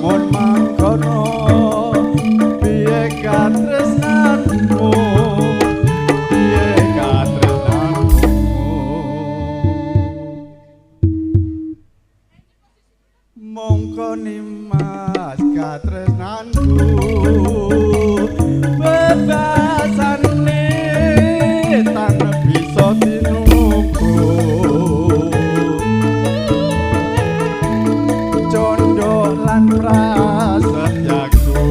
Lamun mangkono piye katresnanmu, piye katresnanmu? Mongko nimas katresnanku, bebasane tan bisa tinuku. Condo lan prasetyaku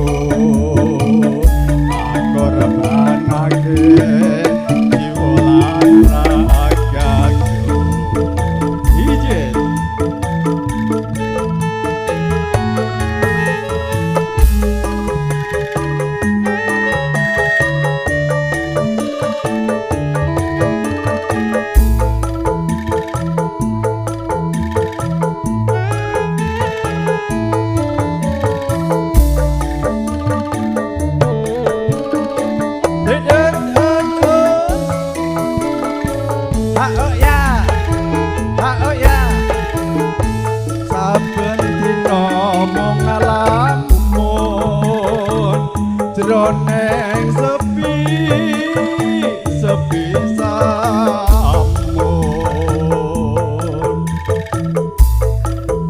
akorbanake jiwa lan ragaku. Ijen. Saben dina mung ngalamun jroning sepi sepi samun,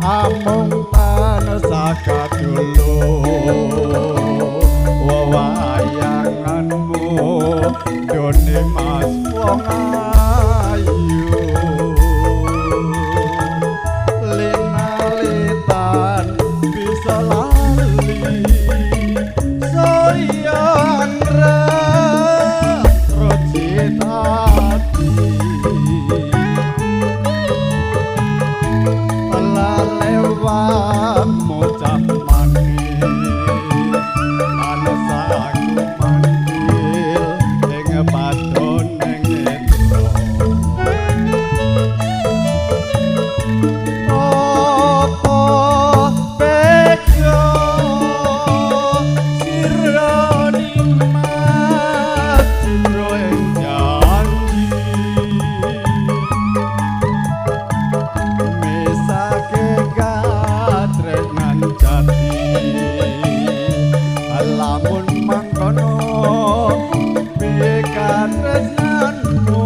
amung tansah kadulu wewayanganmu done mas wong ayu. Linalitan bisa lali saya angrek rojit ati, telah lewat mocap manis manusaku manggil ing padoning netra. Apa bega sira nimas citra ing janji, mesake katresnan jati. Lamun mangkono piye katresnanmu,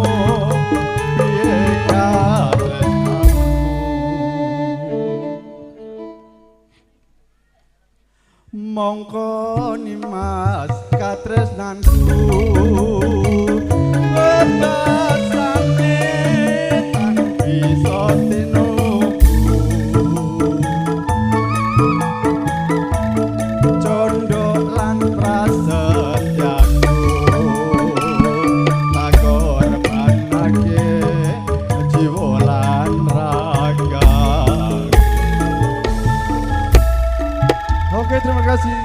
piye katresnanmu? Mongko nimas katresnanku, bebasane tan bisa tinuku. Condo lan prasetyaku takorbanake jiwa lan raga. Oke, terima kasih.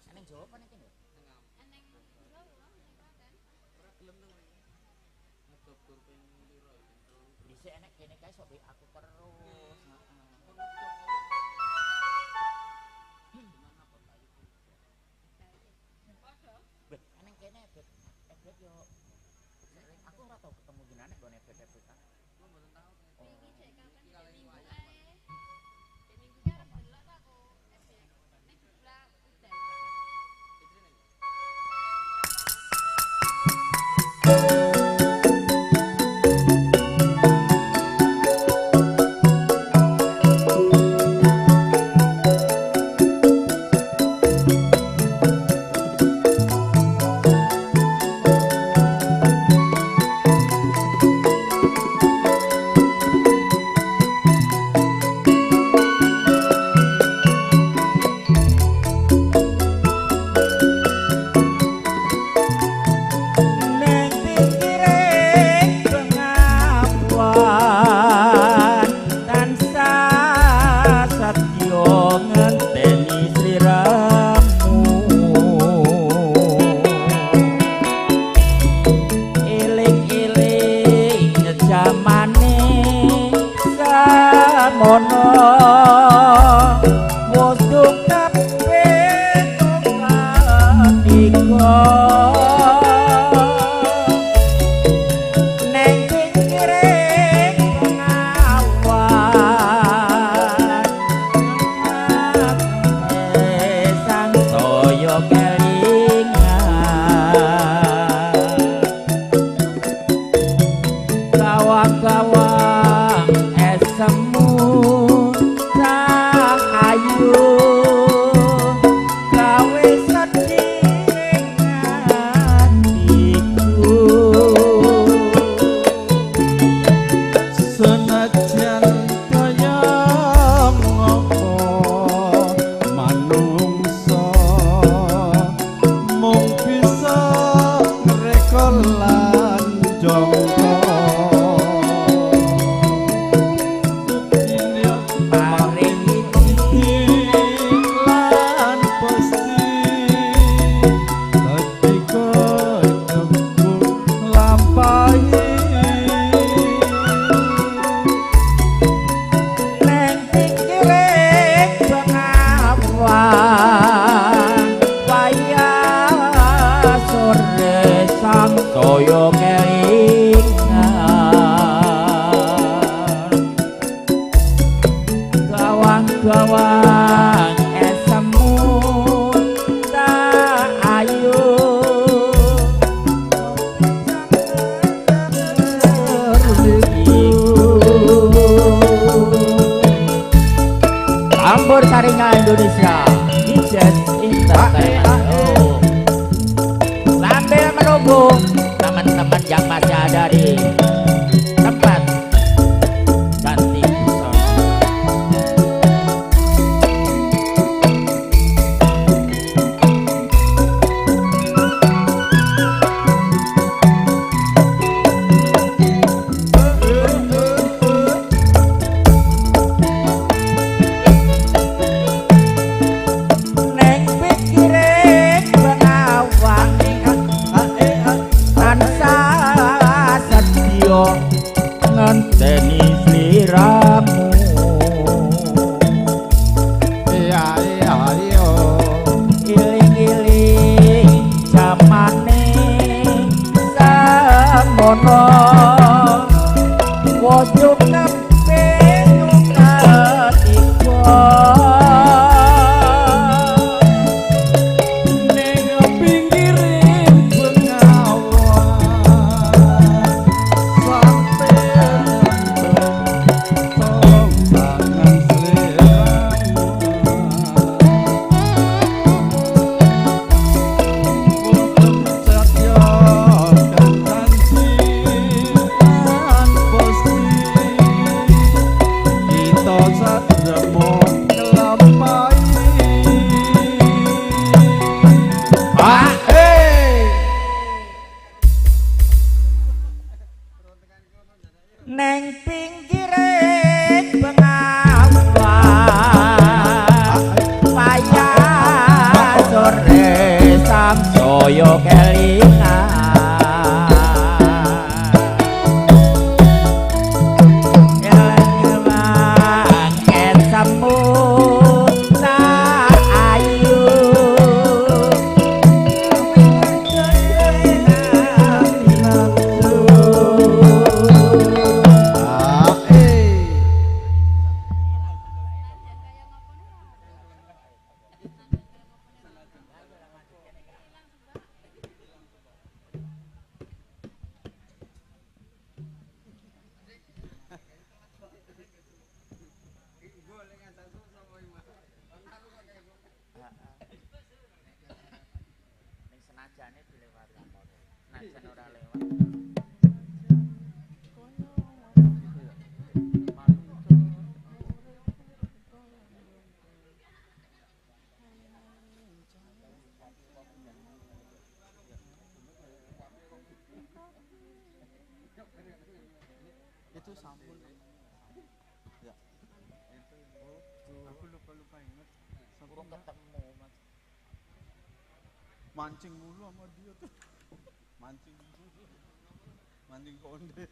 Eneng Jawa apa ning kene? Eneng Jawa, ning Klaten. Ora gelem nang mriki. Ngejob tur ping pira iki? Dhisik enek kene kae sok aku terus. Heeh. Beb, eneng kene beb. Beb yo sering aku ora tau ketemu jenengan nek nggone beb-beban. Kula mboten tau. Wingi jek kapan jek minggu kae. Jek minggu ki arep delok ta aku. Ebek. Nek jebul udan. Neng pikire pengawan tansah setya ngenteni sliramu. Eling-eling jamane samono wis kabeh katiga. Neng pinggire pengawan sang toyo kelingan gawang-gawang esemu cah ayu gawe sedih ning atiku. Senajan kaya ngopo manungsa mung bisa ngreka lan jangka. Paring Lan pasti dadi kejebur lampahi. Neng pinggire bengawan wayah sore sang toyo kelingan gawang-gawang esemu tak ayu Tambur Saringa Indonesia Jazz Entertainment. Oh. Sambil menunggu teman-teman yang masih ada di tempat ganti busana. Neng pikire bengawan tansah setya ngenteni sliramu. Iya iya iya. Iling-iling jamane samono wajo kabeh katiga. Ning pinggire bengawan sampe tong tangan sliramu. Wonten satya kang janji lan pasti kita satremo. Kaya kelingan elang semu ayu. Ah, eh. Ning senajane dilewati. Senajan ora lewat. Itu sampun. Ya. Aku lupa-lupa inget. Urung ketemu Mas. Mancing mulu sama dia tuh. Mancing mulu. Mancing konde.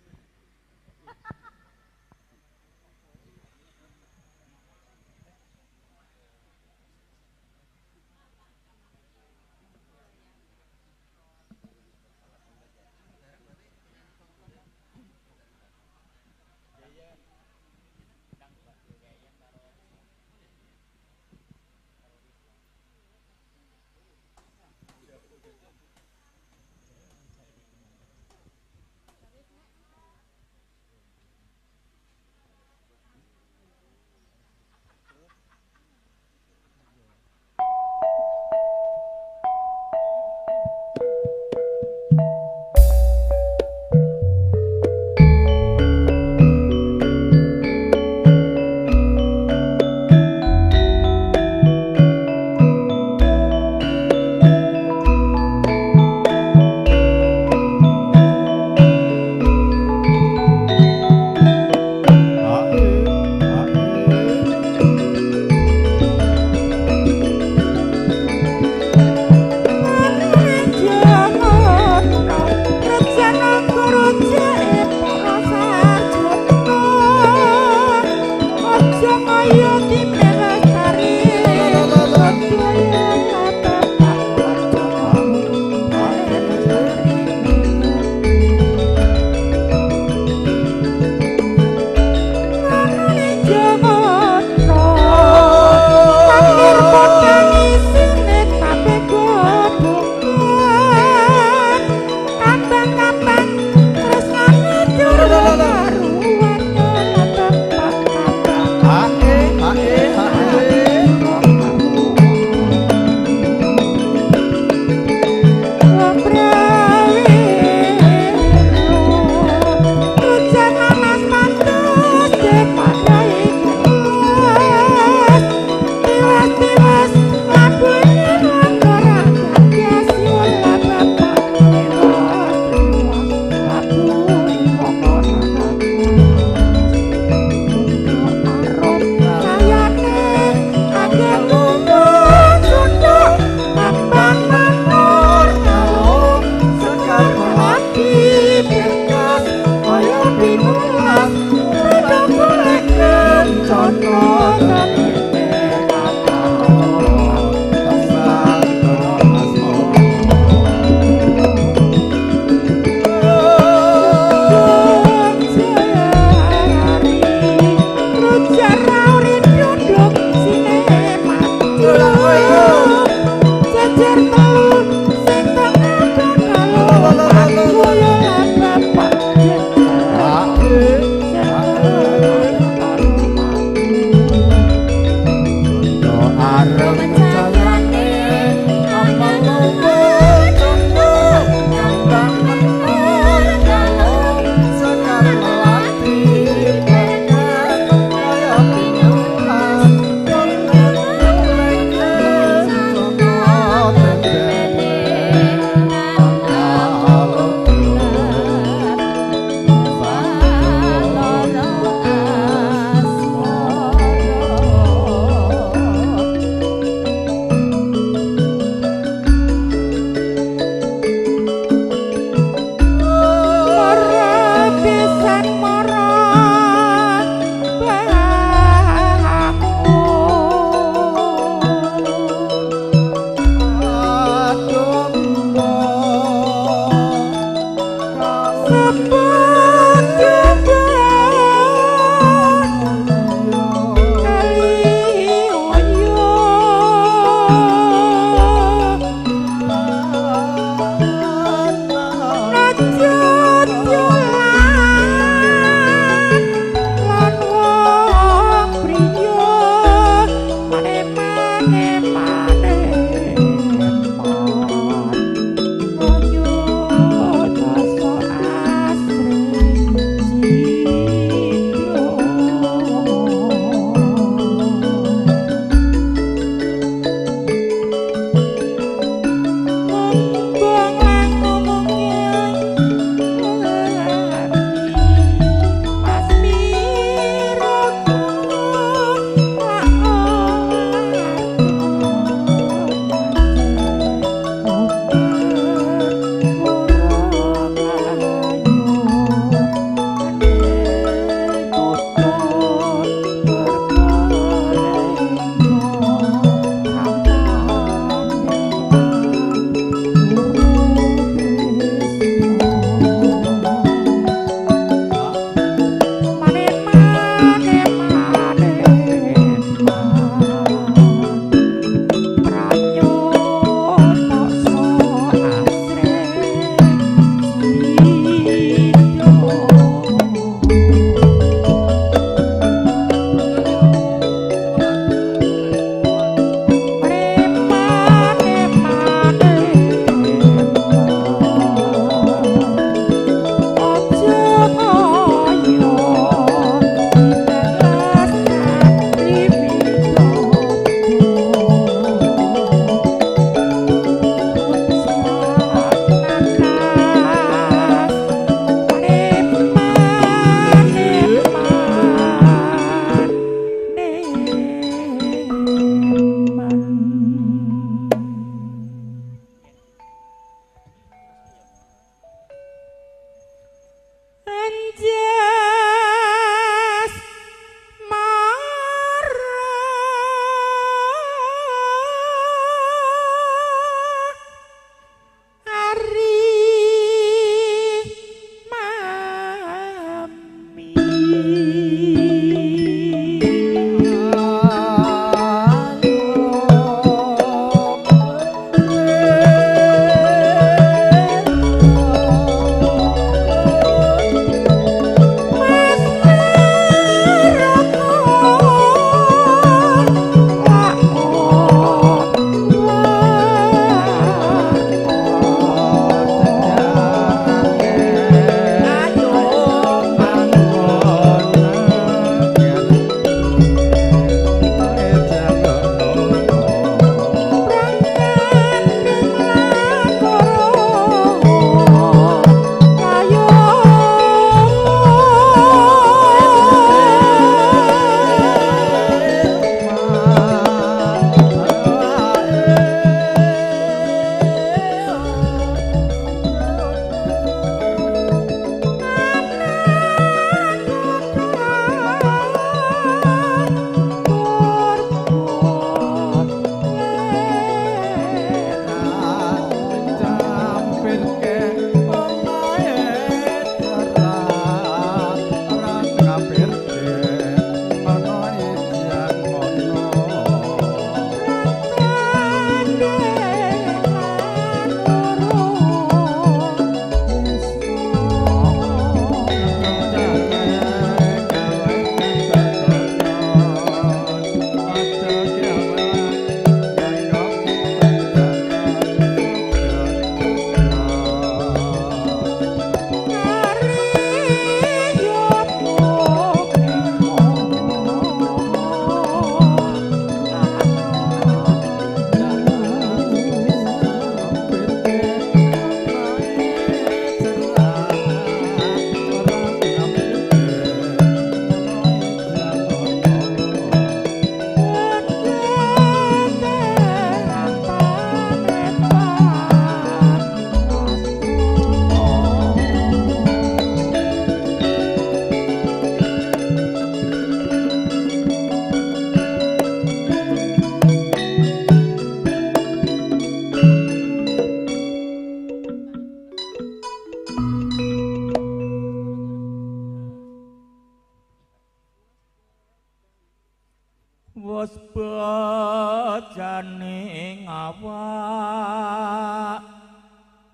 Wis bejane ngawak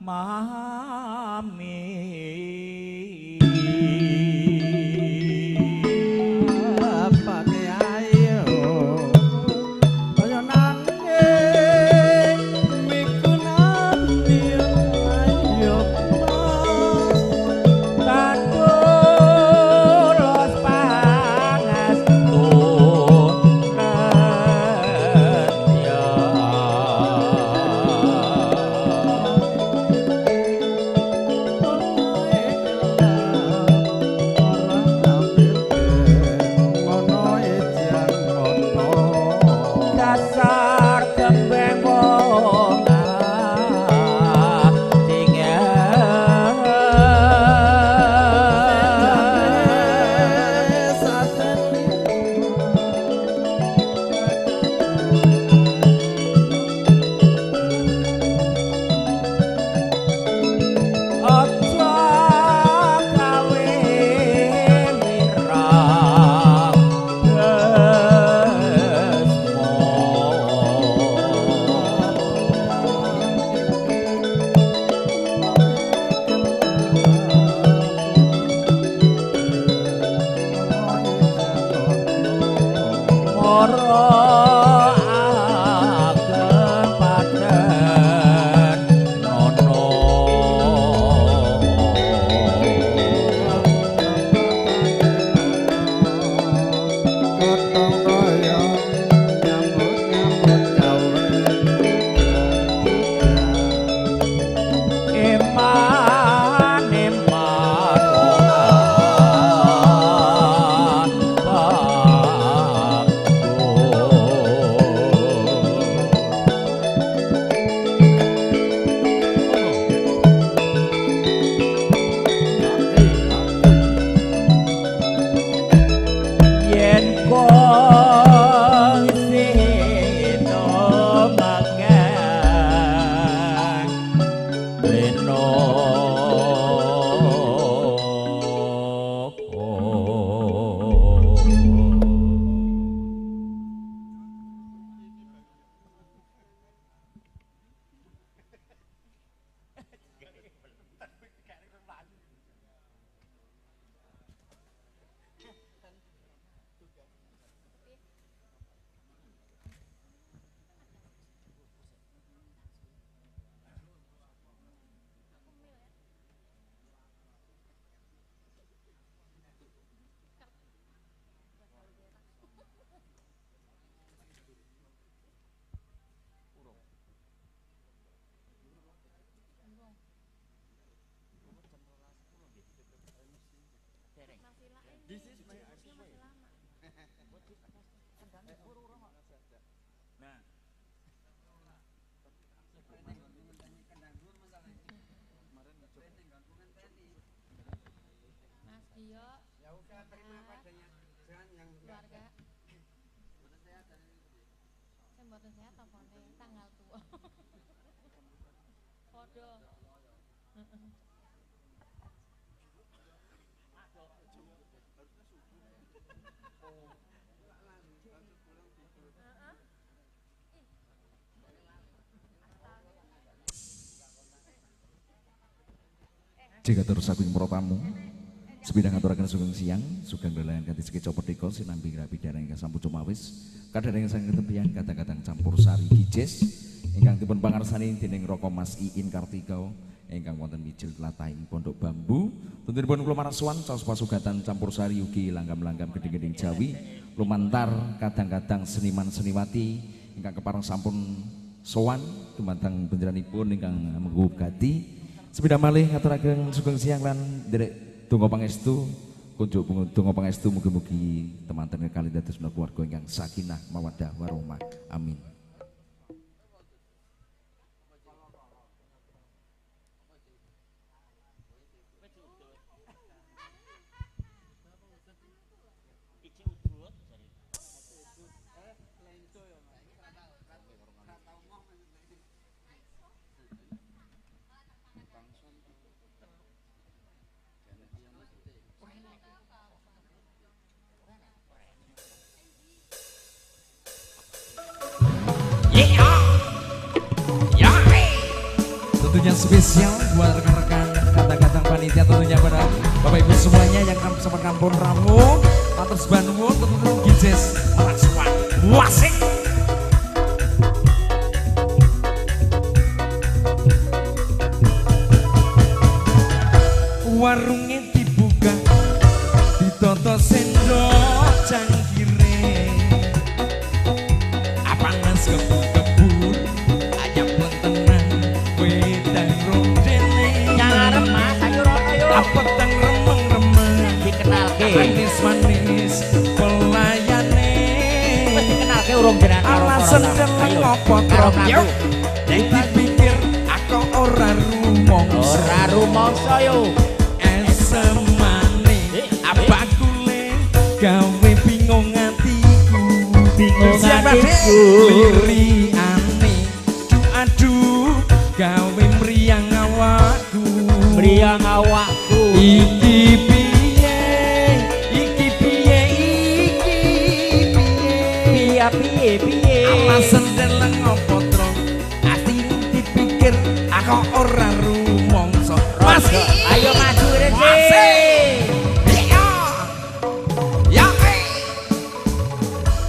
mami apane ayo kaya nanging mikunani ayo mas Katulos pangestu nedya. Dasar kembang wong Aja gawe wirang desmo. Mara ageng paden nono. Eman eman ora Yen kong sino magang leno. Masih masih lama. Nah, Mas Gio. Ya udah terima padanya. Jangan yang Keluarga. Saya mboten sehat tampone tanggal tua. Podo. Heeh. Jika terus saking para tamu, sepindah ngaturaken sugeng siang, sugeng lelayan kanthi sekeca perdeka sinambi rapi daerah ingkang sampun cumawis, kadhereng saking tepian kadang-kadang campur sari gijes ingkang dipun pangarsani dening Raka Mas Iin Kartika ingkang wonten mijil tlatahing Pondok Bambu. Tuntunipun kula marasuwan caos pasugatan campur sari ugi langgam-langgam gedeng-gedeng Jawi lumantar kadang-kadang seniman-seniwati ingkang kepareng sampun sowan dumateng panjenenganipun ingkang mengku gati. Sepindah malih ngaturaken sugeng siang lan nderek donga pangestu kunjuk donga pangestu mugi-mugi temanten kali dados keluarga ingkang sakinah mawaddah warahmah. Amin. Tentunya spesial buat rekan-rekan kata-kata panitia, tentunya pada Bapak Ibu semuanya yang sama kampung rawuh, matur sembah nuwun, tentunya Gijes Merak Wasik. Warungnya dibuka, ditoto sendok cangkire, panas kebul-kebul, ayam plentenan, wedang rondene. Nyarep Mas, ayo rono yo. Peteng remeng-remeng, Dikenalke. manis-manis pelayane. Wis dikenalke urung jenengan karo Alasan para tamu. deleng Ayo. apa Karo tro? mlaku. Dipikir aku ora rumangsa. Ora rumangsa yo. Esemane abakule gawe bingung atiku. Bingung Siapa, Dek? atiku. Lirikane aduh aduh gawe mriyang awakku. Mriyang awakku. Iki piye? Iki piye? Iki piye? Piye piye piye. Alasan deleng apa tro? Ati dipikir aku ora rumangsa. Mas Ayo maju rene. Masih. Iya. Ya.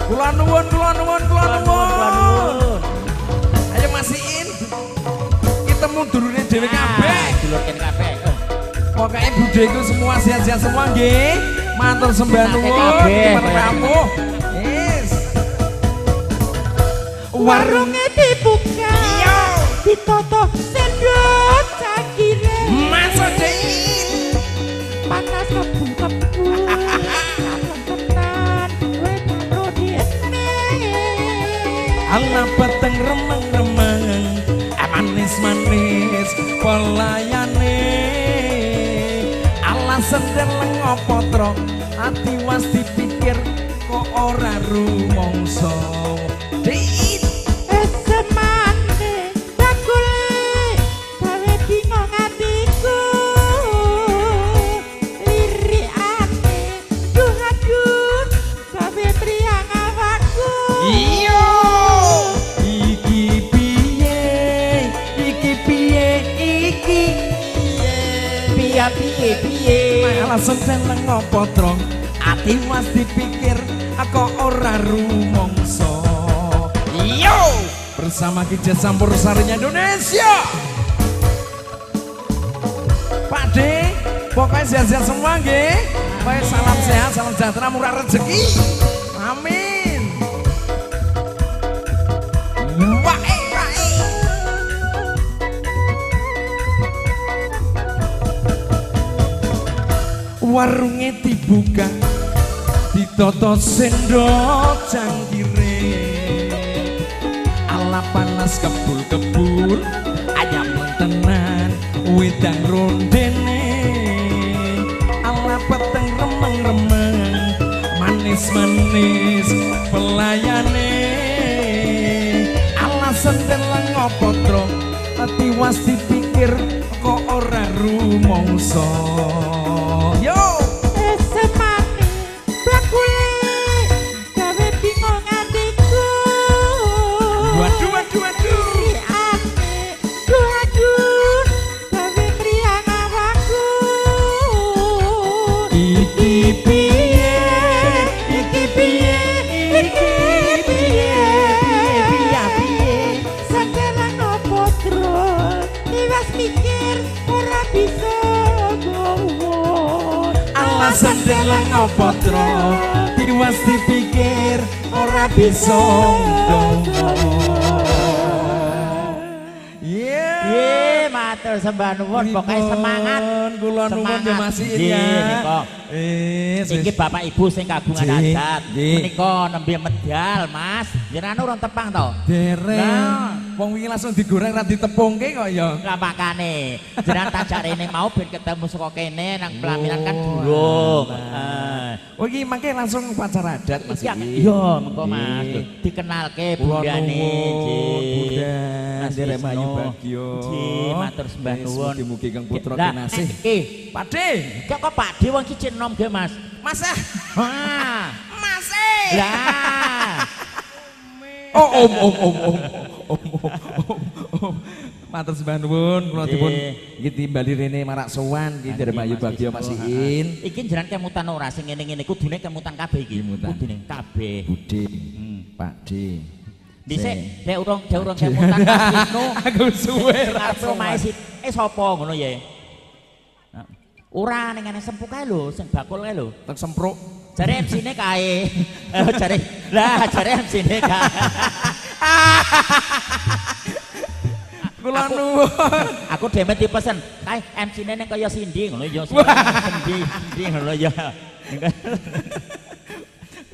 Kula nuwun, kula nuwun, kula nuwun. Ayo masiin. Kita mundurune dhewe kabeh. Dulur kene kabeh. Pokoknya budheku semua sehat-sehat semua nggih. Matur sembah Senake nuwun kabeh, teman kamu. Yes. Warunge dibuka, ditoto sendok cangkire, Masuk Dein. panas kebul-kebul, tenan, wedang rondene. Ala peteng remeng-remeng, manis-manis pelayane. Alasan deleng apa tro? Ati was dipikir kok ora rumangsa. Dein. Esemane bakule gawe bingung atiku. Lirikane duh aduh gawe mriyang awakku. Iyo. Iki piye? Iki piye? Iki Piye piye piye. Alasan seneng apa tro? Ati was dipikir aku ora rumangsa. Yo! Bersama Kijet Campur Sarinya Indonesia. Pak D, pokoknya sehat-sehat semua nggih. Pokoknya salam sehat, salam sejahtera, murah rezeki. Amin. Wah, wah. Warunge dibuka, ditoto sendok cangkire. Ala panas kebul-kebul, ayam tenan, wedang rondene. Ala peteng remeng-remeng, manis-manis pelayane. Alasan deleng apa tro? Tiwas dipikir kok ora rumangsa. Yo! Esemane bakule gawe bingung atiku. Waduh, waduh, waduh. Lirikane duh aduh gawe mriyang awakku. Iki piye? Iki piye? Iki piye? Piye piye? Sandalan opo tro? Tiwas mikir ora bisa gowo. Alasan deleng apa tro? Tiwas dipikir ora bisa nggowo. Yeah. Nggih, matur sembah nuwun, pokoke semangat. Kula nuwun ya Semangat. Masiin Nggih, ya. nika. Wis, Iki wis. Bapak Ibu sing kagungan Nggih, adat. nggih. Menika nembe medal, Mas. Jenengan urung tepang to? Dereng. Lah. Wong wingi langsung digoreng ra ditepungke kok ya. Lah makane, jenengan tajak rene mau ben ketemu saka kene nang pelaminan kan durung. Heeh. Oh iki mangke langsung upacara adat Mas Iya, iki. iya, mengko Mas. Nggih. Dikenalke Kula bundane. nuwun, Nggih. Bunda. Mas Nderek Mayu Wisnu. Bagyo. Nggih, matur sembah Wis, nuwun. Mugi-mugi kang putra Lah, kinasih. iki Pakde. kok kok Pakde wong iki cek enom ge, Mas. Mas ah. Hah. Mas eh. Lah. Oh om om om om om om om om. Matur sembah nuwun, kula dipun iki timbali rene marak sowan iki dari Bayu Bagio Mas Iin. Iki jenengan kemutan ora sing ngene-ngene kudune kemutan kabeh iki. Kudune kabeh. Bude, Pak D. Dhisik dek urung kemutan Mas Wisnu. Aku suwe ra omahe si sapa ngono ya. Ora ning ngene sempu kae lho, sing bakul kae lho. Tek sempruk. Jare MC-ne kae. Jare lah jare MC-ne kae. Kula nuwun. Aku dhewe dipesen, kae MC-ne ning kaya Cindy ngono ya. Cindy ngono ya.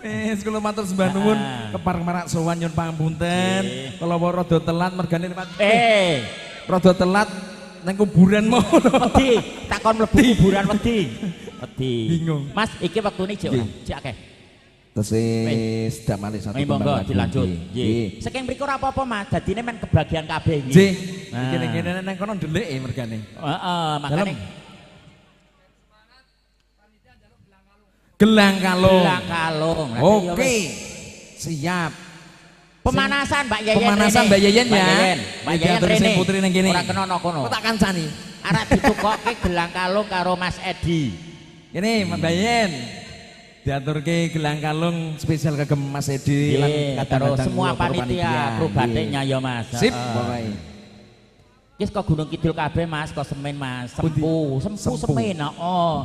Wis kula matur sembah nuwun kepareng marak sowan nyuwun pangapunten. Kala rada telat mergane liwat. Rada telat nang kuburan mau. Wedi, takon mlebu kuburan wedi. Wedi. Bingung. Mas, iki wektune jek ora? Jek akeh. Tesih sedak malih satu kembang. Monggo dilanjut. Nggih. Saking mriku ora apa-apa, Mas. Dadine men kebagian kabeh iki. Nggih. Iki ning kene nang kono ndelike mergane. Heeh, makane gelang kalung. Gelang kalung. Oke. Siap. Pemanasan Mbak Yeyen. Pemanasan Mbak Yeyen ya. Mbak Yeyen rene. Putri ning kene. Ora kena kono. Kok tak kancani. Arek ditukokke gelang kalung karo Mas Edi. Kene Mbak Yeyen. Diaturke gelang kalung spesial kagem Mas Edi lan karo semua panitia kru batiknya ya Mas. Sip pokoke. Wis kok Gunung Kidul kabeh Mas, kok Semen Mas. Sempu, sempu Semen heeh.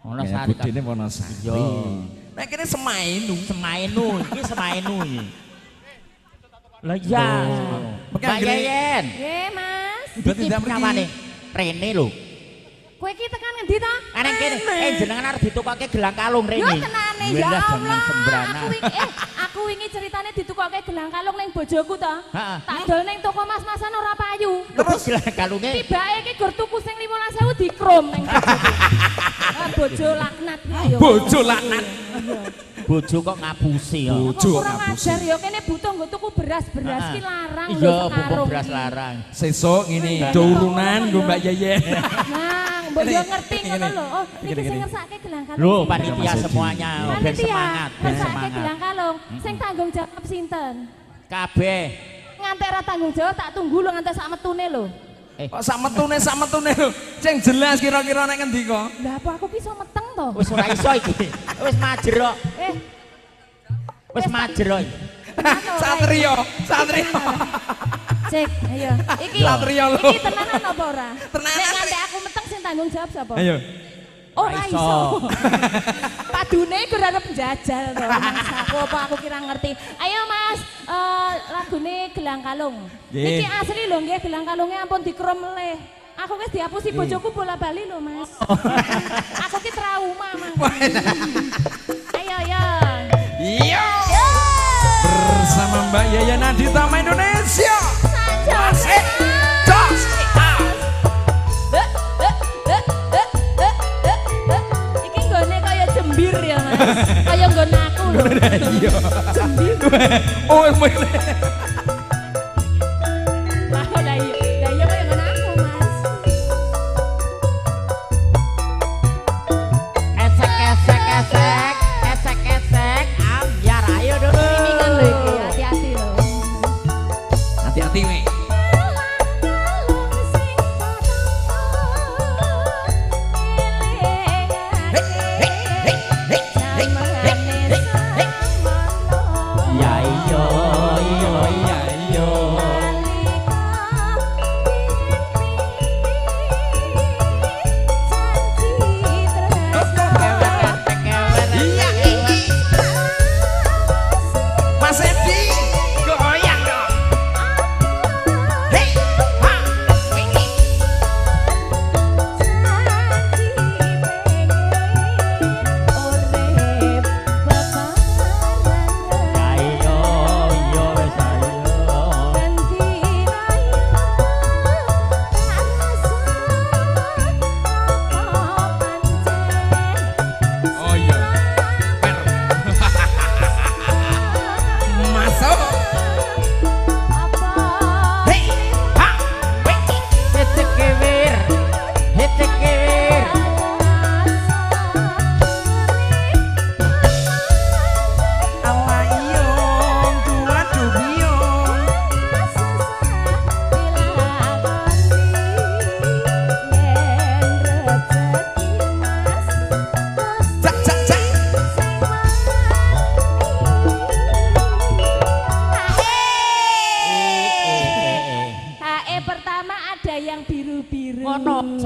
Wonosari. Budene Wonosari. Iya. Nek kene Semainu, Semainu iki Semainu iki. Lah iya. Mbak Yeyen. Nggih, Mas. Berarti ndak mriki. Rene lho. Kowe iki tekan ngendi ta? Nang kene. Jenengan arep ditukoke gelang kalung rene. Yo tenane ya Allah. Aku wingi ceritane ditukoke gelang kalung ning bojoku to. Tak dol ning toko mas-masan ora payu. Terus gelang kalunge tibake iki gur tuku sing 15.000 dikrom ning bojoku. Bojo laknat ya. Bojo laknat. Bojo kok ngapusi ya. Bojo kurang ajar ya kene butuh nggo tuku beras-beras ki larang lho Iya, butuh beras larang. Sesuk ngene do urunan nggo Mbak Yeyen. Nah, mbok yo ngerti ngono lho. Oh, niki sing ngersake gelang kalung. Lho, panitia semuanya ben semangat, ben semangat. Gelang kalung. Sing tanggung jawab sinten? Kabeh. Ngantek ra tanggung jawab tak tunggu lho ngantek sak metune lho. Kok sak metune lho. Sing jelas kira-kira nek ngendi kok? Lah apa aku ki iso meteng to? Wis ora iso iki. Wis majer kok. Wis majer kok. Satrio, Satrio. Cek, ayo. Iki Satrio lho. Iki tenanan apa ora? Tenanan. Nek ngantek aku meteng sing tanggung jawab sapa? Ayo. Ora iso. Padune gur arep njajal to. Mas aku apa aku kira ngerti. Ayo Mas, lagune Gelang Kalung. Iki asli lho nggih gelang kalunge ampun dikrom meleh. Aku wis dihapusi bojoku bola-bali lho Mas. Aku ki trauma Mas. Ayo yo. Iya. Bersama Mbak Yeyen Aditama Indonesia. Asik. Jos. Iki nggone kaya jembir ya Mas. Kaya nggone aku lho. Iya. Jembir. Oh, ngene. Lah iya kaya nggone aku Mas. Esek esek esek esek esek ambyar ayo dulu. Ini lho iki, hati-hati lho. Hati-hati we. Ya iya iya iya.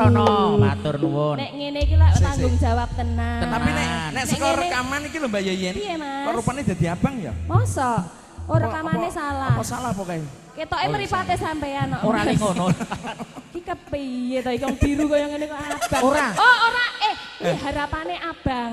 sono, matur nuwun. Nek ngene iki lak tanggung jawab tenan. Tapi nek saka rekaman iki lho Mbak Yeyen. Kok rupane dadi abang ya? Mosok? Oh rekamane salah. Apa salah pokoke? Ketoke mripate sampean kok. Ora ngono. Iki kepiye to iki wong biru kaya ngene kok abang. Ora. Oh ora harapane abang.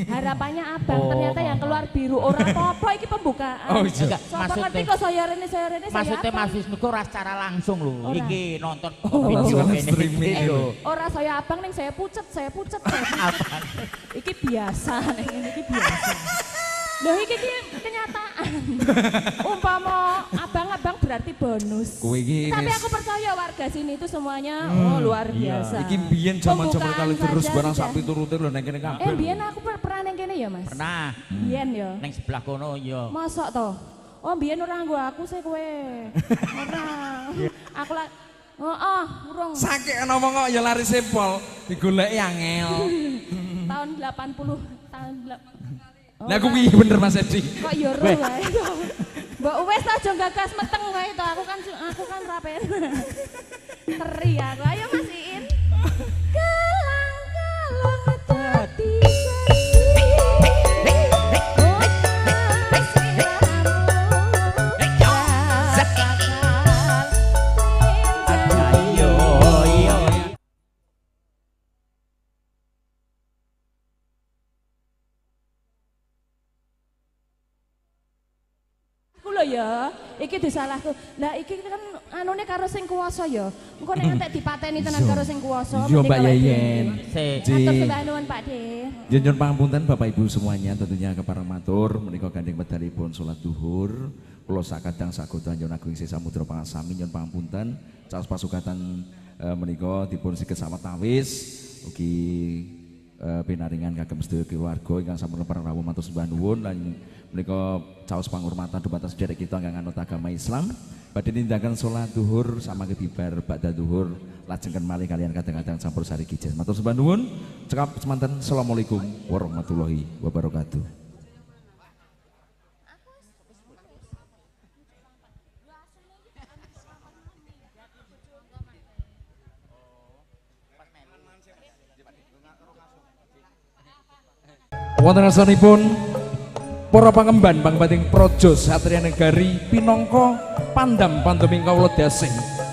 Harapannya abang ternyata yang keluar biru. Ora apa-apa iki pembukaan. Oh iya. Sopo ngerti kok saya rene saya rene saya. Maksudnya Mas Wisnu kok ora secara langsung lho. Iki nonton video streaming lho. Ora saya abang ning saya pucet, saya pucet. Iki biasa ning ngene iki biasa. Loh iki kenyataan. Umpama abang-abang berarti bonus. Tapi aku percaya warga sini itu semuanya oh luar biasa. Iki biyen jaman-jaman kali terus barang sak piturute lho nang kene kabeh. Biyen aku pernah nang kene ya, Mas? Pernah. Biyen ya. Nang sebelah kono ya. Mosok to? Oh biyen ora nggo aku sih kowe. Ora. Aku lak heeh, urung. Sakit ngomong kok ya laris pol, digoleki angel. Tahun 80 tahun Lah aku piye bener Mas Edi. Kok ya ro wae. Mbok wis aja gagas meteng wae to, aku kan ra penak. Teri aku. Ayo Mas Iin. Gelang-gelang dadi sedih. Ya, iki disalahku. Lah iki kan anune karo sing kuwasa ya. Engko nek entek dipateni tenan karo sing kuwasa. Iya Mbak Yeyen. Matur sembah nuwun Pak De. Nyuwun pangapunten Bapak Ibu semuanya tentunya kepareng matur menika gandeng medalipun salat duhur. Kula sakadang sagoda nyuwun agung ing samudra pangasami nyuwun pangapunten. Caos pasugatan menika dipun siket sawetawis ugi pinaringan kagem sedaya keluarga ingkang sampun lepareng rawuh matur sembah nuwun lan menika caos pangurmatan dumateng sedherek kita ingkang anut agama Islam badhe nindakan salat duhur samangke bibar bakda duhur lajengken malih kalian kadang-kadang campur sari kijen matur sembah nuwun cekap semanten. Assalamualaikum warahmatullahi wabarakatuh. Wonten asmanipun para pangemban pangbating praja satriya negari pinangka pandam pandeming kawula dasing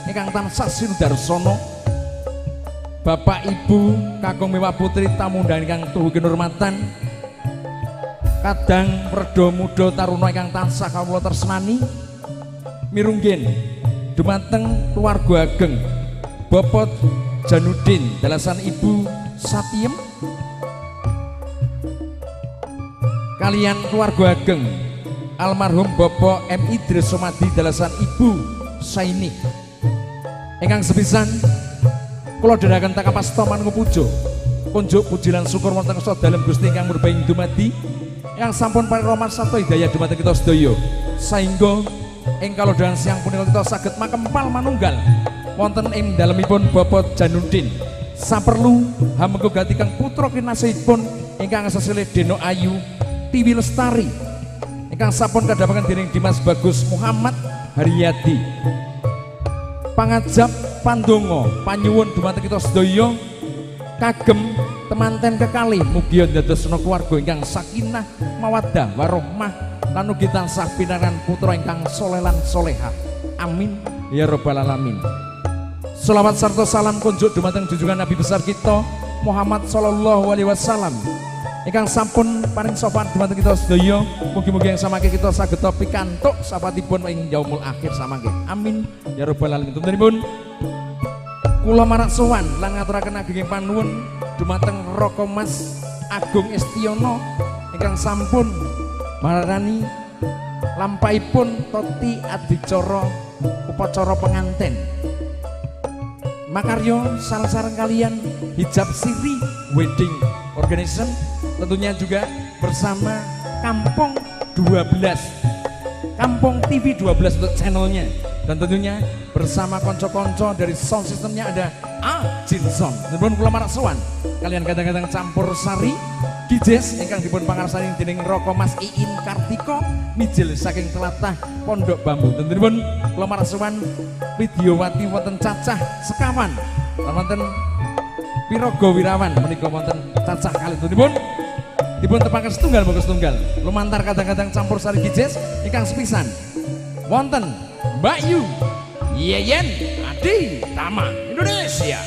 ingkang tansah sinudarsana Bapak Ibu kakung mewah putri tamu undangan ingkang tuhu kinurmatan kadang werda muda taruna ingkang tansah kawula tresnani mirunggen dumateng keluarga ageng Bapak Janudin dalasan Ibu Satiem kalian keluarga ageng almarhum Bapak M Idris Somadi dalasan Ibu Saini ingkang sepisan kula dherekaken takapasta manungga puja kunjuk puji lan syukur wonten kersa dalem Gusti ingkang murbaing dumadi ingkang sampun paring rahmat sarta hidayah dumateng kita sedaya saengga ing kalodhangan siang punika kita saged makempal manunggal wonten ing dalemipun Bapak Janudin saperlu hamengku gati kang putra kinasihipun ingkang sesilih Deno Ayu Tiwi Lestari ingkang sampun kadhapangan dening Dimas Bagus Muhammad Haryadi. Pangajap pandonga panyuwun dumateng kita sedaya kagem temanten kekalih mugi ndadosna keluarga ingkang sakinah mawaddah warahmah lan ugi tansah pinaringan putra ingkang soleh lan solehah. Amin ya rabbal alamin. Selawat sarta salam kunjuk dumateng junjungan Nabi besar kita Muhammad sallallahu alaihi wasallam ingkang sampun paring sopan dumateng kita sedaya, mugi-mugi yang samangke kita saged pikantuk syafaatipun ing yaumul akhir samangke. Amin ya rabbal alamin. Tumanipun kula marak sowan lan ngaturaken ageng panuwun dumateng Raka Mas Agung Estiono ingkang sampun marani lampahipun toti adicara upacara penganten. Makaryo salah sareng kalian Hijab Siri Wedding Organization tentunya juga bersama Kampung 12 Kampung TV 12 untuk channelnya dan tentunya bersama konco-konco dari sound systemnya ada A Jinson. Nuwun kula marak sowan kalian kadang-kadang campur sari DJs ingkang dipun pangarsani dening Raka Mas Iin Kartiko mijil saking telatah Pondok Bambu. Tentunipun kula marak sowan Widyawati wonten cacah sekawan Lan wonten Pirogo Wirawan menika wonten cacah kalih dipun dipun tepangaken setunggal moko setunggal lumantar kadang-kadang campur sari Gijes ingkang sepisan wonten Mbak Yu Yeyen Adi Tama Indonesia.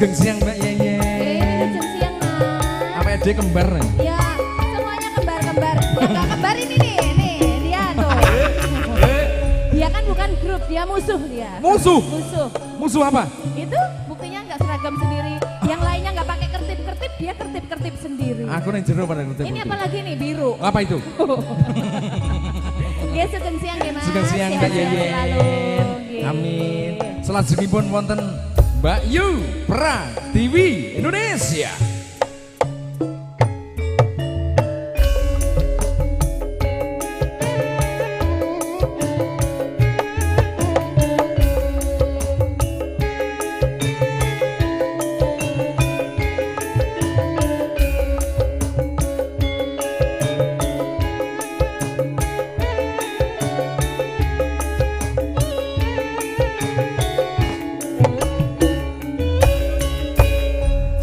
Sugeng siang Mbak Yeyen. Sugeng siang Mas. Apa ade kembar nih? Ya, semuanya kembar-kembar. Yang nggak kembar ini nih, nih dia tuh. Dia kan bukan grup, dia musuh dia. Musuh? Musuh. Musuh apa? Itu buktinya nggak seragam sendiri. Yang lainnya nggak pakai kertip-kertip, dia kertip-kertip sendiri. Aku nih jero pada kertip. Ini apa lagi nih biru? Apa itu? Nggih, sugeng siang nggih Mas. Sugeng siang Mbak Yeyen. Amin. Selajengipun wonten Mbak Yu Pratiwi Indonesia.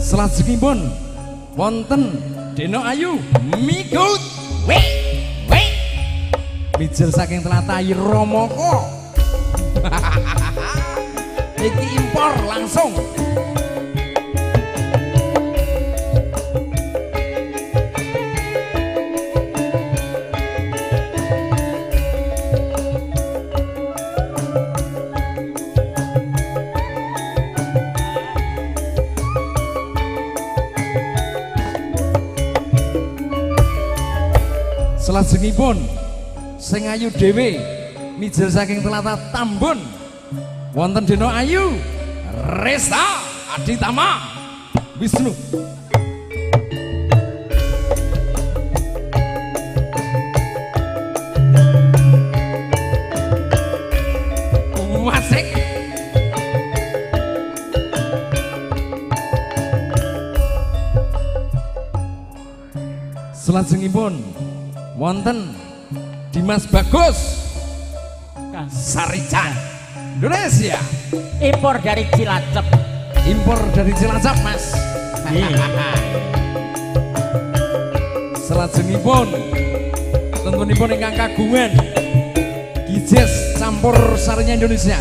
Salajengipun wonten Deno Ayu Mikut we we mijil saking tlatah Romoko. Iki impor langsung. Salajengipun sing ayu dhewe mijil saking tlatah Tambun wonten Deno Ayu Resta Aditama Wisnu. Wasik. Salajengipun wonten Dimas Bagus Sarijan Indonesia. Impor dari Cilacap. Impor dari Cilacap Mas. Salajengipun tentunipun ingkang kagungan Gijes campur sarinya Indonesia.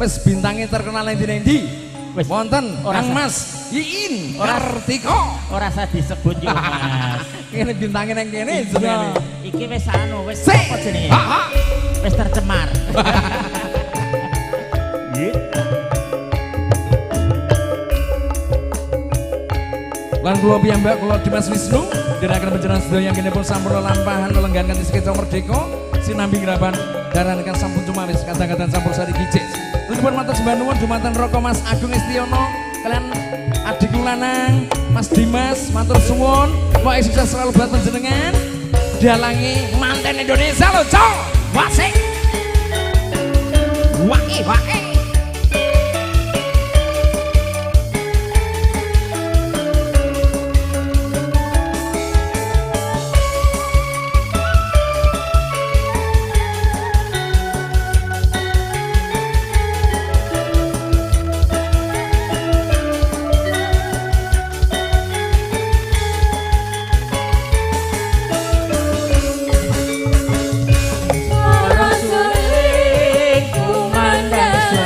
Wis bintange terkenal endi-endi. Wonten Kang Mas Iin Kartiko. Ora usah disebut yo Mas. Kene bintange nang kene jenenge. Iki wis anu, wis apa jenenge? Wis tercemar. Lan kula piyambak kula Dimas Wisnu dherekaken panjenengan sedaya kene pun sampurna lampahan lelenggan kanthi sekeca merdeka sinambi ngraban daran ingkang sampun cumawis kadang-kadang campur sari Gijes. Tujuan matur sembah nuwun dumateng Raka Mas Agung Estiono kalian adikku lanang Mas Dimas matur suwun. Pokoke sukses selalu buat panjenengan. Dalange manten Indonesia lho, Cok. Wasik. Wae wae. Suling kumandang.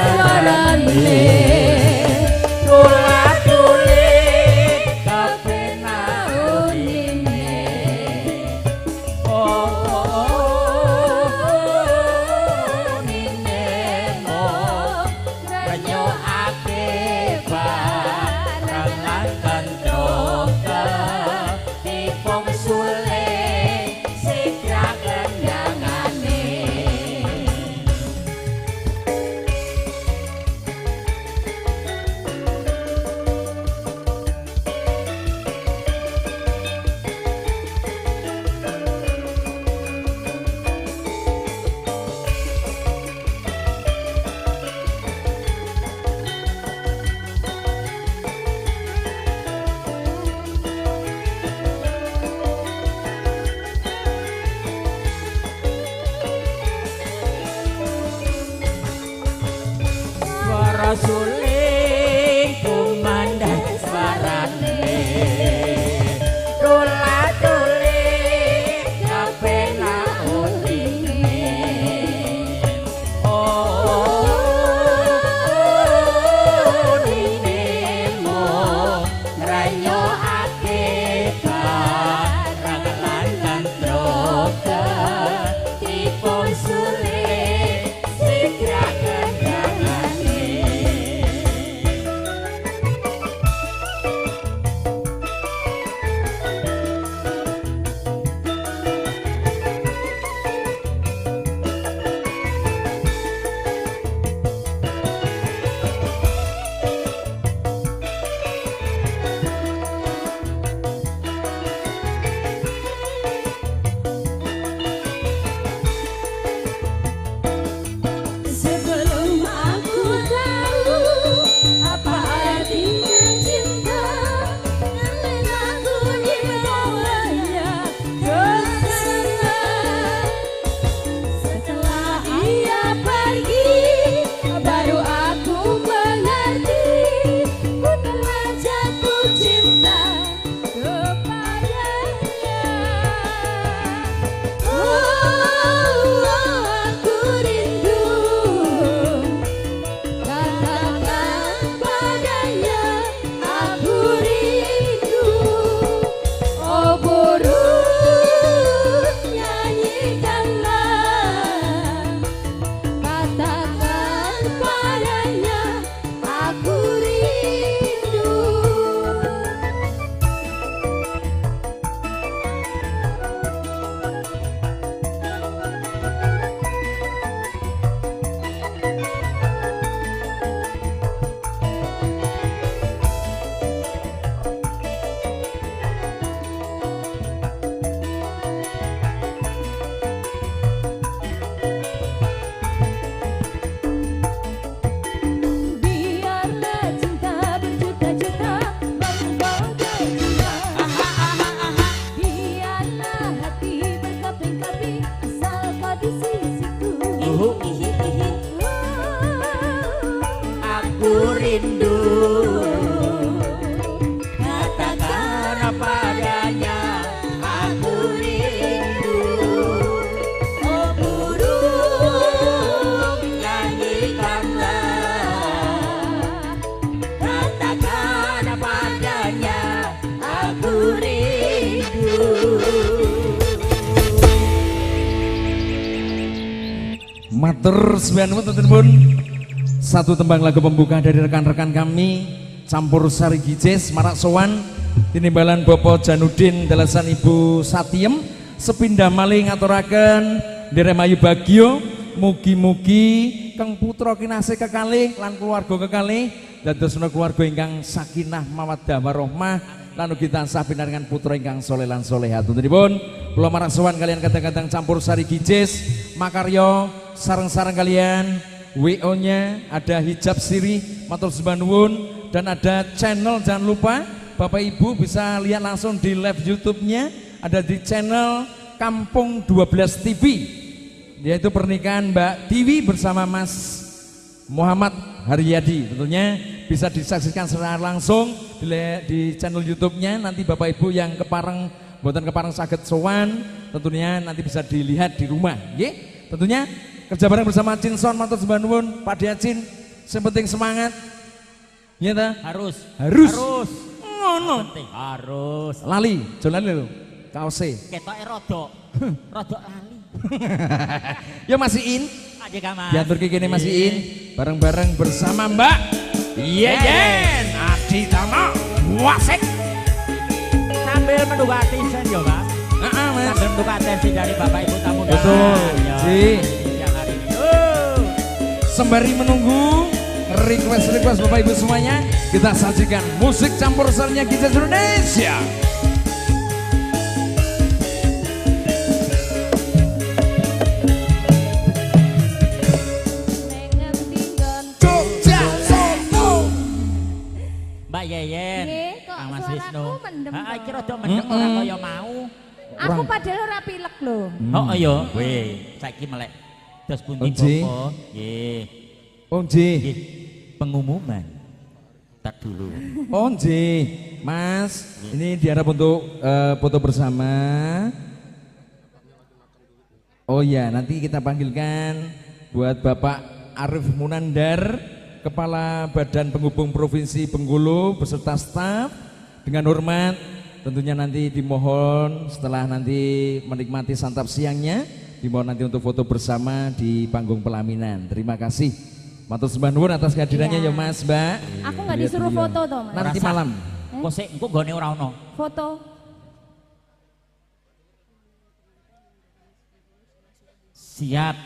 Swara suling kumandang suarane dola-dole kabeh lautine oh ninemo ngrayokake barang lan gandroka dipun suling sigrak kendangane. Sebelum aku tahu apa artinya cinta, aku dibawanya ke sana. Setelah ia pergi, baru aku mengerti, ku telah jatuh cinta kepadanya. Oh, aku rindu, katakan padanya aku rindu. Oh burung, nyanyikanlah, katakan padanya aku rindu. Biarlah cinta berjuta-juta menggoda jiwa. Biarlah hati berkeping-keping asal kau di sisiku. Aku rindu, katakan padanya aku rindu. Oh burung, nyanyikanlah, katakan padanya aku rindu. Matur suwun pun satu tembang lagu pembuka dari rekan-rekan kami Campur Sari Gijes Marak Sowan tinimbalan Bapak Janudin dalasan Ibu Satiem sepindah malih ngaturaken nderek Mayu Bagyo mugi-mugi keng putra kinasih kekalih lan keluarga kekalih dadosna keluarga ingkang sakinah mawaddah warahmah lan ugi tansah pinaringan putra ingkang soleh lan solehah. Tuntunipun kula marak sowan kalian kadang-kadang Campur Sari Gijes makarya sareng-sareng kalian WO-nya ada Hijab Siri matur sembah nuwun dan ada channel jangan lupa Bapak Ibu bisa lihat langsung di live YouTube-nya ada di channel Kampung 12 TV yaitu pernikahan Mbak Tiwi bersama Mas Muhammad Haryadi. Tentunya bisa disaksikan secara langsung di channel YouTube-nya. Nanti Bapak Ibu yang kepareng mboten kepareng saged sowan tentunya nanti bisa dilihat di rumah nggih. Tentunya kerja bareng bersama Cinson matur sembah nuwun Pak Diacin, sing penting semangat. Iya ta? Harus. Harus. Harus. Ngono. Penting harus. Lali, aja lali lho. Kaose. Ketoke rodok. Rodok lali. Ya masih in. Aja Mas. Diatur kene masih in bareng-bareng bersama Mbak Yeyen Aditama Wasik. Sambil menunggu atisen ya, Mas. Heeh, Mas. Sambil menunggu atensi dari Bapak Ibu tamu undangan. Betul. Ya, Ji. siang hari ini. Oh. Sembari menunggu request-request Bapak Ibu semuanya, kita sajikan musik campur sarinya Gijes Indonesia. Jogja Solo. Mbak Yeyen, Nggih, kok Kang Mas suaraku Wisnu. mendem Heeh, to? iki rada mendem ora kaya mau. Aku padahal ora pilek lho. Heeh ya, weh, saiki melek. Dos pundi Nggih. Bapak? Nggih. Oh nggih. Nggih. Pengumuman. Tak dulu. Oh nggih, Mas, ini diharap untuk foto bersama. Oh ya, nanti kita panggilkan buat Bapak Arif Munandar, Kepala Badan Penghubung Provinsi Bengkulu beserta staf. Dengan hormat, tentunya nanti dimohon setelah nanti menikmati santap siangnya, dimohon nanti untuk foto bersama di panggung pelaminan. Terima kasih. Matur sembah nuwun atas kehadirannya ya Mas, Mbak. Aku nggak disuruh foto toh, Mas. Nanti malam. Kok sik engko nggone ora ono. Foto. Siap,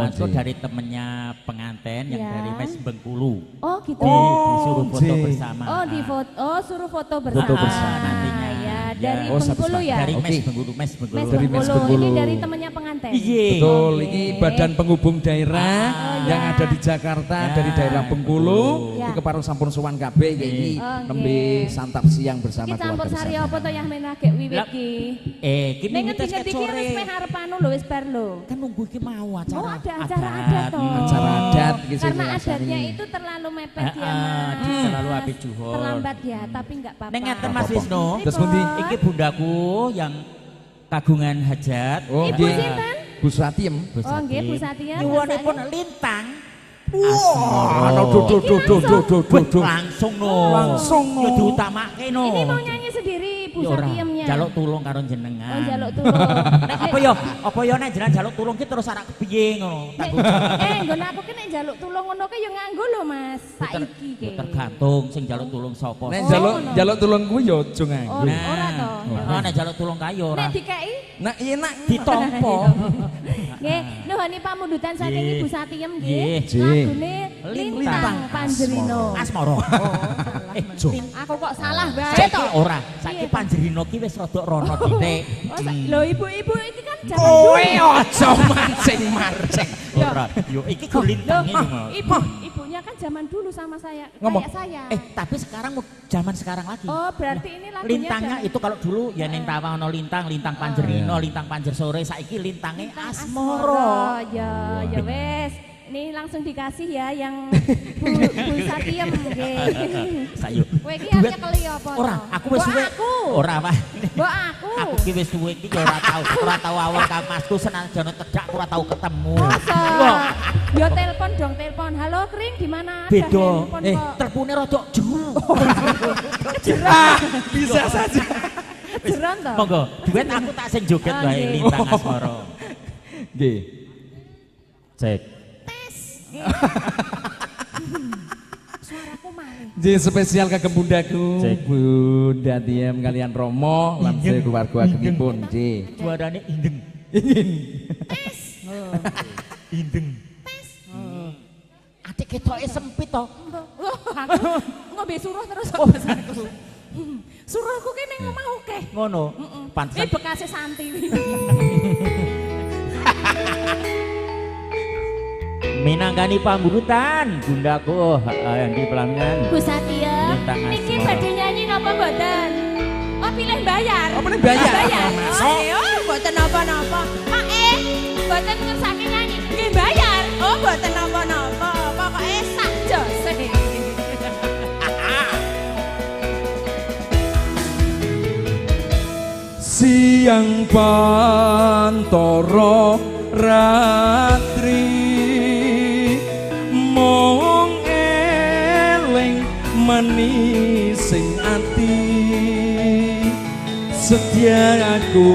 Mas dari temennya pengantin yang dari Mes Bengkulu. Oh gitu. Disuruh foto bersama. Oh di foto, oh suruh foto bersama. Foto bersama nantinya. Ya, dari Bengkulu ya. Dari Mes Bengkulu, Mes Bengkulu. Dari Mes Bengkulu. Ini dari temennya pengantin. Iya. Betul, ini Badan Penghubung Daerah yang ada di Jakarta dari daerah Bengkulu. Iki kepareng sampun sowan kabeh iki nembe santap siang bersama keluarga. Iki campur sari apa to yang menagek wiwit iki? Iki ngendi-ngendi iki wis meh arep anu lho wis bar lho. Kan nunggu iki mau acara. Oh, ada acara adat toh. Acara adat iki sing karena adatnya itu terlalu mepet ya, Mas. Terlalu api juhur. Terlambat ya, tapi enggak apa-apa. Ning ngeten Mas Wisnu. Terus pundi? Iki bundaku yang kagungan hajat. Oh, Ibu sinten? Bu Satiem. Oh, nggih Bu Satiem. Nyuwunipun lintang. Wah, do do do do do do do. Langsung no. Langsung no. Ya diutamake no. Ini mau nyanyi sendiri Bu Satiemnya. Jaluk tulung karo jenengan. Oh, jaluk tulung. Nek apa ya? Apa ya nek jenengan jaluk tulung ki terus arak kepiye ngono. Nggon aku ki nek jaluk tulung ngono ki ya nganggo lho, Mas. Saiki ki. Tergantung sing jaluk tulung sapa. Nek jaluk tulung kuwi ya aja nganggo. Ora to. Heeh, nek jaluk tulung kae ya ora. Nek dikeki? Nek enak ditampa. Nggih, nuhoni pamundutan saking Ibu Satiem nggih. Lagune Lintang Panjerino. Asmara. Aku kok salah bae to. Ora, saiki Panjerino ki wis rada rono titik. Lho ibu-ibu iki kan jaman dulu. Kowe aja mancing-mancing. Ora, yo iki kok lintang iki. Ibu, ibunya kan zaman dulu sama saya, kayak saya. Tapi sekarang zaman sekarang lagi. Oh, berarti ini lagunya lintangnya itu kalau dulu ya ning tawang ono lintang, lintang Panjerino, lintang Panjer sore, saiki lintange Asmara. Ya, ya wes. Ini langsung dikasih ya yang Bu Satiem nggih. Sayo. Kowe iki arep nyekeli apa? Ora, aku wis suwe. Ora, Pak. Mbok aku. Aku ki wis suwe iki ya ora tau awak ka Masku senajan tedak ora tau ketemu. Masa? Ya telepon dong, telepon. Halo Kring, di mana? Beda. Telepone rada jeru. Bisa saja. Kejeron to. Monggo, duet aku tak sing joget wae Lintang Asmara. Nggih. Cek. Suaraku malih. Nggih spesial kagem bundaku, Bunda Tiem kalian Romo lan keluarga agengipun nggih. Suarane indeng. Ingin. Tes. Indeng. Tes. Adik ketoke sempit to. Aku ngombe suruh terus aku. Suruhku ki ning omah akeh. Ngono. Pantesan. Iki bekase Santi. Minangkani pamburutan bundaku yang di pelaminan. Bu Satiem, niki badhe nyanyi napa mboten? Oh pilih bayar. Oh pilih bayar. Bayar. Oh mboten napa-napa. Pak mboten ngersake nyanyi. Nggih bayar. Oh mboten napa-napa. Pokoke sak jose. Siang pantoro ratri mung eling manising ati setia aku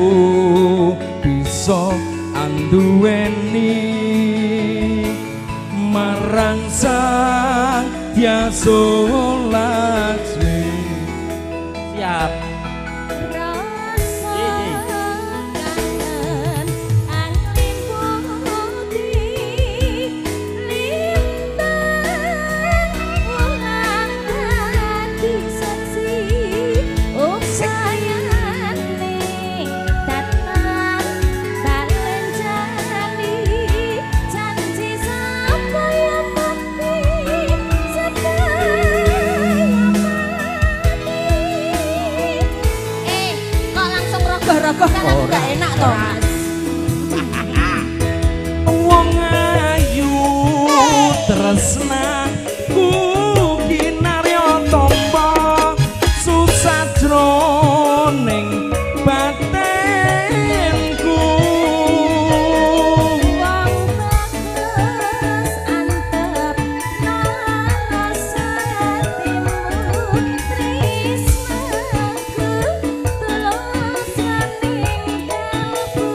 bisa anduweni marang Sang Hyang Laksmi. Siap. Rogoh kan aku gak enak toh Mas. Wong ayu tresna Tresnaku kinarya tompa susah jroning batinku. Wong bagus antep rasa hatimu, tresnaku tulus maning kalbu.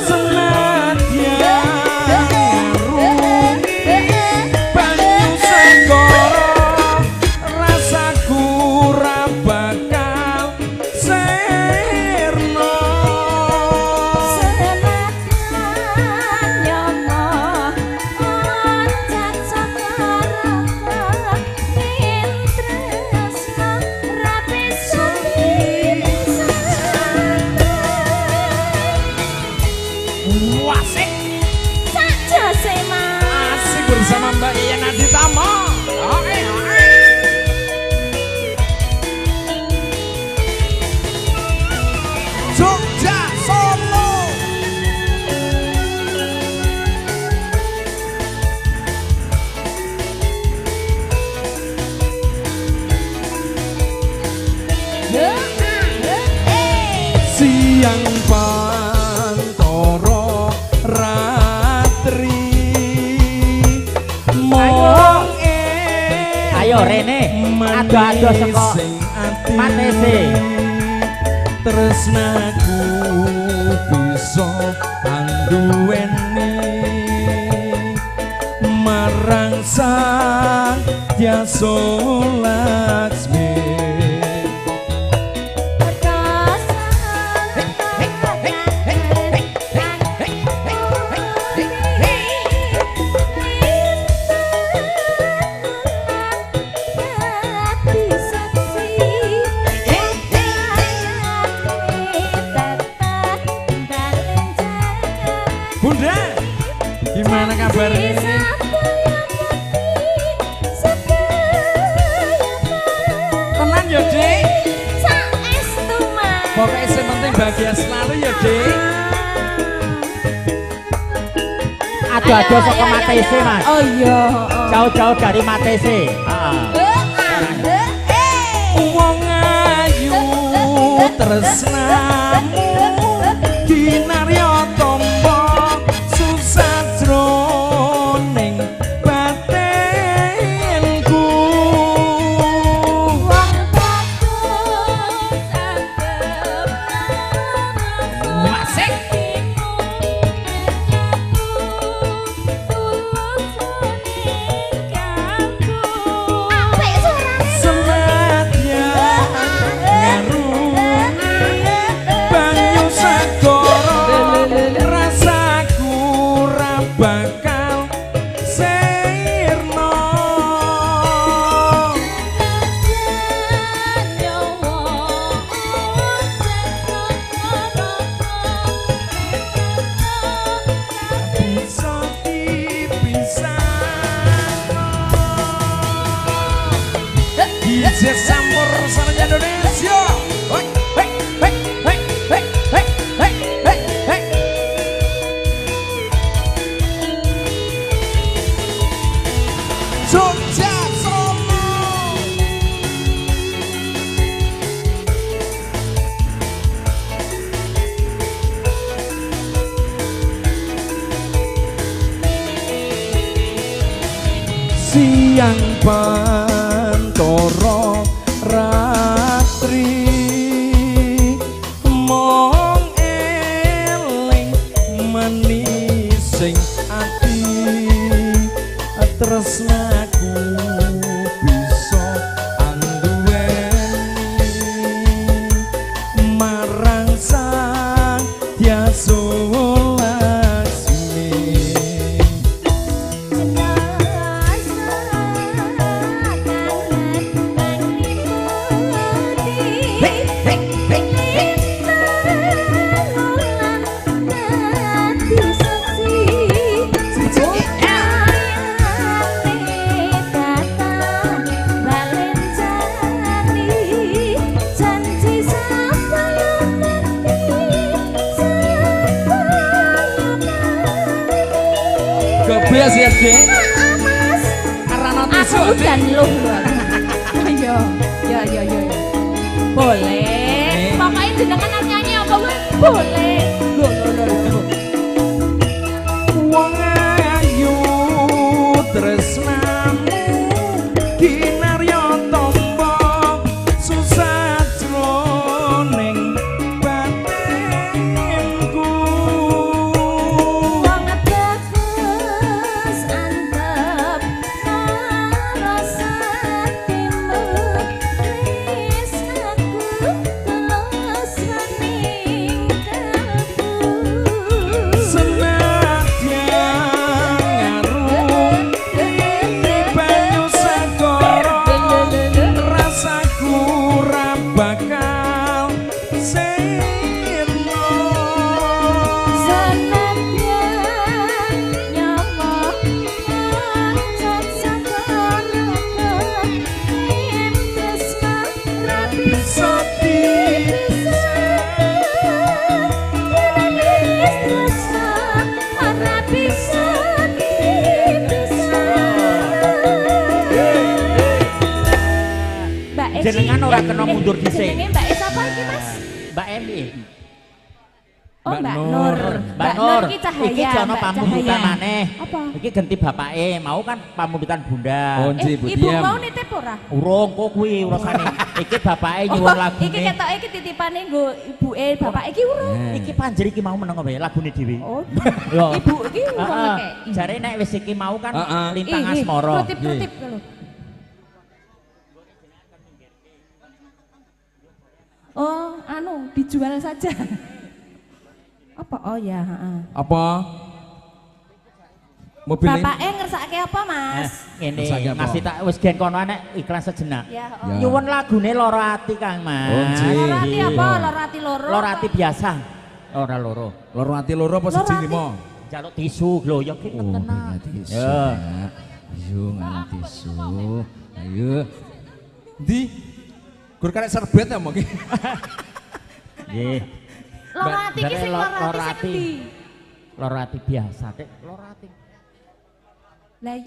Senadyan ngarungi banyu segara, rasaku ra bakal sirna. Senadyan nyomo oncat saka raka, yen tresno ra bisa dipisahno. Wasik Sajose Mas. asik bersama Mbak Ian Aditama. Oke, oke. Jogja Solo. Siang pantoro ratri mong Ayo rene, ado-ado saka Matese. Tresnaku bisa anduweni marang Sang Jasa Laksmi. Bunda, gimana kabarnya? Tenan ya, Dik. Pokoknya yang penting bahagia selalu ya, Dik. Ado-ado saka Matese, Mas. Oh iya. Jauh-jauh dari Matese. Heeh. Wong ayu tresnamu kinarya tompa susah jroning batinku. Wong bagus antep Asik. Senadyan ngarungi banyu segara, rasaku ra bakal sirna. Bisa dipisahno. DJ Sampur Sarja Indonesia. Hei, hei, hei, hei, hei, hei, hei, hei, hei. Jogja Solo. Siang pantoro ratri mong eling manising ati, tresnaku bisa anduweni marang Sang Jasa Laksmi. Gobias ya, Dek. Mas. Arana Udan luh lho. Ayo, ya ya ya. Boleh. Pokoknya jenengan arep nyanyi apa wae boleh. Lho lho lho lho. Wong ayu tresnamu kinarya tombo susah jroning batinku. Wong bagus antep rasatimu tresnaku tulus ning kalbu. Senadyan ngarungi banyu segara rasaku ra bakal sirna. Senadyan nyawa loncat saka neraka, yen tresna ra bisa dipisah. Yen tresna ora bisa dipisah. Mbak Eci, Jenengan ora kena mundur dhisik. Jenenge Mbak E sapa iki, Mas? Mbak Emi. Oh, Mbak Mbak Nur. Nur. Mbak Nur, iki Cahaya. iki jono Mbak pamundutan Cahaya. maneh. Apa? Iki ganti bapake, mau kan pamundutan bunda. Oh, nggih, Bu Ibu Diem. mau nitip ora? Urung kok kuwi urusane. Iki bapake nyuwun Oh, lagune. iki ketoke iki titipane nggo ibuke bapak iki urung. Iki panjer iki mau meneng wae lagune dhewe. Oh. Lho. Ibu iki urung Heeh. ngekeki. Jare nek wis iki mau kan Heeh. lintang Ih, ih, asmara. Krutip-krutip lho. Oh, anu dijual saja. Apa? Oh ya, heeh. Apa? Mobil ini? Bapake ngersake apa, Mas? Ngene, Ngersake apa? ngasih tak wis gen kono nek iklan sejenak. Ya, Ya. oh. Nyuwun lagune Loro Ati Kang Mas. Oh, nggih. Loro ati apa? Loro ati loro. Loro apa? ati biasa. Ora loro. Loro ati loro apa Loro siji ati. lima? Jaluk tisu lho ya ki Oh, tenan. tisu. Ya. Ayo ngalah tisu. Ayo. Ndi? Gur karek serbet ya mongki. Nggih. Loro ati iki sing loro ati sing ati. endi? Loro ati biasa, Dik. Loro ati. Lah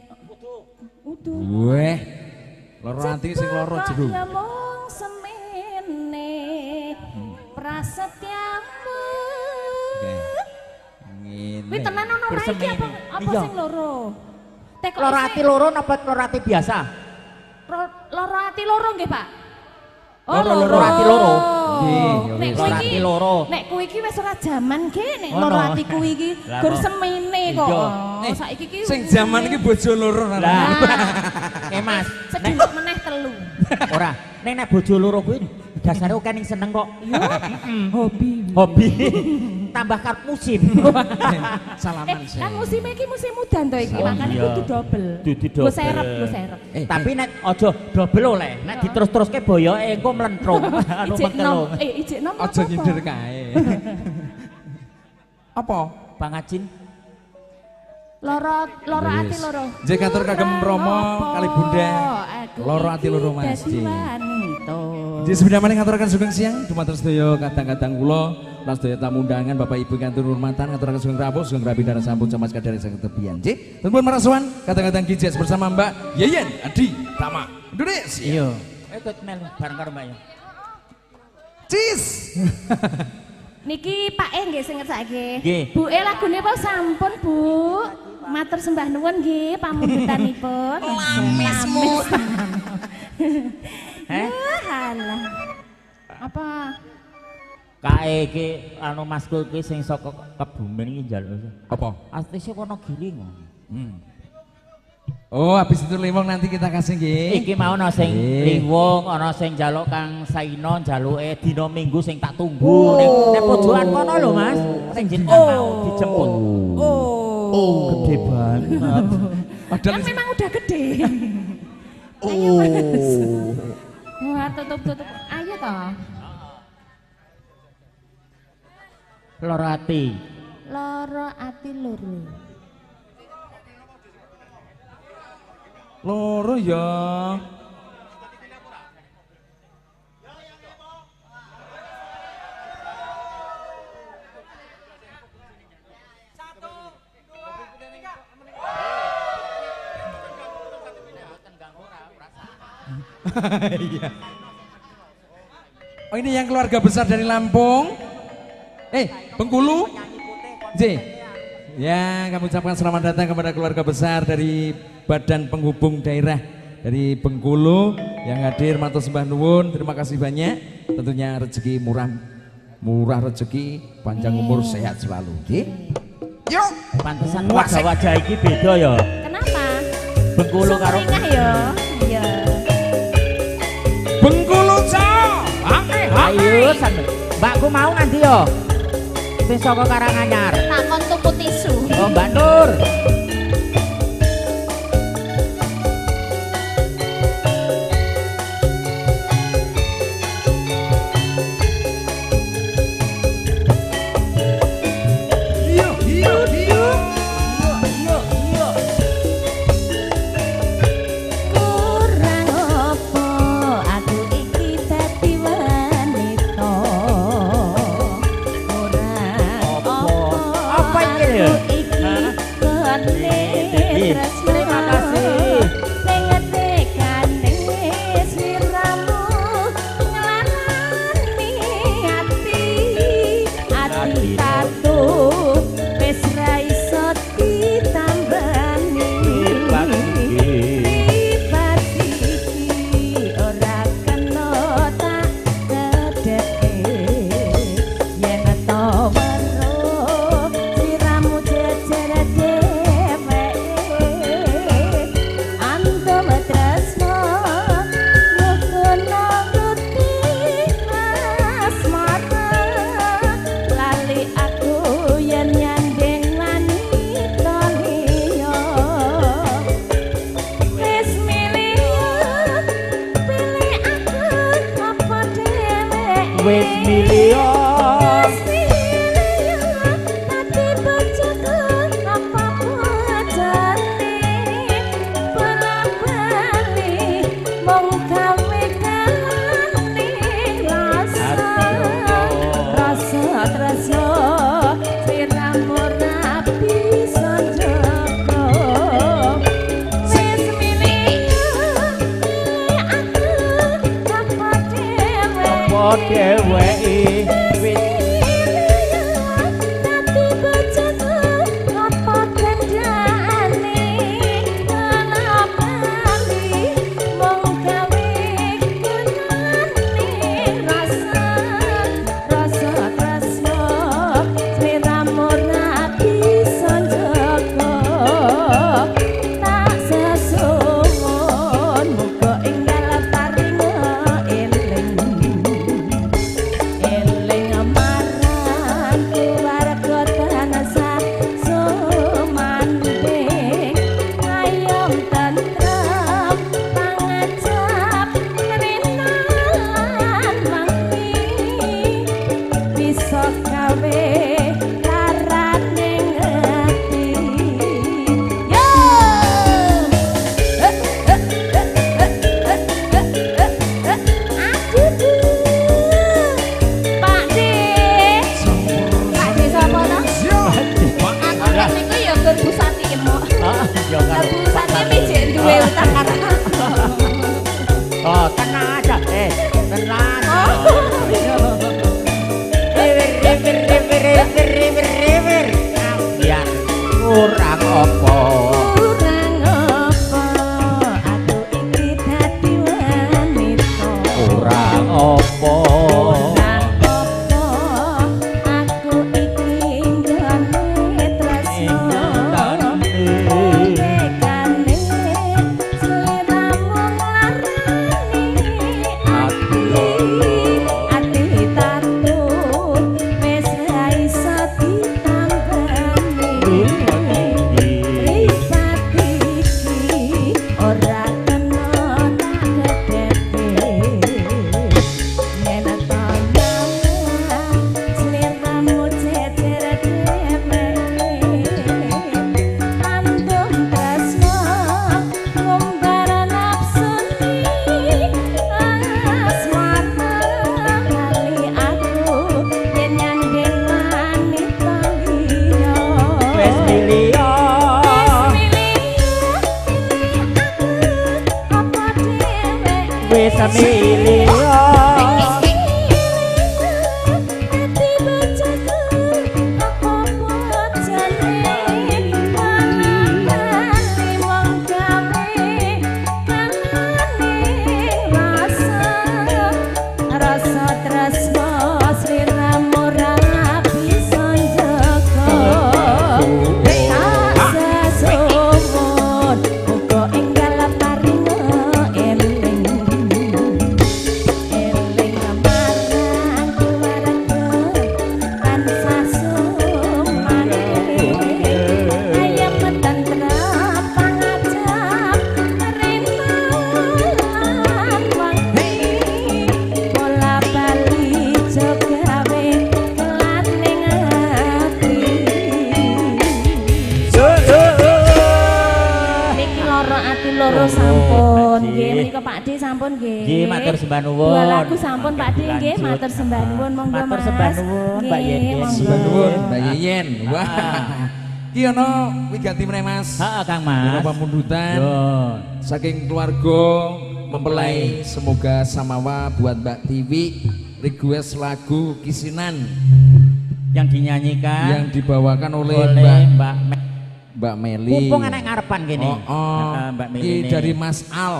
udu. Weh. Loro ati sing loro jero. Ya mung semene prasetyamu. Oke. Ngene. Kuwi tenan ono ora iki apa apa Iya. sing loro? Tekok Loro ati loro napa loro ati biasa? Loro ati loro nggih, Pak? Oh, Loro, loro ati loro. Nggih, ya Nek wis. kuwi Loro iki ati loro. Nek kuwi iki wis ora jaman ge nek Ngono. loro ati kuwi iki Lah, gur kok. semene kok. Iya. Oh, saiki iki Sing jaman iki bojo loro Lah. Nah, Eh Mas, nek seduluk meneh telu. ora, nek nek bojo loro kuwi dasare oke ning seneng kok. Yo, hobi. Hobi. Tambah karep musim. Salaman sih. Kan musim iki musim udan to iki, Oh, makane iya. kudu dobel. Kudu Nggo dobel. serep, nggo serep. Tapi nek aja dobel oleh, nek diterus-teruske boyoke engko mlentrung. Anu Ijek nom, mengkelung. ijek nom Aja apa-apa? nyindir kae. Apa? Pangajin Loro loro ati loro. Nggih katur kagem Rama kali Bunda. Aku Loro ati iki loro Mas. dadi Nggih. wanita. Nggih sepindah maning ngaturaken sugeng siang dumateng sedaya kadang-kadang kula lan sedaya tamu undangan Bapak Ibu ingkang turun ngaturaken sugeng rawuh sugeng rapi daran sampun camas kadare saged tebian. Nggih. Tenpun marasuwan kadang-kadang Gijes bersama Mbak Yeyen Adi Tama Indonesia. Iya. Eh kok melu bareng karo Mbak ya. Cheese. Niki Pak E nggih sing ngersake. Nggih. Bu E lagune apa sampun, Bu? Matur sembah nuwun nggih pamundutanipun. Lamismu. Heh? Halah. Apa? Kae iki anu masku iki sing saka Kebumen iki njaluk. Apa? Artise kono giring. Oh, habis itu limong nanti kita kasih nggih. Iki mau ana sing Nggih. liwung, ana sing njaluk Kang Saino njaluke dina Minggu sing tak tunggu ning ning pojokan kono lho Mas. Sing jenengan mau dijemput. Oh. Gede banget. Padahal Kan memang udah gede. Ayo Mas. Wah, tutup-tutup. Ayo toh. Loro ati. Loro ati loro. loro ya. Iya. Oh, ini yang keluarga besar dari Lampung. Bengkulu. J. Ya, kami ucapkan selamat datang kepada keluarga besar dari Badan Penghubung Daerah dari Bengkulu yang hadir, matur sembah nuwun, terima kasih banyak. Tentunya rezeki murah, murah rezeki, panjang umur, sehat selalu. Nggih. Yuk. Pantesan wajah-wajah iki beda ya. Kenapa? Bengkulu karo Sumringah ya. Iya. Bengkulu cah. Ayo sampe. Mbakku mau nganti yo. Sing saka Karanganyar. Tak kon tuku tisu. Oh, Mbak Nur. Yo yo yo. Yo yo. Kurang opo aku iki dadi wanita. Kurang Apa? opo Apa iki lho? aku iki Hah? kene tresno. Terima kasih. Ning ngetekane sliramu nglarani ati. Ati tatu wis ra iso ditambani. Mripat iki ora kena tak kedheke. Yen to weruh sliramu jejer dheweke. Antum tresno nukono nuti asmara. Lali aku yen nyanding wanita liya. Wis milih pilih aku apa dheweke. Wis milih. Wis milih dadi bojoku apa bojone. Bola-bali mung gawe kalane rasa. Rasa tresno sliramu ora bisa njaga. Wis milih pilih aku apa dheweke. Apa dheweke? Wis Dadi bojoku apa gandane. Bola-bali mung gawe kenane rasa. Rasa tresno sliramu ora bisa njaga. Tak sesuwun muga enggal paring eling. Eling marang Semilia. Ati bacaku apa bocane manane wong gawe kanane rasa rasa tresno sliramu ora bisa njaga tak sesumur muga enggal paringa eling eling marang keluarga tansah sumane ayem tentrem pangajap rena lan wangi bola bali jogawe kelat ning ati. Niki loro ati loro sampun nggih menika Pak D sampun nggih. Nggih, matur sembah nuwun. Dua lagu sampun Pak D nggih, Lanjut. Matur sembah nuwun monggo Matur Mas. sembah nuwun, Mbak Nggih, Yen. monggo. Sembah nuwun Mbak Yeyen. Wah. Ki ana wigati meneh Mas. Heeh, Kang Mas. Ana pamundutan Yo. saking keluarga mempelai, semoga samawa buat Mbak Tiwi request lagu Kisinan Yang dinyanyikan yang dibawakan oleh, oleh Mbak Mbak Mbak Meli. Mumpung anak ngarepan gini. Oh, oh. Heeh, Mbak Meli. Ki ini. dari Mas Al.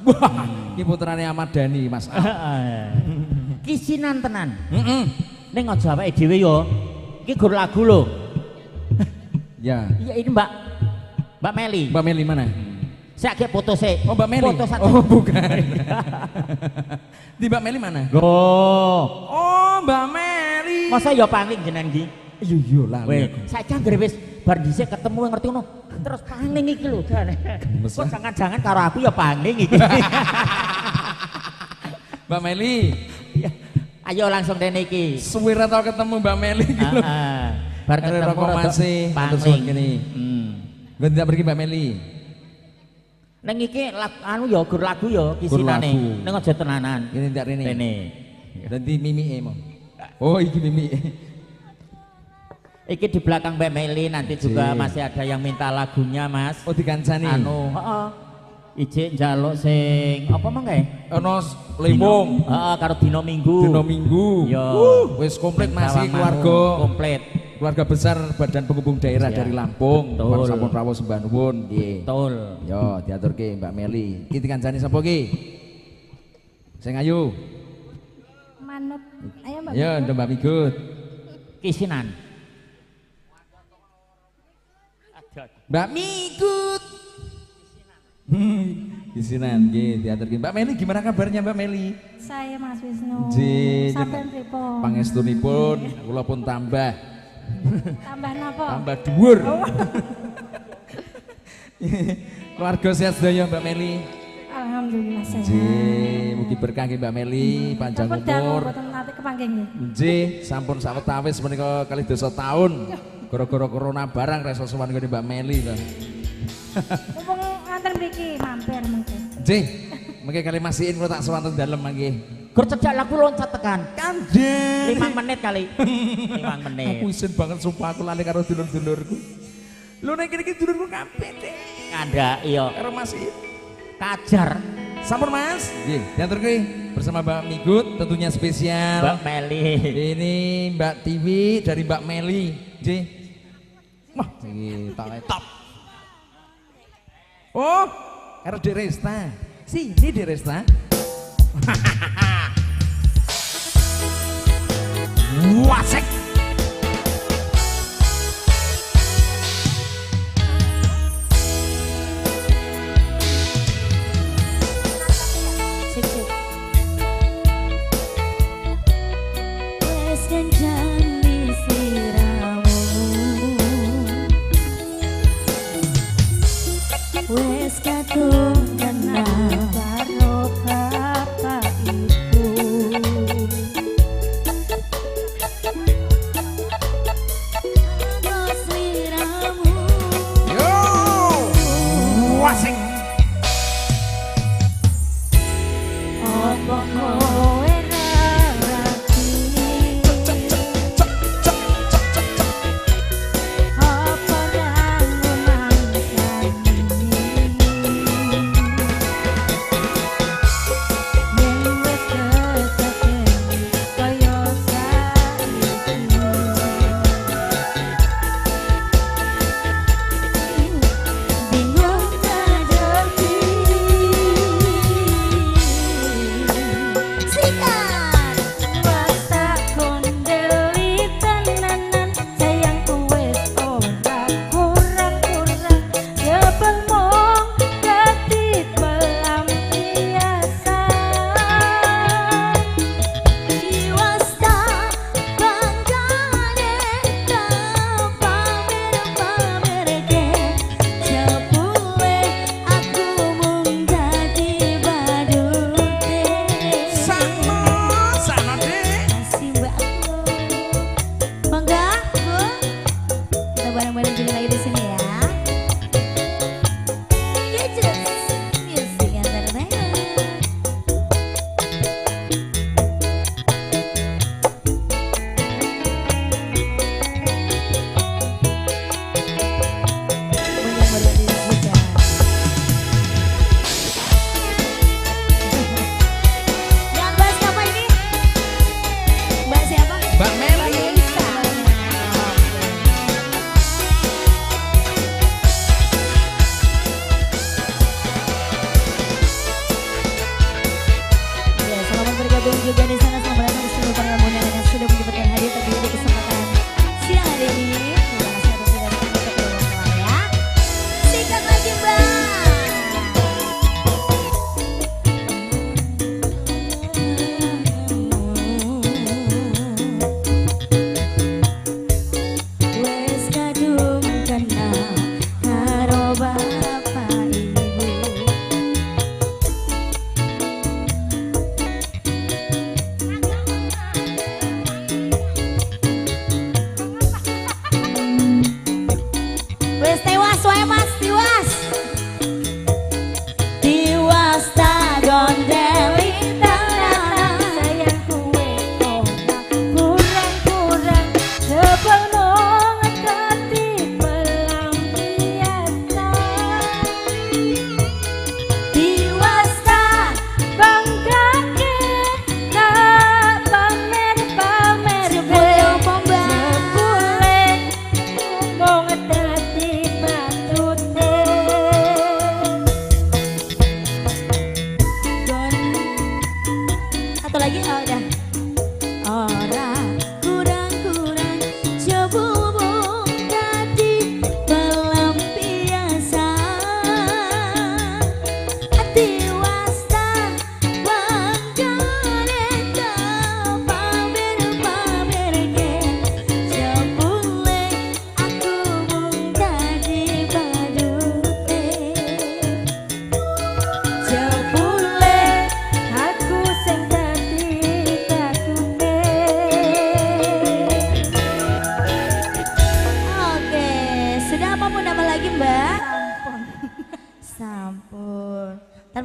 Wah, ki putrane Ahmad Dhani Mas Al. Heeh. Kisinan tenan. Heeh. Ning aja awake dhewe yo. Iki gur lagu lho. Ya. Iya ini Mbak Mbak Meli. Mbak Meli mana? Saya agak foto sih. Oh, Mbak Meli. Foto satu. Oh, bukan. Di Mbak Meli mana? Loh. Oh, Mbak Meli. Masa ya paling jenengan iki? Iya, iya lali. Weh, aku. saiki anggere wis bar dhisik ketemu ngerti ngono. Terus paling iki lho jane. Gemes, Kok ah. jangan-jangan karo aku ya paling iki. Mbak Meli, Iya. Ayo langsung rene iki. suwe ra tau ketemu Mbak Meli iki lho. Heeh. Bar Karo ketemu rokok rada masih terus paling. ngene. Hmm. Gue tidak pergi Mbak Meli. Neng iki anu ya gur lagu ya kisinane. lagu. Ning aja tenanan. Ini tidak rene. Rene. Nanti mimike mau. Oh, iki mimike. Iki di belakang Mbak Meli nanti juga Jih. masih ada yang minta lagunya, Mas. Oh, dikancani. Anu, heeh. Ijik njaluk sing apa mangke? Ono lewung. Heeh, karo dina Minggu. Dino Minggu. Yo. Wis komplit masih Tawangmangu, keluarga. komplit. Keluarga besar Badan Penghubung Daerah Iya. dari Lampung. Betul. Para sampun rawuh sembah nuwun nggih. Betul. Yo diaturke Mbak Meli. Iki dikancani sapa ki? Sing ayu. Manut. Ayo Mbak. Yo ndek Mbak Migut. Kisinan. Mbak Migut. Kisinan nggih diaturke. Mbak Meli gimana kabarnya Mbak Meli? Saya Mas Wisnu. Nggih. Sampeyan pripun? Pangestunipun kula pun tambah Tambah napa? tambah dhuwur. Keluarga sehat sedaya Mbak Meli. Alhamdulillah sehat. Nggih, mugi berkah nggih Mbak Meli, panjang Sampun dangu umur. mboten nate kepanggih nggih. Nggih, sampun sawetawis menika kalih dasa taun. Gara-gara corona barang ra iso sowan nggone Mbak Meli to. Mumpung nganten mriki mampir mengke. Nggih, mengke kali masihin kula tak sowan teng dalem mangke. Gur cedak lagu loncat tekan. Kanjeng. 5 menit kali. 5 menit. Aku isin banget sumpah aku lali karo dulur-dulurku. Lho nek kene iki dulurku kabeh, Dik. Kandhak iya. Karo Mas In. Kajar Sampun Mas. Nggih, diaturke bersama Mbak Migut tentunya spesial. Mbak Meli. Ini Mbak Tiwi dari Mbak Meli. Nggih. Wah, iki tak top. Oh, karo Dek Resta. Sini Dek Resta. Wasek. Sik sik. Wes kancani siramu. Wes kadung kenal karo bapak ibu. Ana sliramu. Yo. Wasek. Apa kowe ra ngerti? Cek.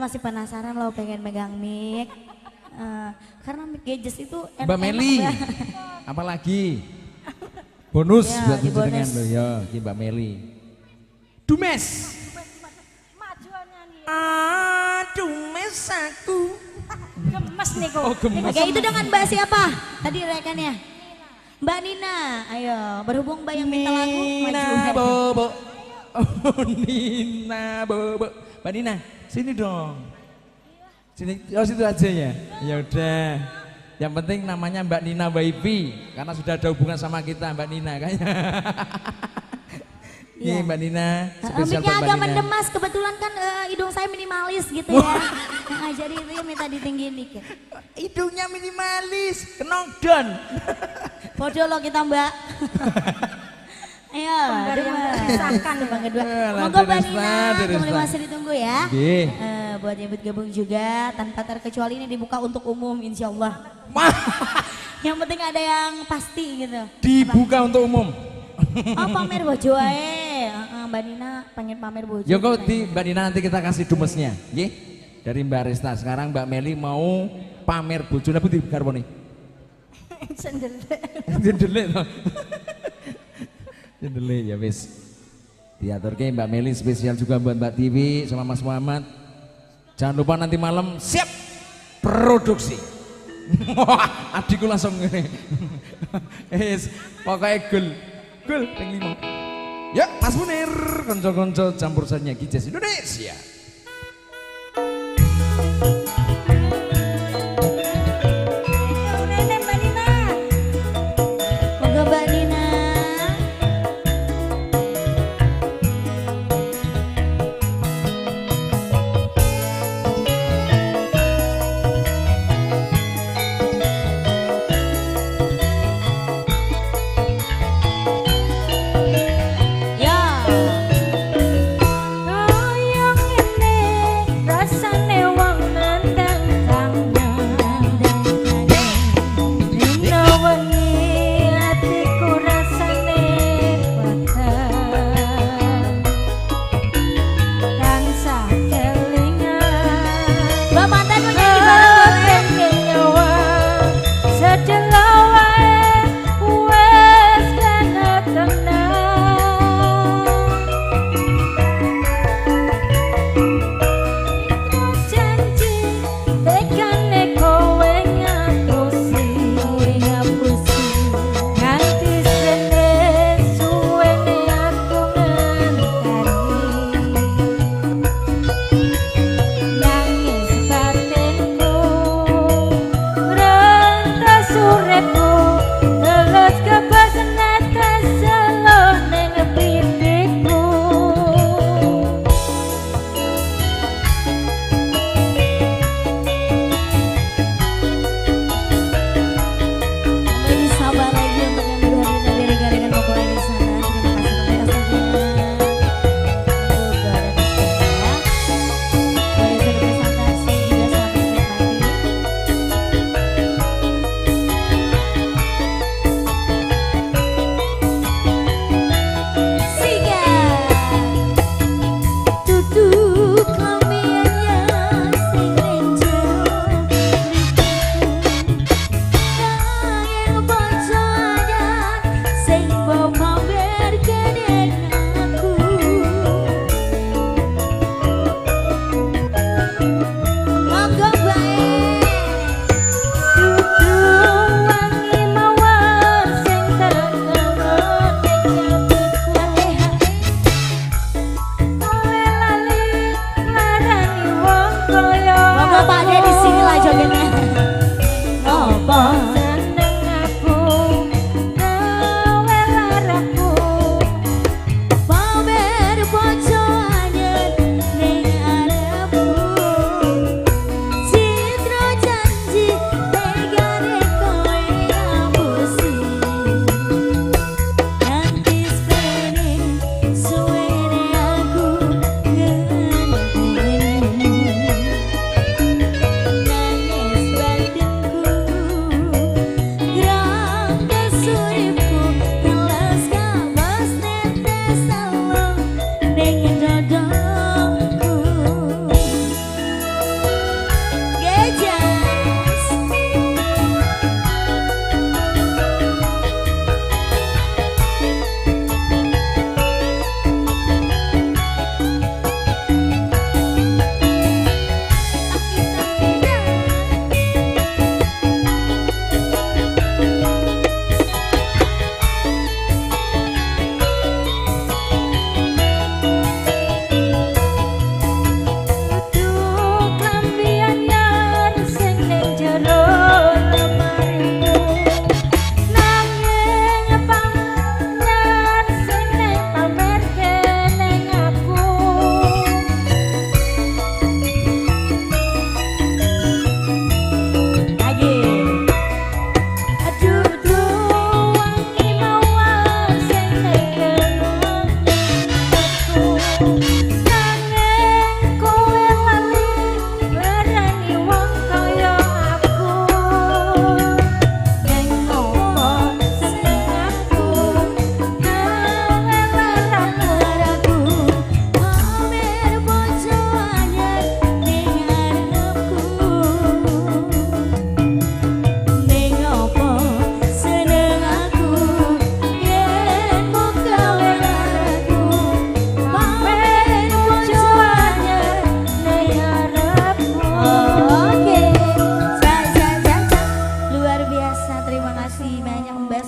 masih penasaran loh pengen megang mic. Karena mic gadget itu enak. Mbak Meli, apalagi bonus ya, buat jenengan lho ya, iki Mbak Meli. Dumes. Dumes aku. Gemes niku. Oh, gemes. Oke, itu dengan Mbak siapa? Tadi rekannya. Mbak Nina, ayo berhubung Mbak yang minta lagu Nina maju. Bobo. Oh, Nina Bobo. Mbak Nina, sini dong. Sini, oh situ aja ya. Ya udah. Yang penting namanya Mbak Nina Waibi karena sudah ada hubungan sama kita Mbak Nina kayaknya. Iya Mbak Nina, spesial buat Mbak agak Nina. Mendemas, kebetulan kan hidung saya minimalis gitu ya. Nah, jadi itu ya minta ditinggiin dikit. Hidungnya minimalis, kenong don. Bodoh loh kita Mbak. Ayo, terpisahkan tembang kedua. Monggo Mbak Nina, kembali masih ditunggu ya. Buat nyebut gabung juga, tanpa terkecuali ini dibuka untuk umum insya Allah. Yang penting ada yang pasti gitu. Dibuka untuk umum. Oh pamer bojo ae. Mbak Nina pengen pamer bojo. Ya kok di Mbak Nina nanti kita kasih dumesnya, nggih. Dari Mbak Resta. Sekarang Mbak Meli mau pamer bojo napa di garwane? Sendele. Sendele to. Sendele ya wis. Diaturke Mbak Meli spesial juga buat Mbak Tiwi sama Mas Muhammad. Jangan lupa nanti malam siap produksi. Wah, adikku langsung ngene. Wis, pokoke gol. Gol ping 5. Ya, Mas Munir, konco-konco campur saja Gijes Indonesia. Mbak Nina. Monggo Mbak Nina.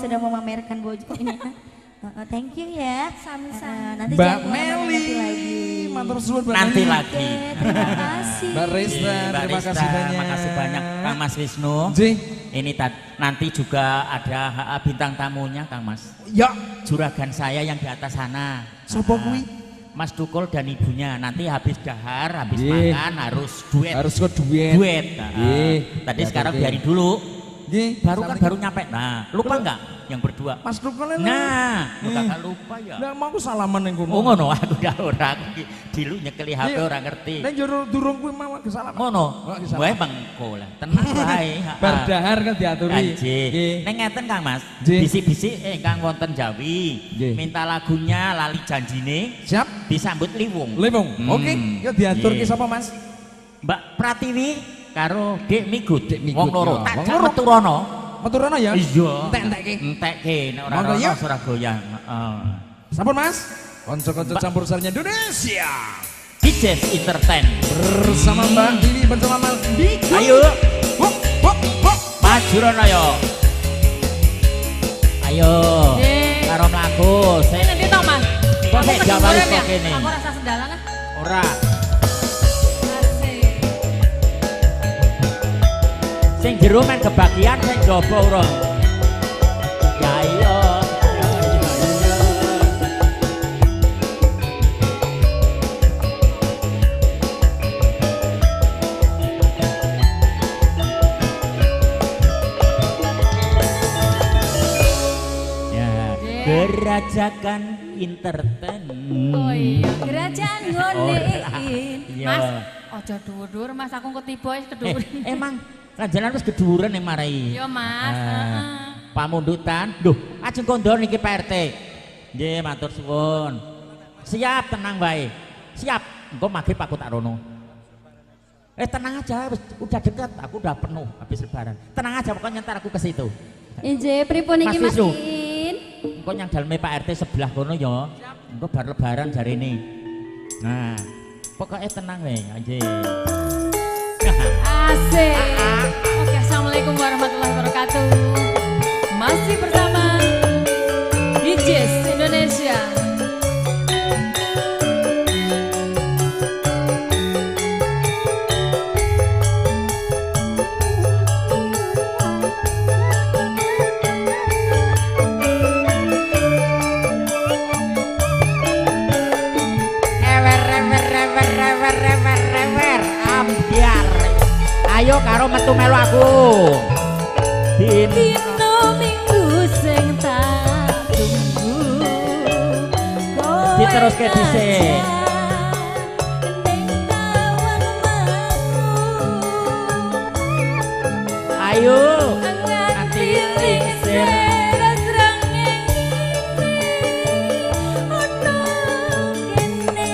sudah memamerkan bojonya. Thank you ya. Sami-sami. Nanti Mbak jangan kemana-mana, Meli, nanti lagi. Matur suwun Mbak Nanti Meli. lagi. Oke, terima kasih. Mbak Rista, Mbak terima Rista, kasih banyak. Makasih banyak Kang Mas Wisnu. Nggih. Ini nanti juga ada bintang tamunya Kang Mas. Ya, Juragan saya yang di atas sana. Sopo kuwi? Mas Tukul dan ibunya. Nanti habis dahar, habis Nggih. makan harus duet. Harus kok duet. Duet. Nah, Nggih. tadi Ya, sekarang oke. biarin dulu. Nggih, Baru kan sampai- baru nyampe. Nah, lupa nggak yang berdua? Mas Tukul. Nah, lu kakak lupa ya. Lah mau aku salaman ning kono. Oh ngono, aku dah ora aku ki dilu nyekeli HP Iya. ora ngerti. Nek jero durung kuwi mau aku salaman. Ngono. Oh, kesalaman. Wae mengko lah. Tenang wae. Bar dahar kan diaturi. Nggih. Nggih. Ning ngeten Kang Mas, Nggih. bisik-bisik ingkang wonten Jawi, Nggih. minta lagunya lali janjine Siap. disambut Liwung. Liwung. Hmm. Oke, yo diaturke Nggih. sapa Mas? Mbak Pratiwi karo Dik Migut. Dik Migut, Wong loro. ya. Tak Wong jak loro. metu rono. Metu rono ya. Iya. Entek-entekke. Entekke nek ora Monggo, rono yuk. ora goyang. Heeh. Sampun Mas. Konco-konco campur sarinya Indonesia. DJs Entertain. Bersama Mbak Vivi bersama Mas Migut. Ayo, Hop, hop, hop. maju rono yo. Ayo. Nggih. Karo mlaku. Ini nanti toh Mas. Kok Aku sik diawali keduwuren ya? kok kene. Aku rasa sendalan ah. Ora. Asik. Sing jero men kebagian sing njaba ora. Ya iya. Ya iya. Ya, Gerajakan Entertain. Oh iya, kerajaan ngone. Iya. Mas, ojo dhuwur-dhuwur Mas, aku ketiba wis kedhuwuren. Emang lanjaran wis keduwuren ning marai. Iya Mas, Ah. heeh. Pamundutan. Duh, ajeng kondo niki Pak RT. Nggih, matur suwun. Siap, tenang wae. Siap. Engko maghrib aku tak rono. Tenang aja, wis udah deket, aku udah penuh habis lebaran. Tenang aja, pokoknya ntar aku ke situ. Injih, pripun iki Mas Mas Wisnu. In? Engko nyang daleme Pak RT sebelah kono ya. Engko bar lebaran jarene. Nah, pokoknya tenang wae, anjing. Asik. Oke, assalamualaikum warahmatullahi wabarakatuh. Masih bersama DJs Indonesia. Ewer ewer ewer ewer ewer ewer ambyar. Ayo karo metu melu aku. Din Dino minggu sing tak tunggu. Kowe Diteruske dhisik. ning tawang mlaku. Ayo. Nganti lingsir srengenge ono kene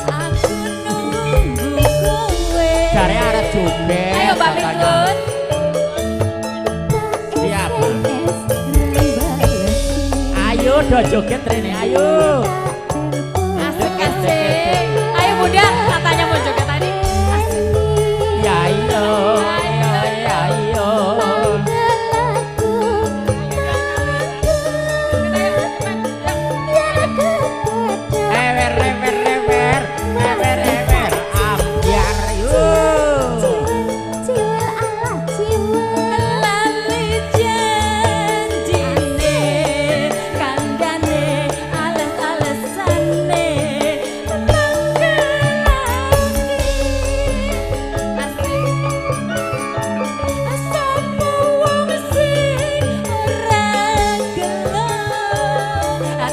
aku nunggu kowe. Jare arep joget. Ayo Mbak katanya. Pikun. Siap. Ayo do joget rene, ayo. Asik asik. Ayo Bunda, katanya mau joget tadi. Asik. Ya iyo. Ya iyo. Ewer ewer ewer ewer ewer ambyar yo. Lali janjine kandhane ales-alesane menangke asik sapa wong sing ora gelo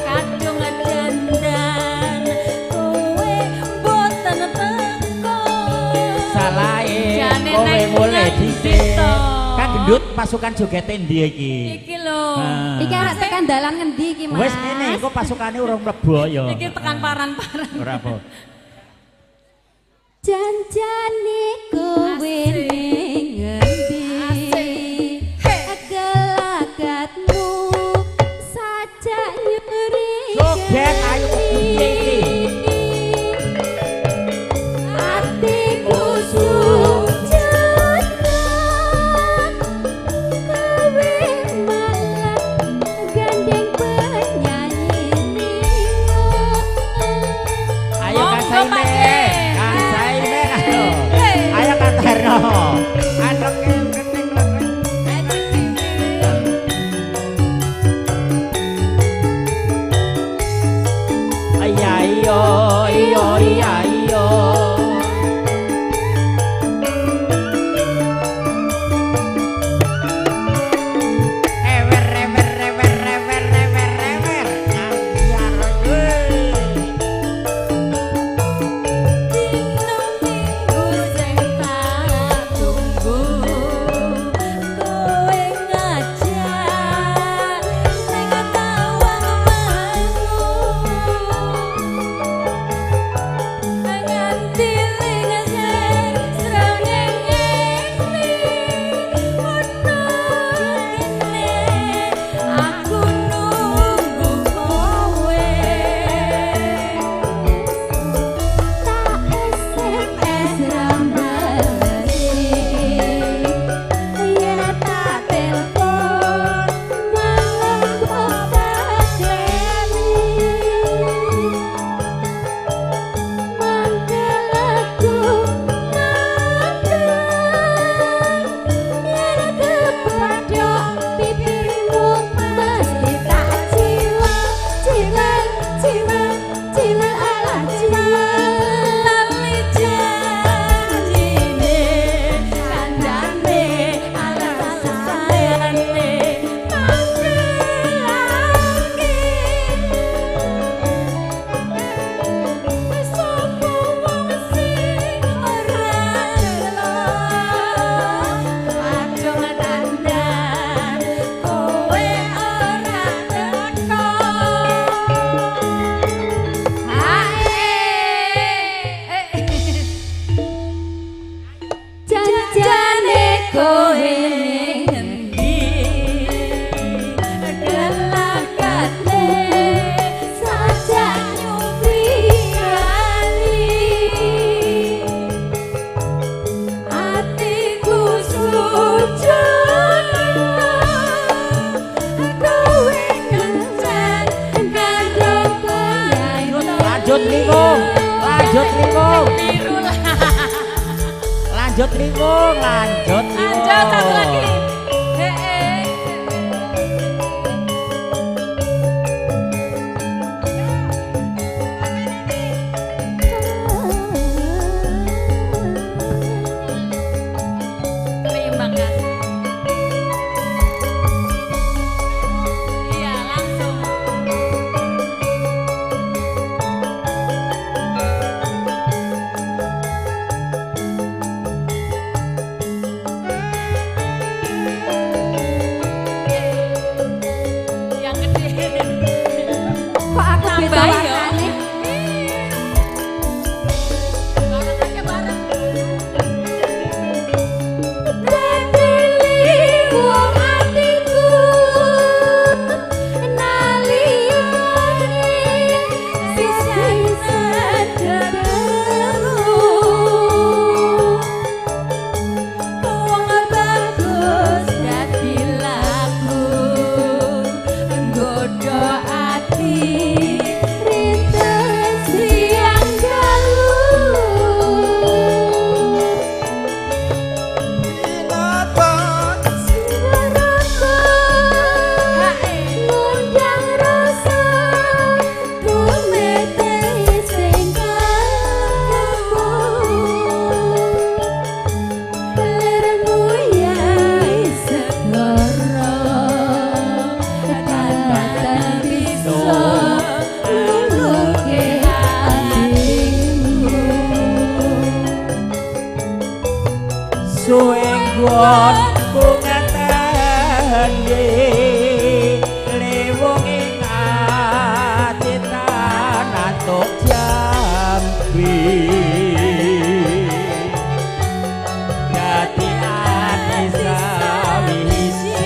kadung dandan kowe mboten teko. Salahe Jane kowe neng mulai ngendi dhisik. to? Kang gendut pasukan jogete ndi iki? Iki lho. Ah. Iki arep tekan dalan ngendi iki, Mas? Wis ngene, engko pasukane urung mlebu ya. Iki tekan paran-paran. Ora apa. Janjane kowe Asik. ning ngendi? Asik. Gelagatmu sajak nyeri. Joget ayo piye iki? Atiku sujud kowe malah Lanjut liwung, lanjut liwung. Lanjut liwung, lanjut liwung. Lanjut satu lagi. Terima kasih. Iya, langsung. Yang gede. Kok aku beda Tambah ya. warnane? Bareng aja bareng. Suwe nggonku ngateni lewung ing ati tanatuk jambi. Dadi ati sawisi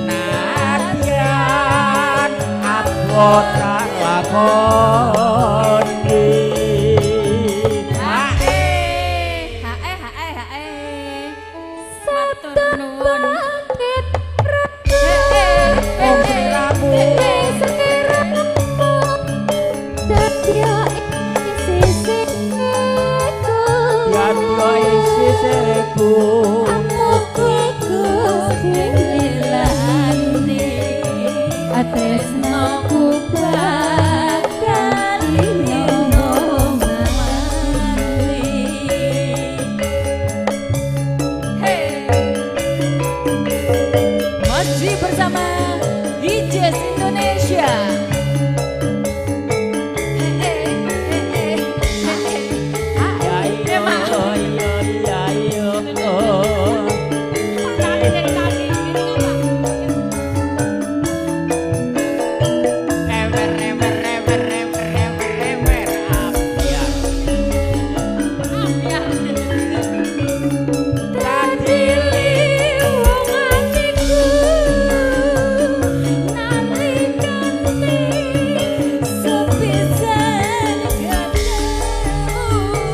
nadyan abot tak lakoni. Hae, hae, hae, hae. Matur nuwun. Wong sliramu. Yatwa isi siriku. Tresnoku bakal lino mati. Hey. Moji bersama DJs Indonesia. Ya iyo ya iyo. Ewer ewer ewer ewer ewer ewer ambyar. Dadi Wong atiku nalikane sepisan ketemu.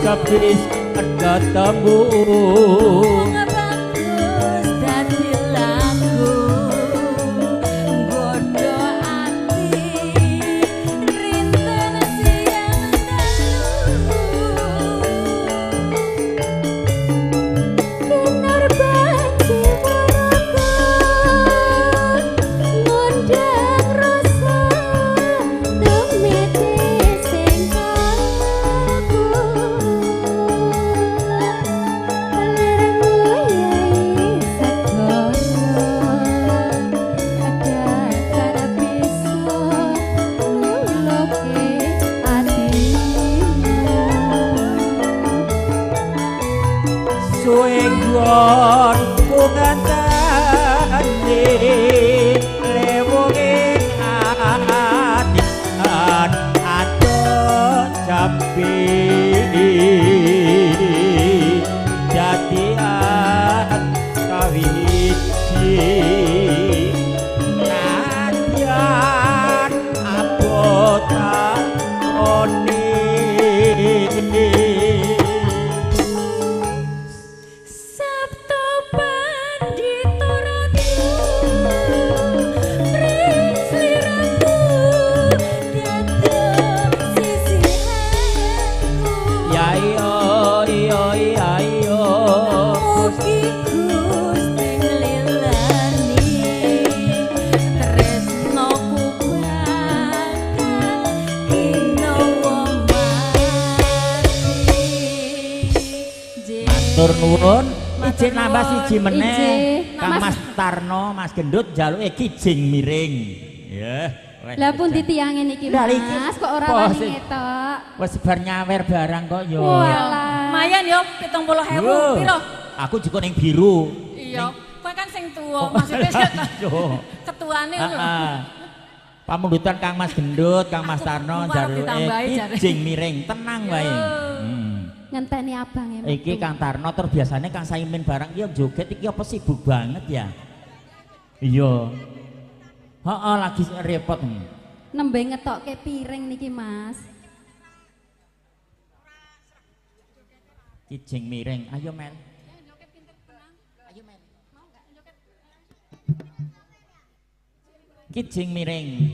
sebis ketemu. Wong bagus dadi lagu nggodho ati rinten siang dalu. Kinar banci waraka ngundang rasa tumite sing kaku. Lermu Ijik nambah siji meneh. Kang Mas Tarno, Mas Gendut jaluke kijing miring. Ya. Lah pundi tiyange niki Mas, kok ora wani ngetok. Wis bar nyawer barang kok yo. Lumayan yo 70.000 piro? Aku jiko ning biru. Iya, kowe kan sing tuwa, maksudnya ketuane lho. Pamundutan Kang Mas Gendut, Kang Mas Tarno jaluke kijing miring, tenang wae. Ngenteni abange. Iki Kang Tarno terus biasanya Kang Saimin barang iki joget iki apa sibuk banget ya? Iya. Heeh, lagi repot. Nembe ngetokke piring niki Mas. Kijing miring, ayo Mel. Ayo Mel. Kijing miring.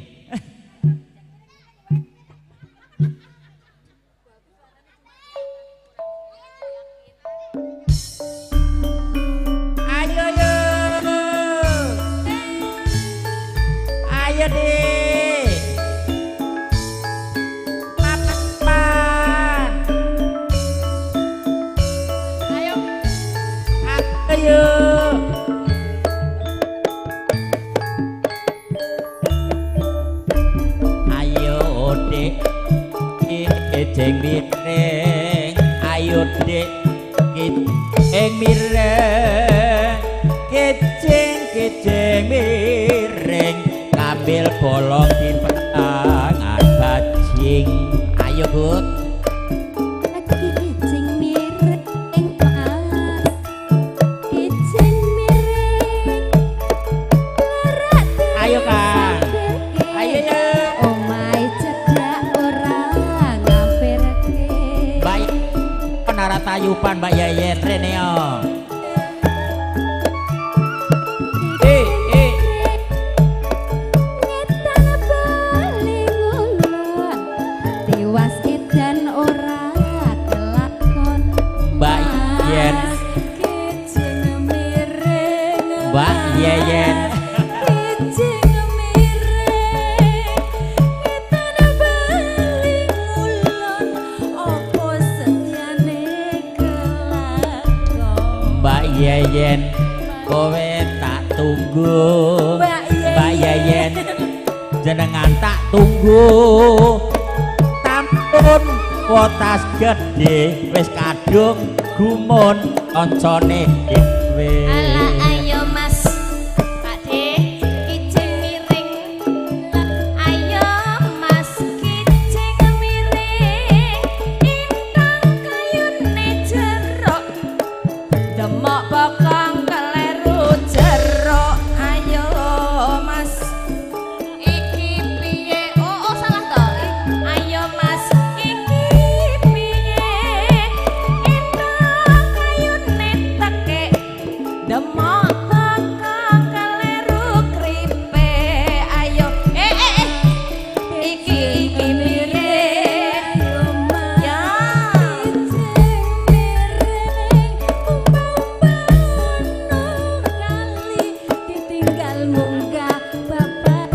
Ayo yo. Ayo deh. Mapan. Ayo. Ayo. Ayo dek. Kijing miring. Ayo dek. Kijing miring. Kijing kijing miring. Ambil bolong di petangan bajing. Ayo Gut. Kijing miring Mas, kijing miring. Ayo Kang. Ayo ya. Omahe cedhak ora ngampirke. Mbak Penara tayupan Mbak Yeyen rene yo. Mbak Yeyen. Kijing miring etan bali ngulon opo setyane kelakon. Mbak Yeyen kowe tak tunggu. Mbak Yeyen jenengan tak tunggu. Tampun wotas gedhe wis kadung gumun kancane dhewe. Ala ayo Mas Pak De kijing miring. Ayo Mas kijing miring. Intang kayune jeruk demok bokong keleru jeruk. Ayo Mas iki piye? Oh, oh salah toh. Ayo Mas iki piye? Intang kayune tekek demok bokong keleru kripe. Ayo iki iki piye? Ya. Kijing miring umpama kali ditinggal munggah bapak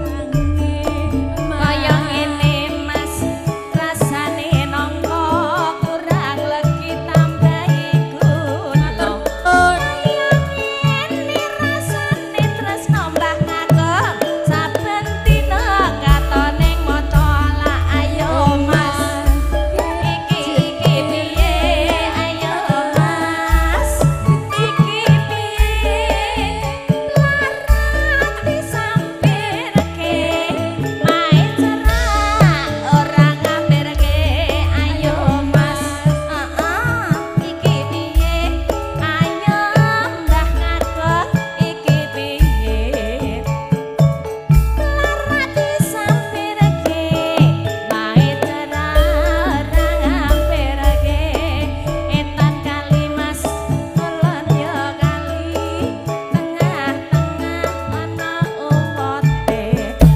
angin. Kaya ngene Mas rasane nangka kurang legi tambahi gula. Kaya ngene rasane tresno Mbah Kakung saben dina katone maca la ayo Mas. Iki iki piye ayo Mas. Iki piye larat disampirke mae cerak ora ngampirke ayo Mas. Heeh iki piye ayo Mbah Kakung iki piye larat disampirke mae cerak ora ngampirke etan kali Mas kulon yo kali tengah-tengah ana uwote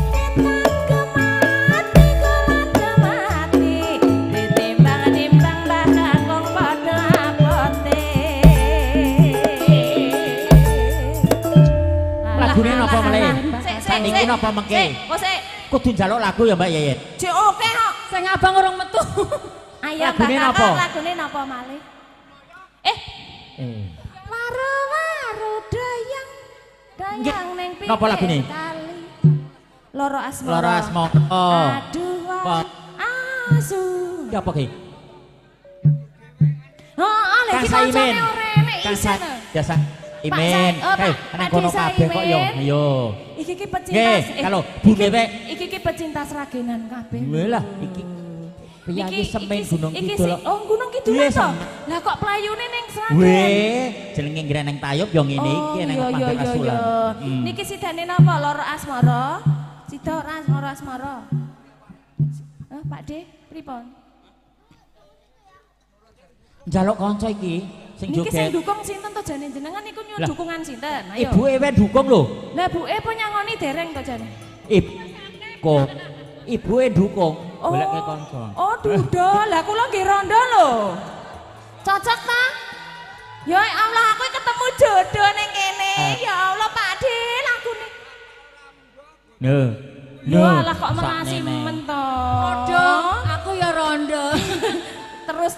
etan kemati kulon kemati ditimbang-timbang Mbah Kakung padha abote. Lagune napa melih? Sik, sik, Saniki sik. napa mengke? Sik, kok sik. Kudu njaluk lagu ya Mbak Yeyen. Cek oke kok. Sing abang urung metu. Ayo Mbah Lagune napa? Kakung lagune napa malih? Eh, Eh. Berenang ning pinggir Napa lagune? kali. Loro Asmara. Loro Asmara. Aduh wong asu. Ki apa ki? Heeh, lha Kang iki kancane Saimin. ora enek Kang isin. Biasa Imin. Pak Nang kono kabeh kok yo. Ayo. Iki ki pecinta. Nggih, kalau Bu Dewe iki ki pecinta Sragenan kabeh. Lha iki piye semen Gunung Kidul. Oh, Gunung Kidul to. Lah kok playune ning Sragen? Weh, jenenge ngreneng tayub yo ngene iki nang panggon rasulan. Niki sidane napa? Loro Asmara. Sida ora Loro Asmara. Pak De, pripun? Njaluk kanca iki sing joget. Niki sing dukung sinten to jane jenengan niku nyuwun dukungan sinten? Ayo. Ibuke wae dukung lho. Lah buke pun nyangoni dereng to jane? Ibu. Ibuke dukung. Goleke kanca. Oh, duda. Lah kula nggih rondo lho. Cocok ta? Ya Allah, aku ketemu jodoh ning kene. Ya Allah, Pak De, lagune. Lho. Lho, alah kok melasi men to. Rondo, aku ya rondo. Terus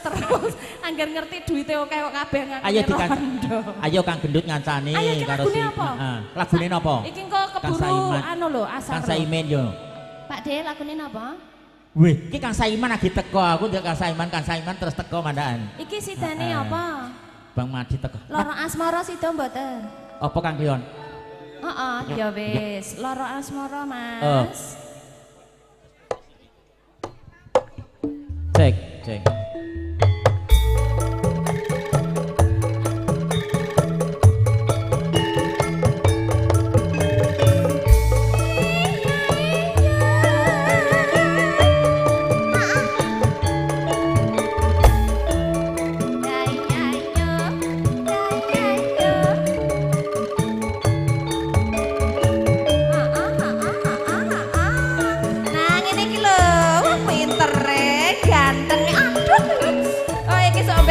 angger ngerti duwite akeh kok kabeh ngakune. Ayo rondo. Ayo Kang Gendut ngancani karo si. Heeh. Lagune napa? Iki engko keburu anu lho, asar. Kang Saimin yo. Pak De, lagune napa? Wih, iki Kang Saiman lagi teko, aku ndelok Kang Saiman terus teko mandaan. Iki sidane apa? Bang Madi teko. Loro Asmara sida mboten? Apa Kang Leon? Heeh, ya wis, Loro Asmara, Mas. Cek, cek.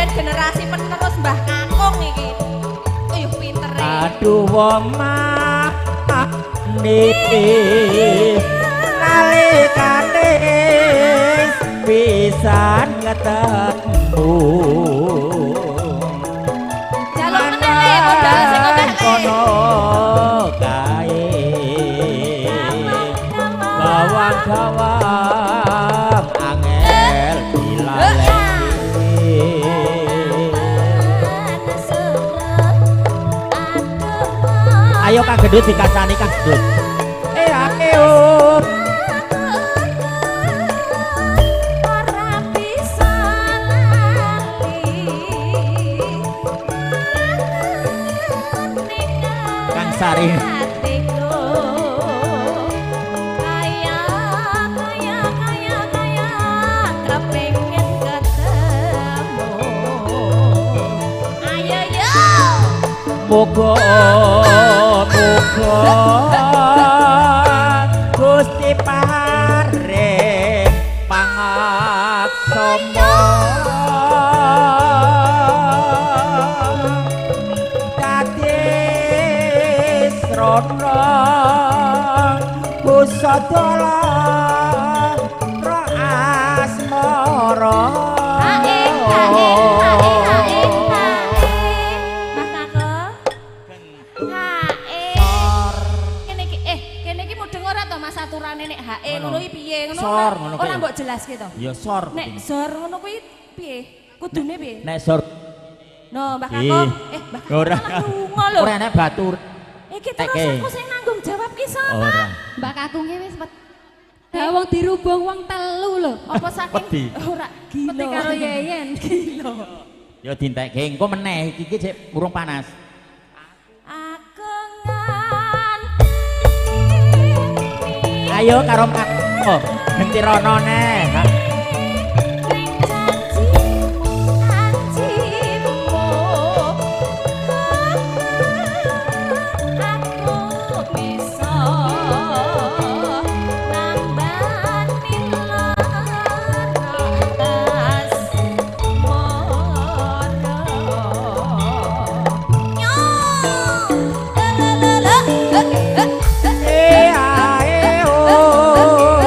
Generasi penerus Mbah Kakung iki. Uyuh pintere. Aduh wong mane nalikane pisan ketemu. Jaluk meneh le modal sing akeh le. Kono kae. Gawang-gawang angel dilaleni. Ayo Kang Gendut dikancani Kang Gendut. Ayo. Ora bisa lali. Kang Sari. Kaya kaya kaya kaya kepengen ketemu. Ayo yo. Muga muga Gusti paring pangaksama dadi srana kusadala ra asmara. Hae hae hae hae hae. Mas Kakung. Hae. Kene iki kene iki mudeng ora to Mas aturane nek hae ngono iki piye ngono? Sor ngono kuwi. Ora mbok jelaske to. Ya sor. Nek sor ngono kuwi piye? Kudune piye? Nek sor. No, Mbah Kakung. Mbah Kakung Ora. malah lunga lho. Ora enek batur. Iki terus aku sing nanggung jawab ki sapa? Ora. Mbah Kakung ki wis Lah wong dirubung wong telu lho. Apa saking ora gila. Wedi karo Yeyen. Gila. Ya dintekke engko meneh iki iki jek urung panas. Aku nganti. Ayo karo Mbak. Genti rono neh. Ning janji janjimu aku bisa nambani lara asmara. Nyo. La la la. Eh ae oh.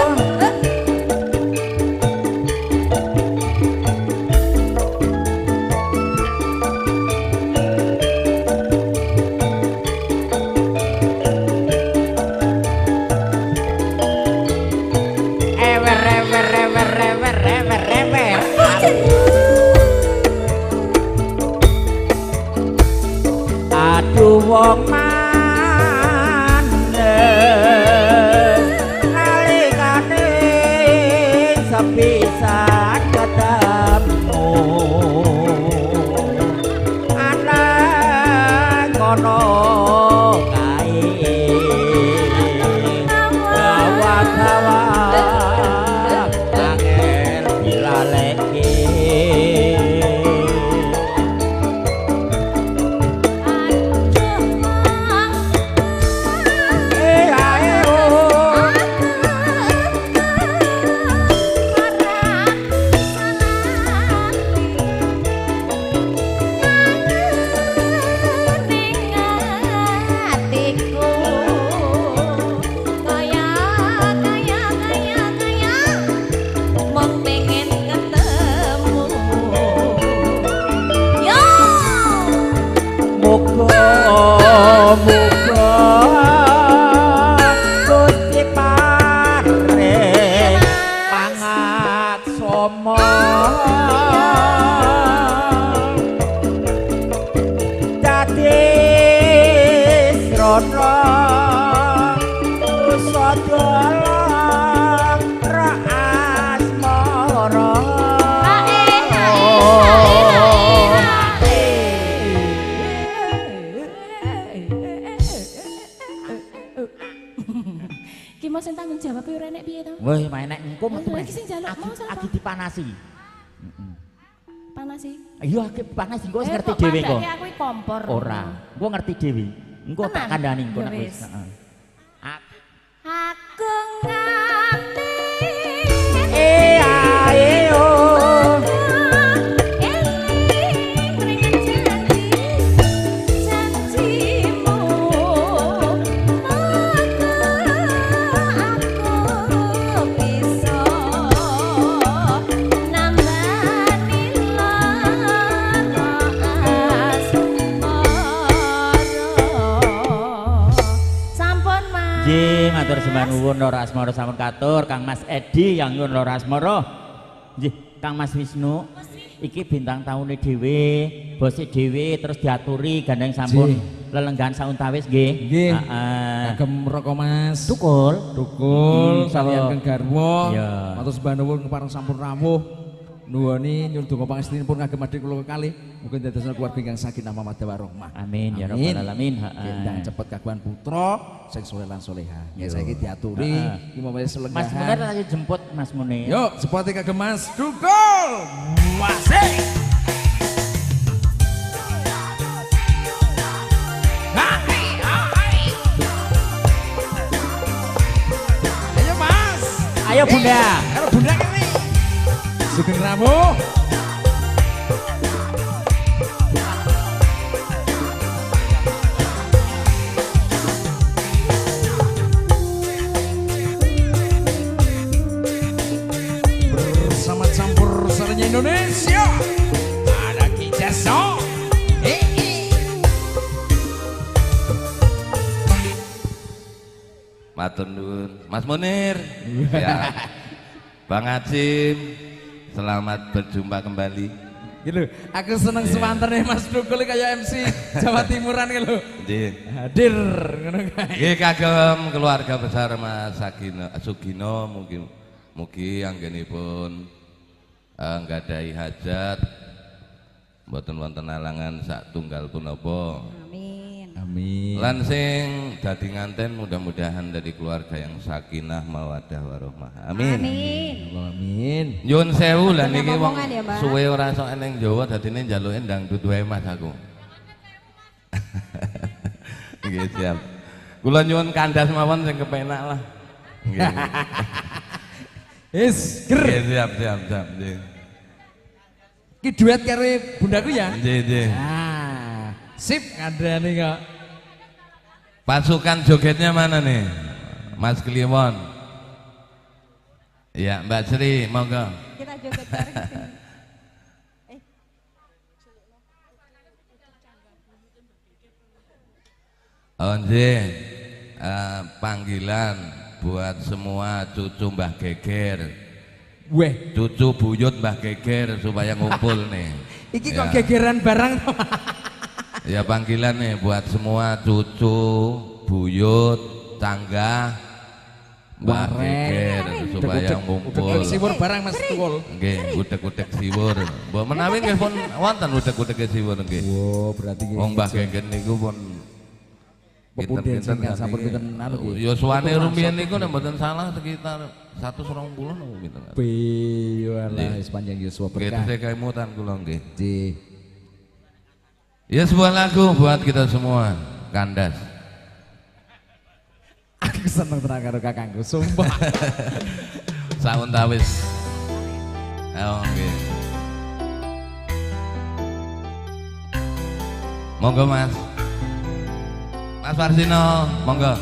Iki mau sing tanggung jawab ora enek piye to? Wah, enek engko metu. Iki sing njaluk mau sapa? Agi dipanasi. Heeh. Panasi. Iya, agi panas engko wis ngerti dhewe kok. Kok aku iki kompor. Ora, engko ngerti dhewe. Engko tak kandhani engko nek wis. Heeh. Aku ngerti. Matur sembah nuwun Loro Asmara sampun katur Kang Mas Edi yang nyuwun Loro Asmara. Nggih, Kang Mas Wisnu iki bintang taune dhewe, bose dhewe terus diaturi gandeng sampun lelenggahan sauntawis nggih. Nggih. Heeh. Kagem roko Mas. Tukul. Tukul kaliyan Kang garwa. Matur sembah nuwun kepareng sampun rawuh. Nuwuni nyuwun donga pangestunipun kagem adik kula kekalih mugi dadosna keluarga ingkang sakinah mawaddah warahmah. Amin ya rabbal alamin. Heeh. Ndang cepet kagungan putra sing soleh lan soleha. Ya saiki diaturi iki mau wis lenggahan. Mas Munir tak jemput Mas Munir. Yuk, jemputi kagem Mas Dukul. Wasik. Ayo Mas. Ayo Bunda. Ayo Bunda kene. Sugeng rawuh. Bersama campur sarinya Indonesia ada Ki Jaso. Matur nuwun Mas Munir. Ya. Bang Acim, selamat berjumpa kembali. Gitu, aku seneng semanterne Mas Dukul kayak MC Jawa Timuran gitu. Nggih. Hadir ngono kae. Nggih kagem keluarga besar Mas Sugino mugi mugi anggenipun nggadahi hajat mboten wonten alangan sak tunggal punapa. Amin. Amin. Lan sing dadi nganten mudah-mudahan dari keluarga yang sakinah mawaddah warahmah. Amin. Amin. Amin. Nyuwun sewu lah niki wong ya, suwe ora sok eneng Jawa dadine njaluke dangdut wae Mas aku. Nggih siap. Kula nyuwun kandas mawon sing kepenak lah. Nggih. Wis, ger. Nggih siap siap siap nggih. Ki duet karo bundaku ya? Nggih nggih. Ah, sip ngandani kok. Pasukan jogetnya mana nih? Mas Kliwon. Ya, Mbak Sri, monggo. Kita joget bareng di sini. Oh, nggih. Panggilan buat semua cucu Mbah Geger. Weh, cucu buyut Mbah Geger supaya ngumpul nih. Iki kok gegeran barang. Ya panggilan nih buat semua cucu, buyut, canggah, Mbah Geger supaya ngumpul. Udeg siwur barang Mas Tukul. Nggih, udeg-udeg siwur. Mbok menawi nggih pun wonten udeg-udeg siwur nggih. Wo, berarti nggih. Wong Mbah Geger niku pun pinten-pinten sampun pinten anu nggih. Yuswane rumiyin niku nek mboten salah sekitar 120 napa pinten. Piye wis panjang yuswa berkah. Nggih, kemutan kula nggih. Nggih. Ya sebuah lagu buat kita semua, kandas. Aku seneng tenan karo kakangku, sumpah. Sauntawis. Ayo nggih. Monggo Mas. Mas Warsino, monggo.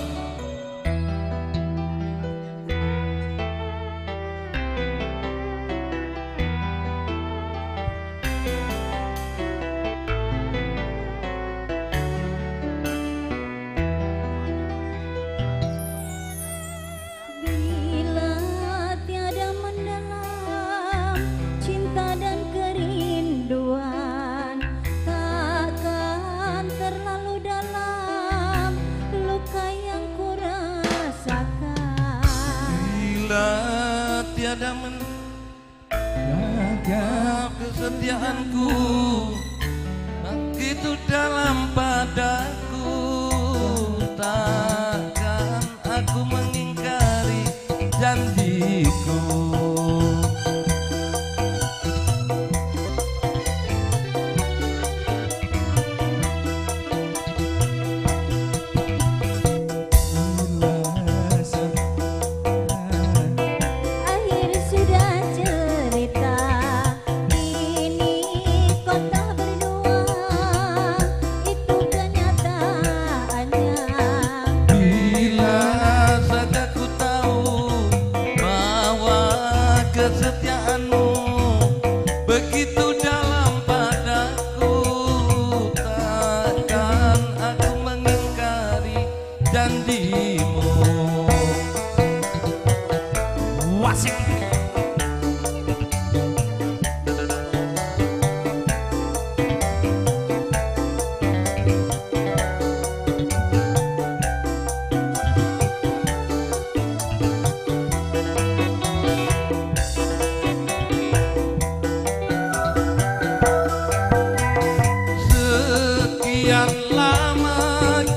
Bila tiada mendalam cinta dan kerinduan, takkan terlalu dalam luka yang kurasakan. Bila tiada menanggap kesetiaanku begitu dalam padaku, takkan aku mengingkari dirimu. Wasik. Sekian lama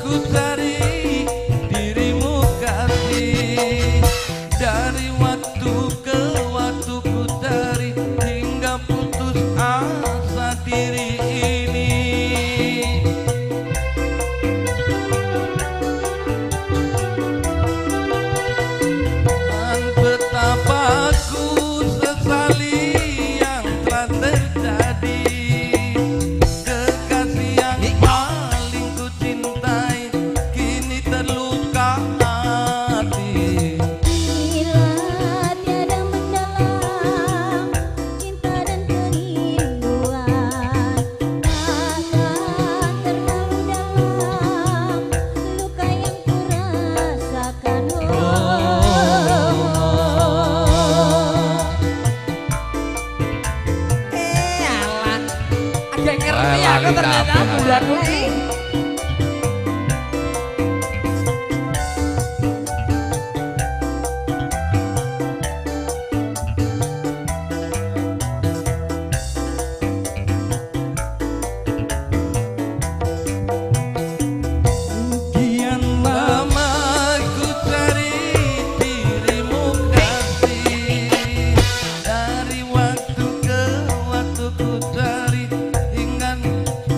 ku cari dirimu kasih, dari waktu ke waktu ku cari hingga putus asa diri ini. Dan betapa ku sesali yang telah terjadi, kekasih yang paling ku cintai kini terluka hati. Bila tiada mendalam cinta dan kerinduan, takkan terlalu dalam luka yang ku rasakan. Eh alah. Agak ngerti Eh, aku lali ternyata kabeh. bundaku iki. Kian lama ku cari dirimu kasih, dari waktu ke waktu ku cari hingga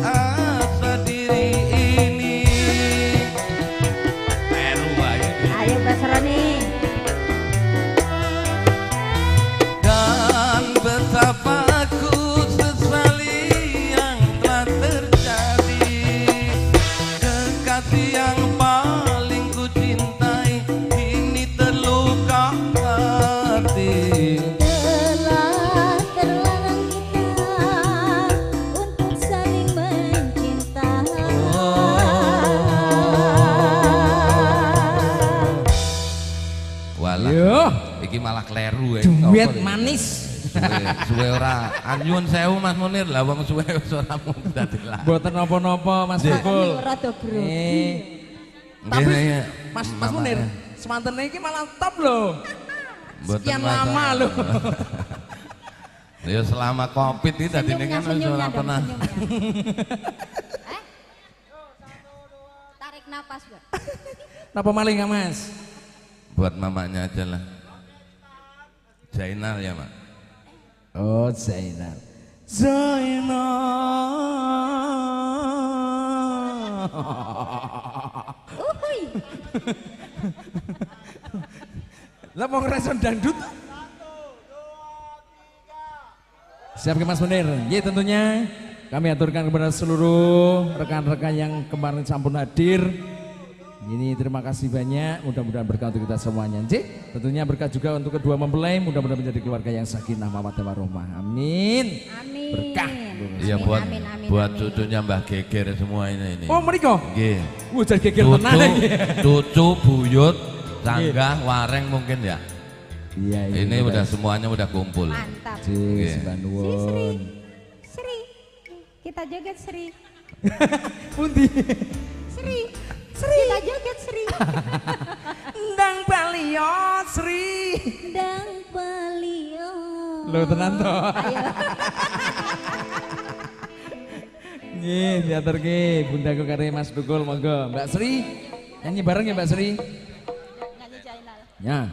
asa diri ini. Peru wae. Ayo Mas Roni. Dan betapa ku sesali yang telah terjadi, kekasih yang paling ku cintai kini terluka hati. Telah terlarang kita untuk saling mencinta. Walah, Yo, iki malah kleru ya. duet manis. Suwe, suwe ora. Anyun sewu Mas Munir lah wong suwe wis ora mung dadi lah. Mboten napa-napa Mas Tukul. Rada grogi. Eh, tapi Nggih, Mas Mas Munir, semantene iki malah top loh. Mboten Sekian masalah. lama loh. Ya selama Covid ini tadi Senyumnya, kan wis senyumnya ora dong, pernah. senyumnya. Eh? Tarik napas, Mbak. Napa maling ya Mas? Buat mamanya aja lah. Zainal ya, Mak. Oh, Zainal. Zainal. Uhuy. Lah mau ngerasa dangdut? Siap ke Mas Munir. Ya tentunya kami aturkan kepada seluruh rekan-rekan yang kemarin sampun hadir. Ini terima kasih banyak, mudah-mudahan berkah untuk kita semuanya. Nggih, tentunya berkah juga untuk kedua mempelai, mudah-mudahan menjadi keluarga yang sakinah mawaddah warahmah. Amin. Amin. Berkah. Iya buat amin, amin, buat amin. cucunya Mbah Geger semua ini. Oh, mriko. Nggih. Wah, jan geger Cucu, tenan iki. cucu, buyut, sanggah, wareng mungkin ya. Iya, iya. Ini udah semuanya udah kumpul. Mantap. Nggih, sembah Sri, nuwun. Sri. Kita joget Sri. Pundi? Sri. Sri. Kita joget Sri. Ndang balio Sri. Ndang balio. Lho tenan to. Ayo. Nggih, diaturke bundaku karo Mas Dugul monggo. Mbak Sri nyanyi bareng ya Mbak Sri. Nyanyi Jainal. Ya.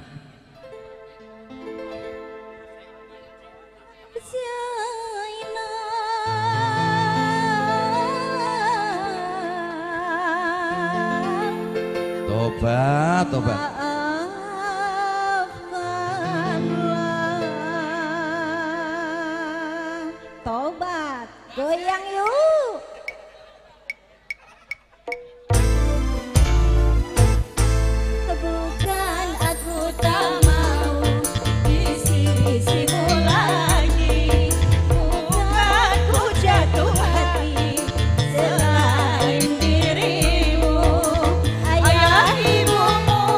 Tobat, tobat. Maafkanlah. Tobat, goyang yuk. Bukan aku tak mau di sisimu lagi, bukan ku jatuh hati selain dirimu. Ayah ibumu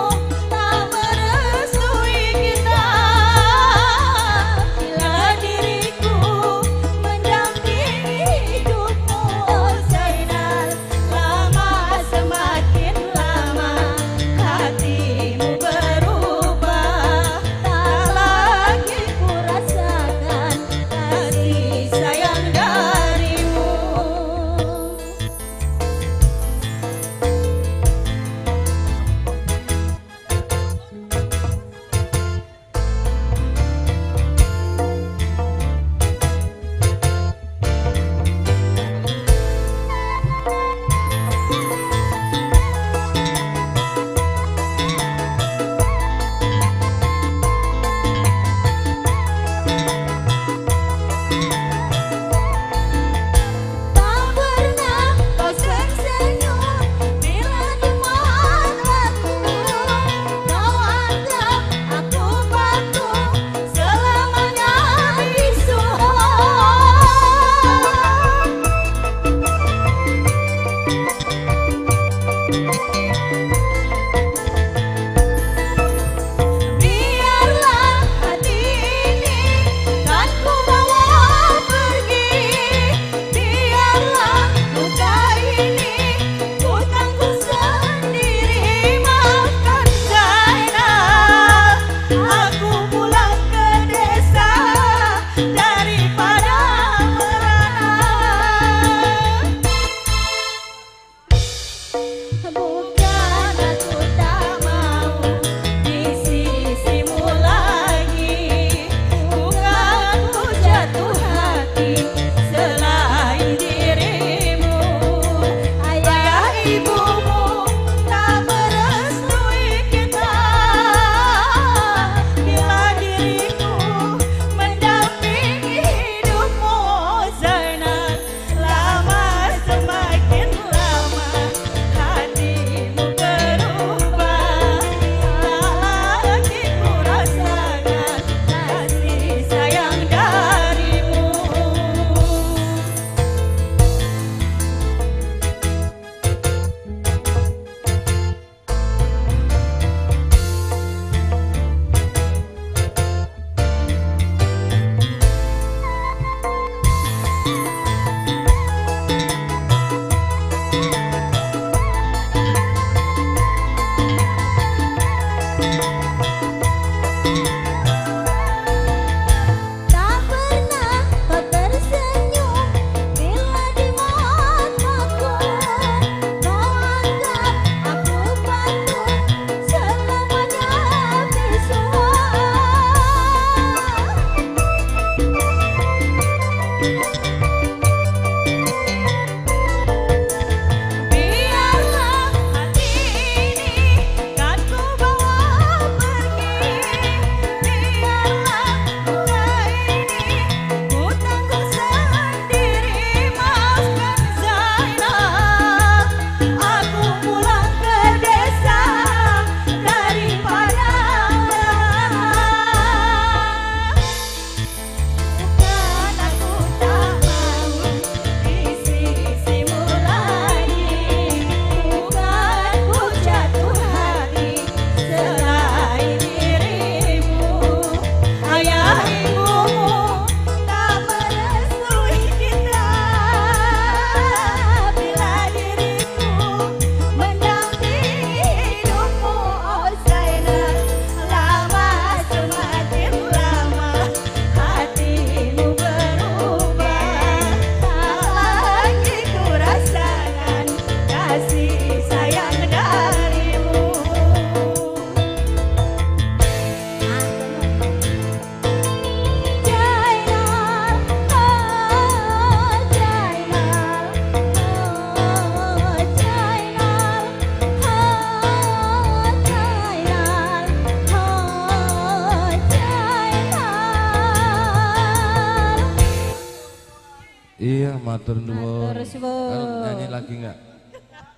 matur nuwun. Matur suwun. Kalau nyanyi lagi enggak?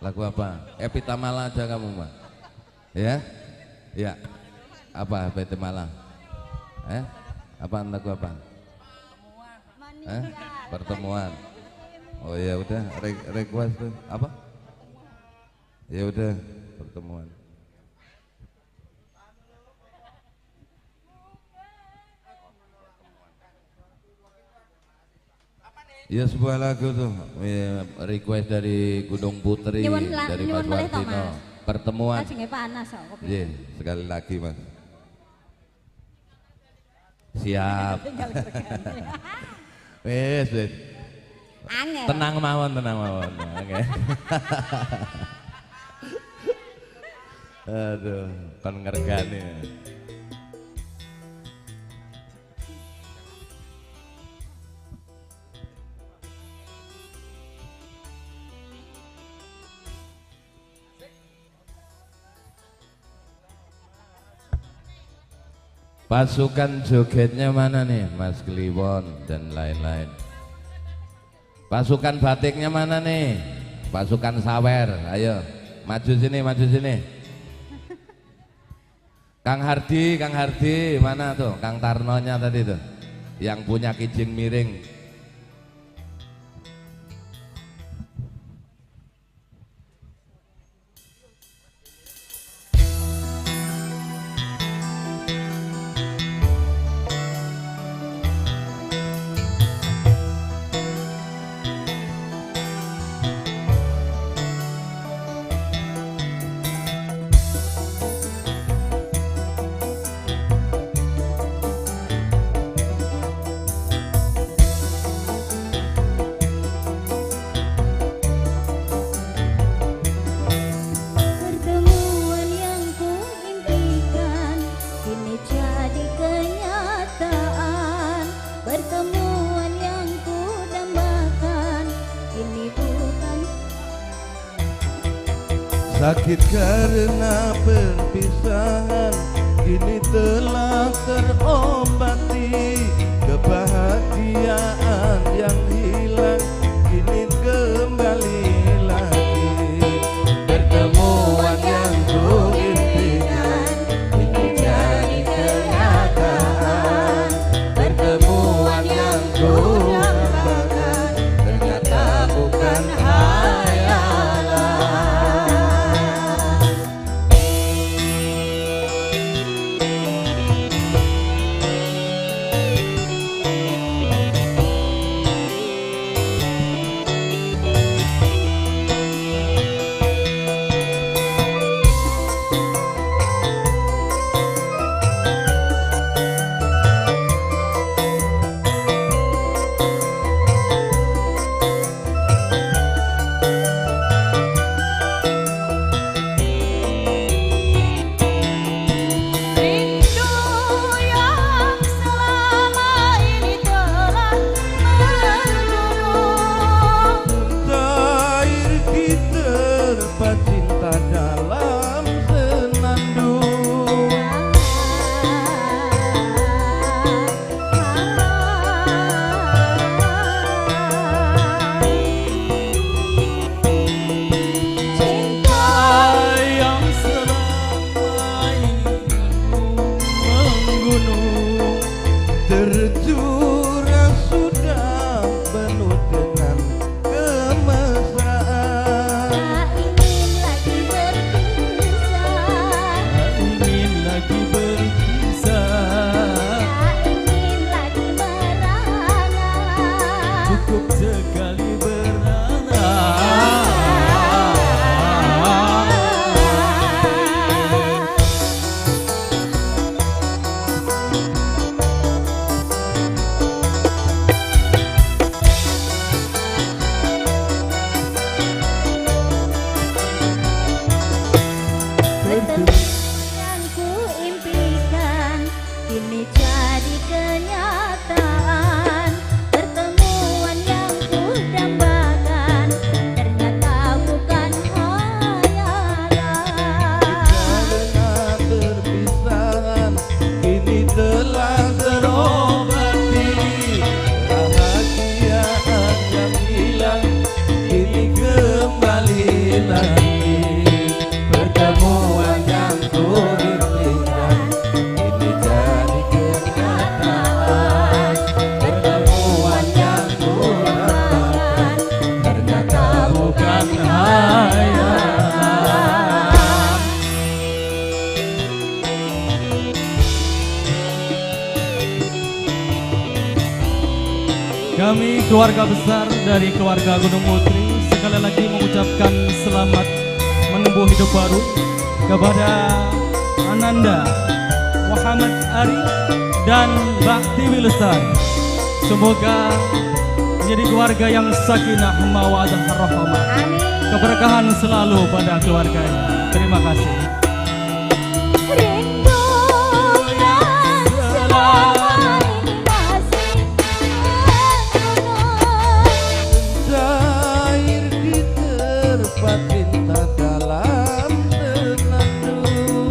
Lagu apa? Evita Mala aja kamu, Mbak. Ya? Ya. Apa Evita Mala? Eh? Apaan lagu apa? Eh? Pertemuan. Oh ya udah, request tuh. Apa? Ya udah, pertemuan. Ya sebuah lagu tuh, ya, request dari Gunung Putri, nyuwun, dari Mas Wartino. Pertemuan. Panas kok. Iya, sekali lagi Mas. Siap. Wes, wes. Tenang mawon, tenang mawon. Oke. Aduh, kon ngergani. Pasukan jogetnya mana nih, Mas Kliwon dan lain-lain. Pasukan batiknya mana nih? Pasukan sawer, ayo maju sini, maju sini. Kang Hardi, Kang Hardi, mana tuh? Kang Tarnonya tadi tuh, yang punya kijing miring. Sakit karena perpisahan kini telah terobati, kebahagiaan yang hilang kini kembali lagi. Pertemuan yang kuimpikan kini jadi kenyataan, pertemuan yang kudambakan ternyata bukan hayalan. Tercurah sudah penuh dengan kemesraan. Tak ingin lagi berpisah, tak ingin lagi berpisah, tak ingin lagi merana, cukup sekali berana. Yang ku impikan Kami keluarga besar dari keluarga Gunung Putri sekali lagi mengucapkan selamat menempuh hidup baru kepada Ananda Muhammad Ari dan Mbak Tiwi Lestari. Semoga menjadi keluarga yang sakinah mawaddah warahmah. Amin. Keberkahan selalu pada keluarganya. Terima kasih. Rindu yang selama ini masih menggunung. Cair diterpa cinta dalam tenandung.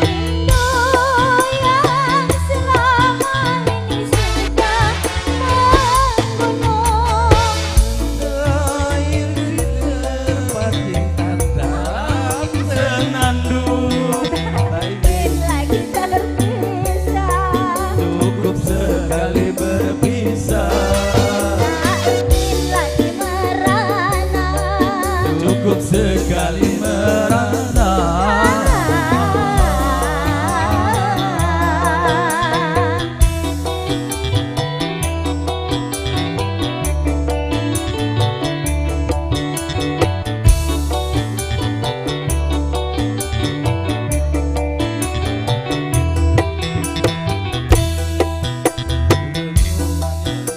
Rindu yang selama ini sudah menggunung. Cair diterpa cinta dalam Senandung. Ingin lagi terpisah, Cukup sekali berpisah. tak ingin lagi merana. Cukup sekali merana.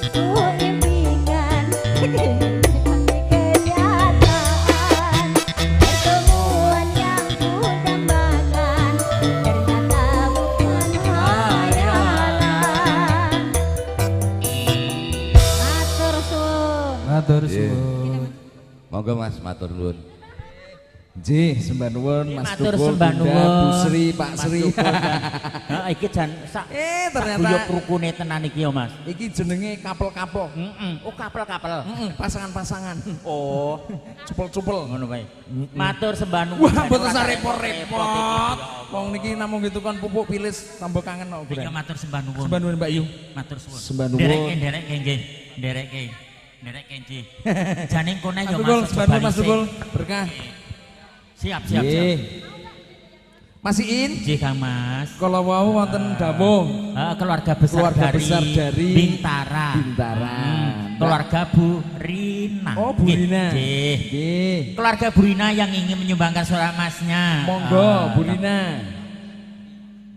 Ku impikan kenyataan, pertemuan yang ku dambakan ternyata bukan hayalan. Matur suwun. Matur Iya. suwun. Monggo Mas, matur nuwun. Nggih, sembah nuwun Mas Matur Tukul, sembah Bunda, nuwun. Bu Sri, Pak Mas Sri. Tukul dan- Heeh, iki jan sak Ternyata guyub rukune tenan iki ya, Mas. Iki jenenge kapel-kapel. Heeh. Oh, kapel-kapel. Heeh, pasangan-pasangan. Oh, Cupel-cupel. ngono wae. Matur sembah nuwun. Wah, mboten usah Ora repot-repot. Wong niki namung gitu kon pupuk pilis tambah kangen kok, Iya, Bro. matur sembah nuwun. Sembah nuwun Mbak Yu. Matur suwun. Sembah nuwun. Ndereke, ndereke nggih. Ndereke. Ndereke nggih. Jane kone ya Mas Tukul, Mas. sembah nuwun Mas Tukul. Berkah. Siap, siap, siap. Nggih. Masih in? Nggih, Kang Mas. Kalau wau wonten dawuh Keluarga besar keluarga dari besar dari Bintara. Bintara. Keluarga Bu Rina. Oh, Bu Nggih, Rina. nggih. Nggih. Keluarga Bu Rina yang ingin menyumbangkan suara emasnya. Monggo Ah, Bu Rina.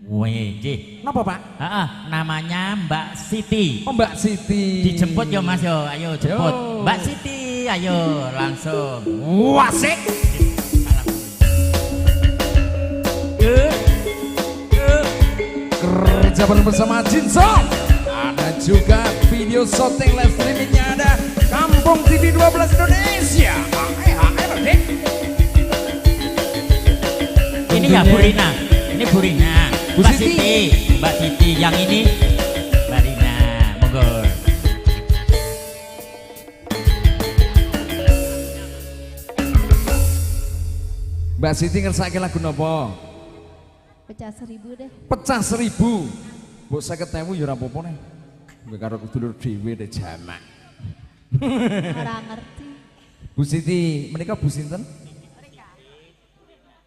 Weh, nggih. Napa, Pak? Heeh, namanya Mbak Siti. Oh, Mbak Siti. Dijemput ya Mas yo, ayo jemput. Yo. Mbak Siti, ayo langsung. Wasik. Kerja bareng bersama Jinso. Ada juga video shooting live streamingnya ada Kampung TV 12 Indonesia. AEHRD. Ini ya Bu Rina. Ini Bu Rina. Bu Mbak Siti. Siti. Mbak Siti. Yang ini Mbak Rina. Monggo. Mbak Siti ngersake lagu napa? Pecah 1000 deh. Pecah 1000. Mbok 50.000 ya ora apa-apa nih. Kowe karo dulur dhewe deh jamak. Ora ngerti. Bu Siti, menika Bu sinten?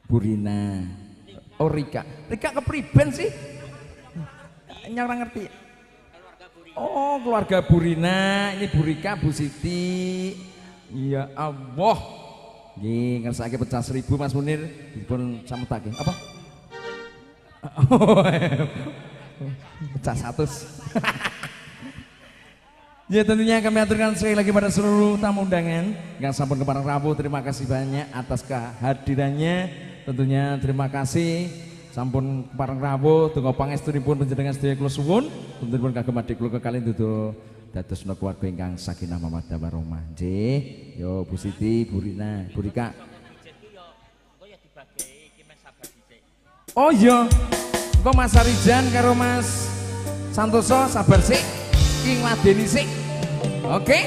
Bu Rina. Oh Rika. Rika kepriben sih? Nyang ora ngerti. Oh, keluarga Bu Rina, ini Bu Rika, Bu Siti. Ya Allah. Nggih, ngersake pecah 1000 Mas Munir dipun samutake. Apa? Pecah 100. Ya tentunya kami aturkan sekali lagi pada seluruh tamu undangan yang sampun kepareng rawuh, terima kasih banyak atas kehadirannya. Tentunya terima kasih sampun kepareng rawuh, donga pangestunipun panjenengan sedaya kula suwun, tentunipun kagem adik kula kekalih dudu dadosna keluarga ingkang sakinah mawaddah warahmah. Nggih, yo Bu Siti, Bu Rina, Bu Rika. Oh iya, engko Mas Arijan karo Mas Santoso sabar sik. Iki ngladeni sik. Oke.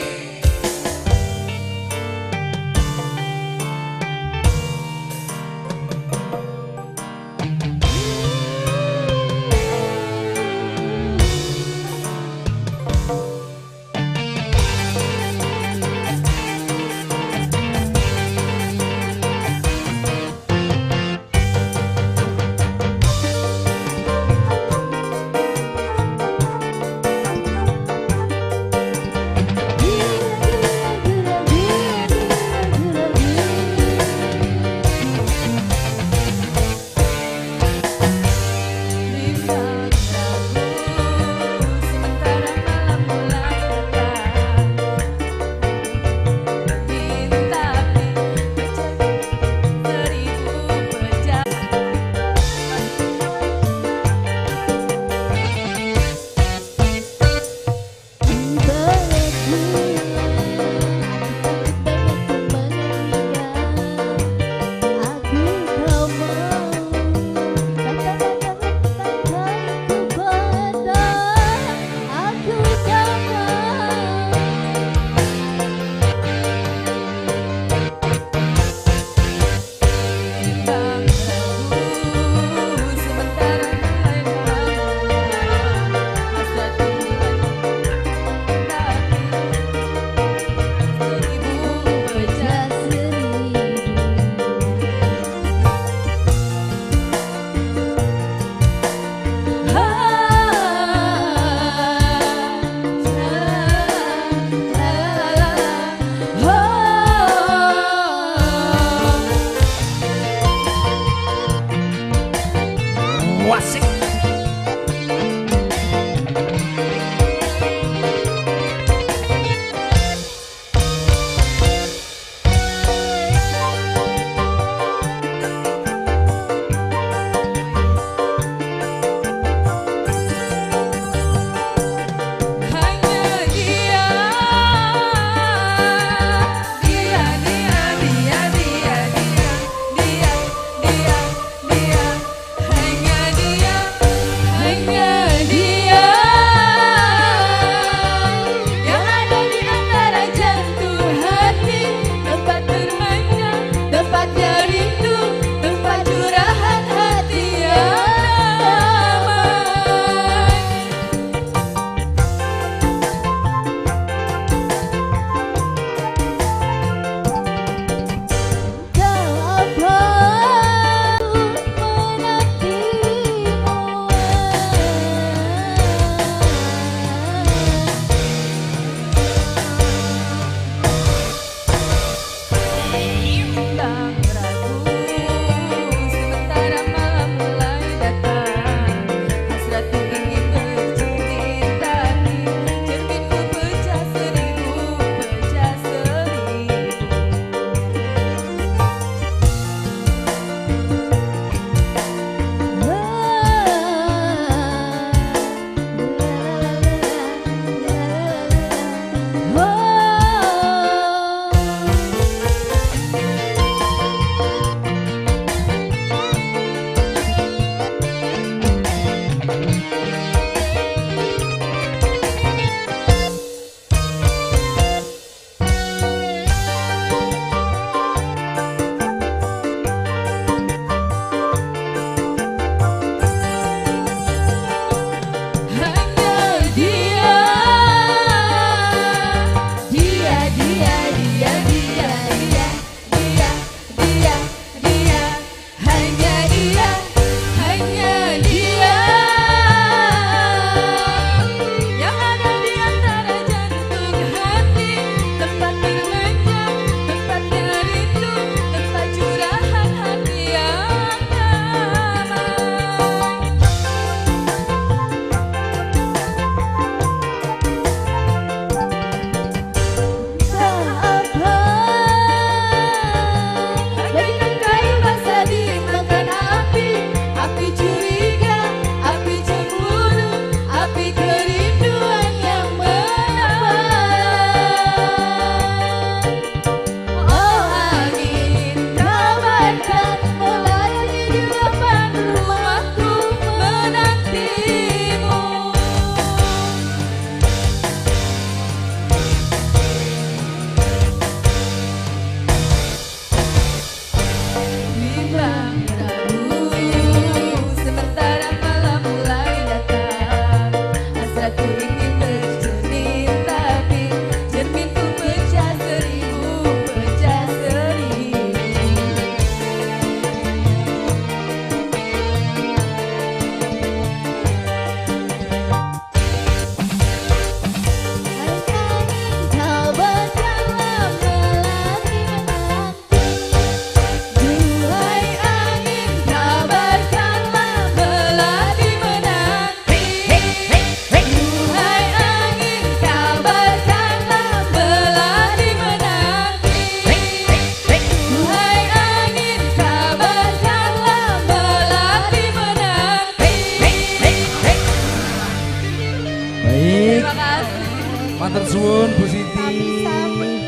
Matur suwun Bu Siti,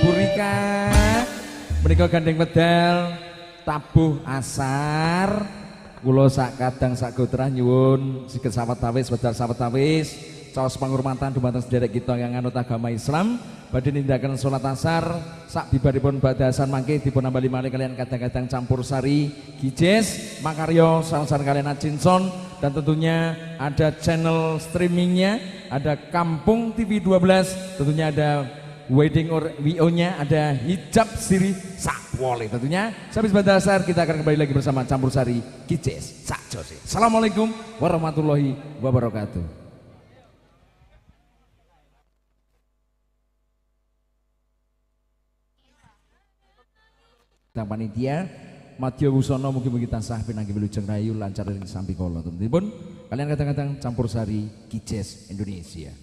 Bu Rika. Menika gandeng medal tabuh asar. Kula sak kadang sak gotrah nyuwun siket sawetawis wedal sawetawis caos pangurmatan dumateng sederek kita yang anut agama Islam badhe nindakaken salat asar sak bibaripun badasan mangke dipun ambali malih kalian kadang-kadang campur sari Gijes Makaryo sareng kalian Acinson dan tentunya ada channel streamingnya, ada Kampung TV 12, tentunya ada wedding or WO-nya, ada Hijab Siri Sakwole. Tentunya sampai sebentar kita akan kembali lagi bersama Campur Sari Gijes Sak Jose. Assalamualaikum warahmatullahi wabarakatuh. Tang panitia Madya Wusana mugi-mugi tansah pinanggih wilujeng rahayu lancar ing sambikala. Tentunipun kalian kadang-kadang Campur Sari Gijes Indonesia.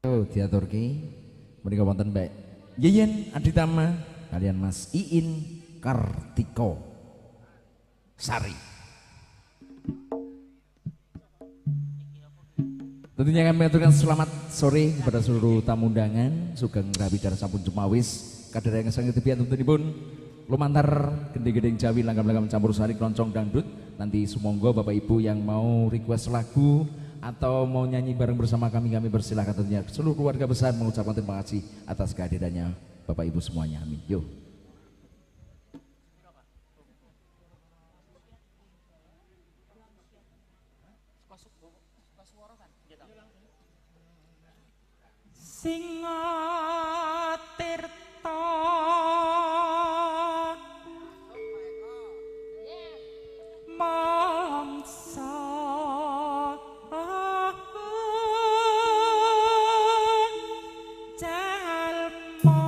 Diaturke menika wonten Mbak Yeyen Aditama kalian Mas Iin Kartiko Sari. Tentunya kami mengaturkan selamat sore kepada seluruh tamu undangan sugeng rabi dar sampun cumawis kadereng sanget tebian tentunipun lumantar gending-gending Jawi langgam-langgam campur sari keroncong dangdut. Nanti sumonggo Bapak Ibu yang mau request lagu atau mau nyanyi bareng bersama kami, kami persilahkan. Tentunya seluruh keluarga besar mengucapkan terima kasih atas kehadirannya Bapak Ibu semuanya. Amin. Yo. Singa tirta mangsa jalma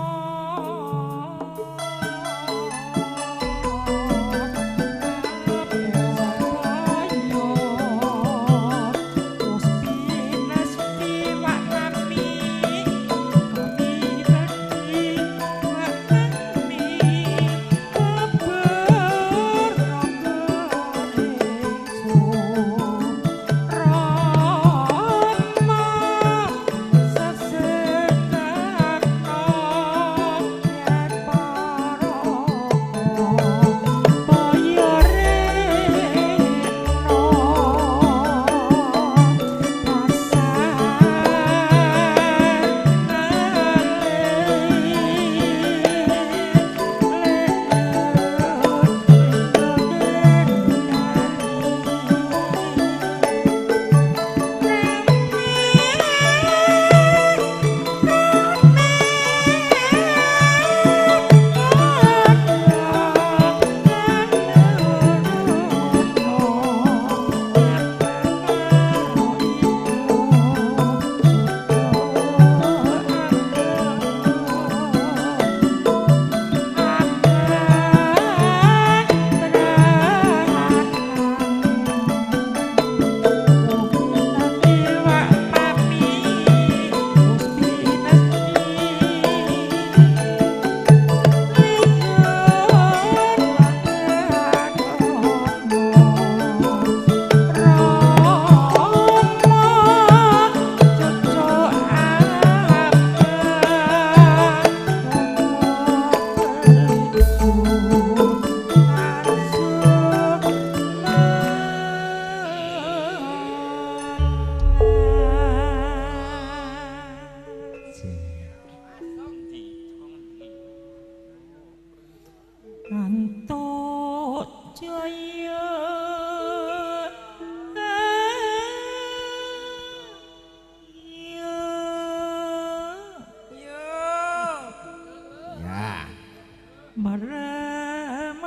Meremesnya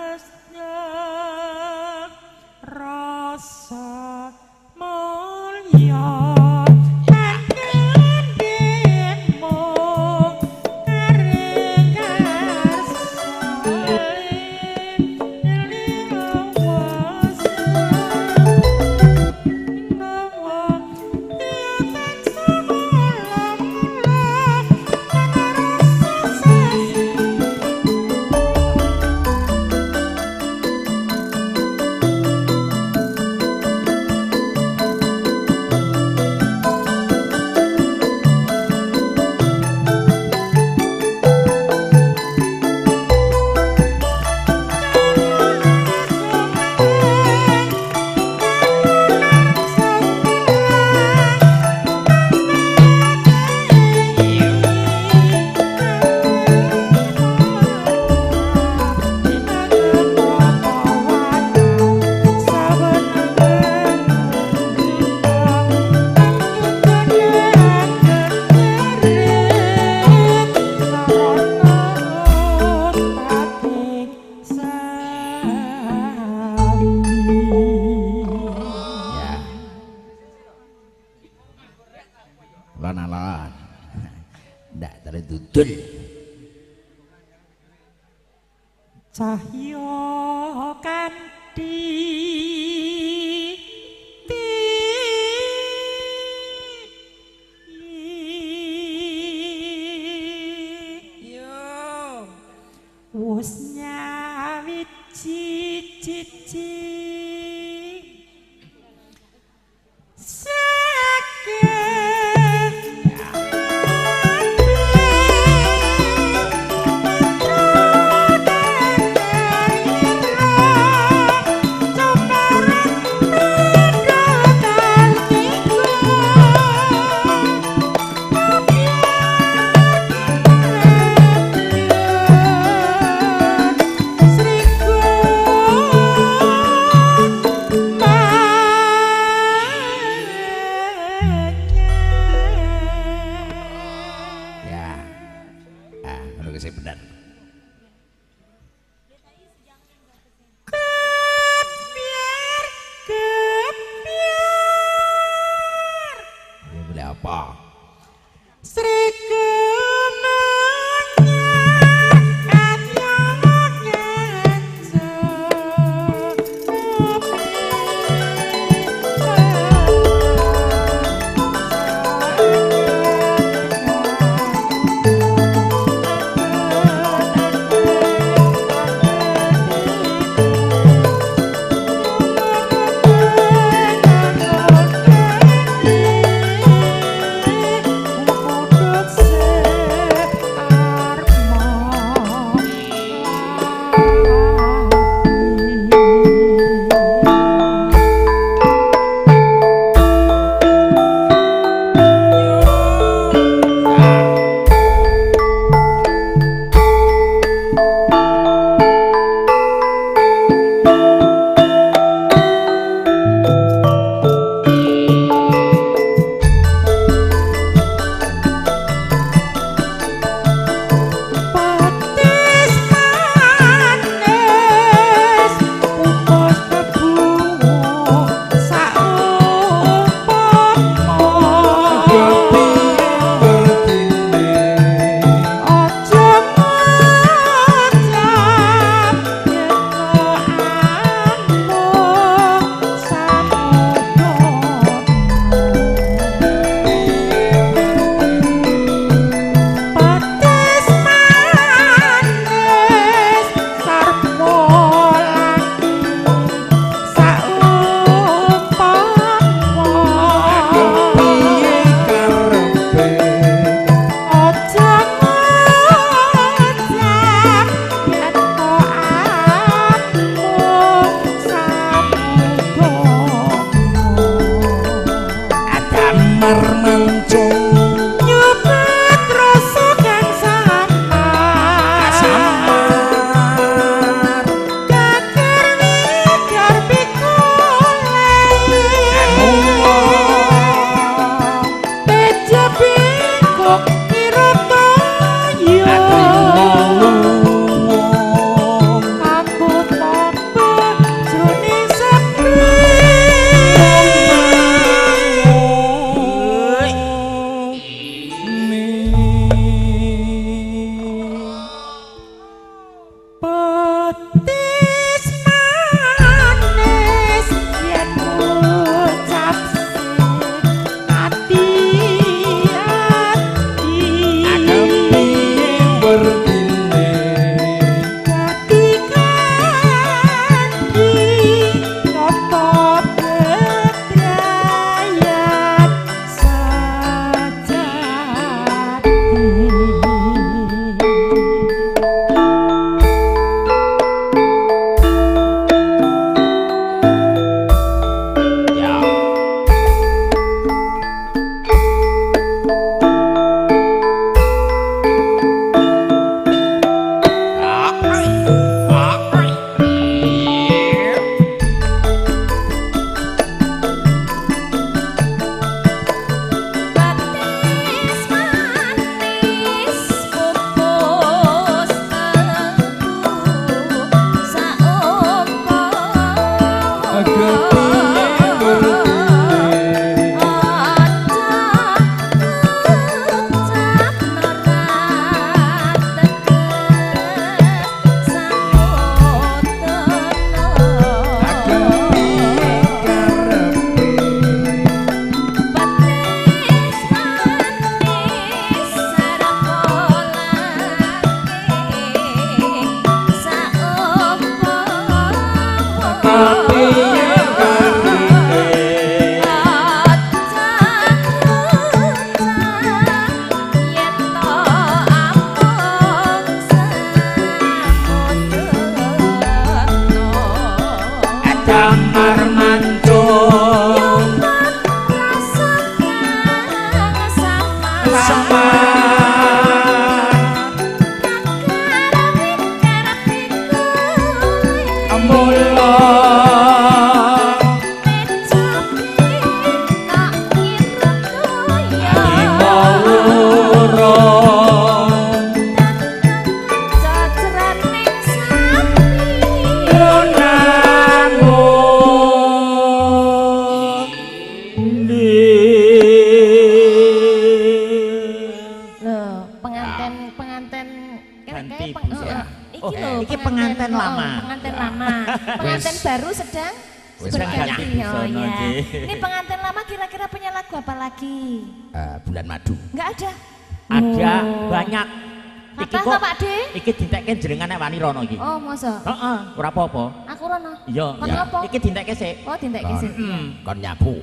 rasa mulia. Cahya kanthi Yo. Wus nyawiji cici Sriku. Piye karine Yen to amung samudetno Damar mancung rasa kang sama sama mula urung nangung ndi. Loh, penganten penganten Ganti kayak busana. Iki Oh, lho, iki penganten lama. Penganten lama. Penganten baru sedang Wis berganti. ganti Oh busana, ya. Ji. Ini penganten lama kira-kira punya lagu apa lagi? Bulan madu. Enggak ada. Ada banyak. Iki Kata kok Pak De? iki dintekke jenengan nek wani rono iki. Oh, masa? Heeh, ora apa-apa. Aku rono. Iya. Kon apa? Iki dintekke sik. Oh, dintekke sik. Kon nyapu.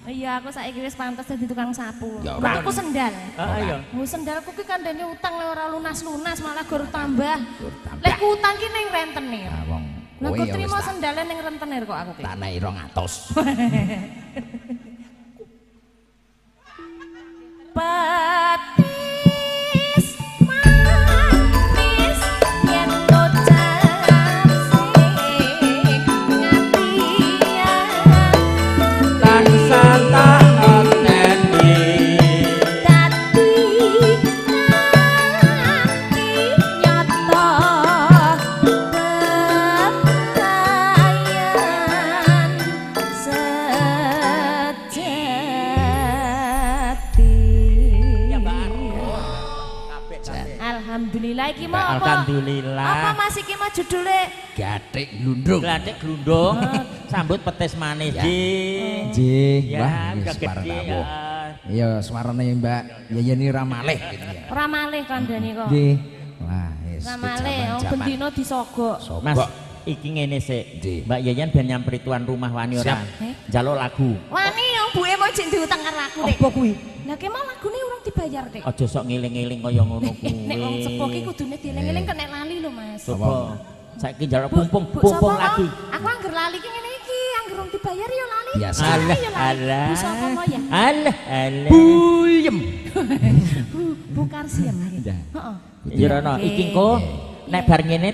Iya, aku saiki wis pantes dadi tukang sapu. Ya, ora. Aku sendal. Heeh, iya. Oh, sendalku ki kandhane utang lek ora lunas-lunas malah gur tambah. Gur tambah. Lek ku utang ki ning rentenir. Ah, wong Lah kowe kok ya wis trimo tak sendale ning rentenir kok aku ki. tak naik 200. Petis manis yen ucap sing ngatian tansah tak enteni dadi nanti nyata bebrayan sejati. Ya, Mbak. Alhamdulillah iki mau apa? Alhamdulillah. Apa Mas iki mau judule? Gathik glundung. Glathik glundung sambut petis manis. Ya. Ji. Nggih, Ya, wah, udah wis pareng gede rawuh. ya. Iya, suarane Mbak Yeyen ini ora malih gitu ya. Ora malih kandhane kok. Nggih. Wah, wis Ora malih, wong kejaman-jaman. bendina disogok. Mas, Sogok. iki ngene sik. Nggih. Mbak Yeyen ben nyamperi tuan rumah wani ora. Siap. Eh? Njaluk lagu. Wani wong buke mau jek diutang karo aku, Dik. Apa kuwi? Lah ki mau lagune urung dibayar, Dik. Aja sok ngiling-ngiling kaya ngono kuwi. Nek wong sepuh ki kudune dieling-eling kok nek lali lho, Mas. Coba. Saiki njaluk Bu, pumpung Bu, pumpung sapa lagi. mau? Aku angger lali ki ngene iki, angger urung dibayar ya lali. Biasa. Lali Alah, ya lali. alah. Bu sapa mau ya? Alah, alah. Buyem. Bu, Bu Karsiem. Ya. Heeh. Ya Rono, Oke. iki engko nek bar ngene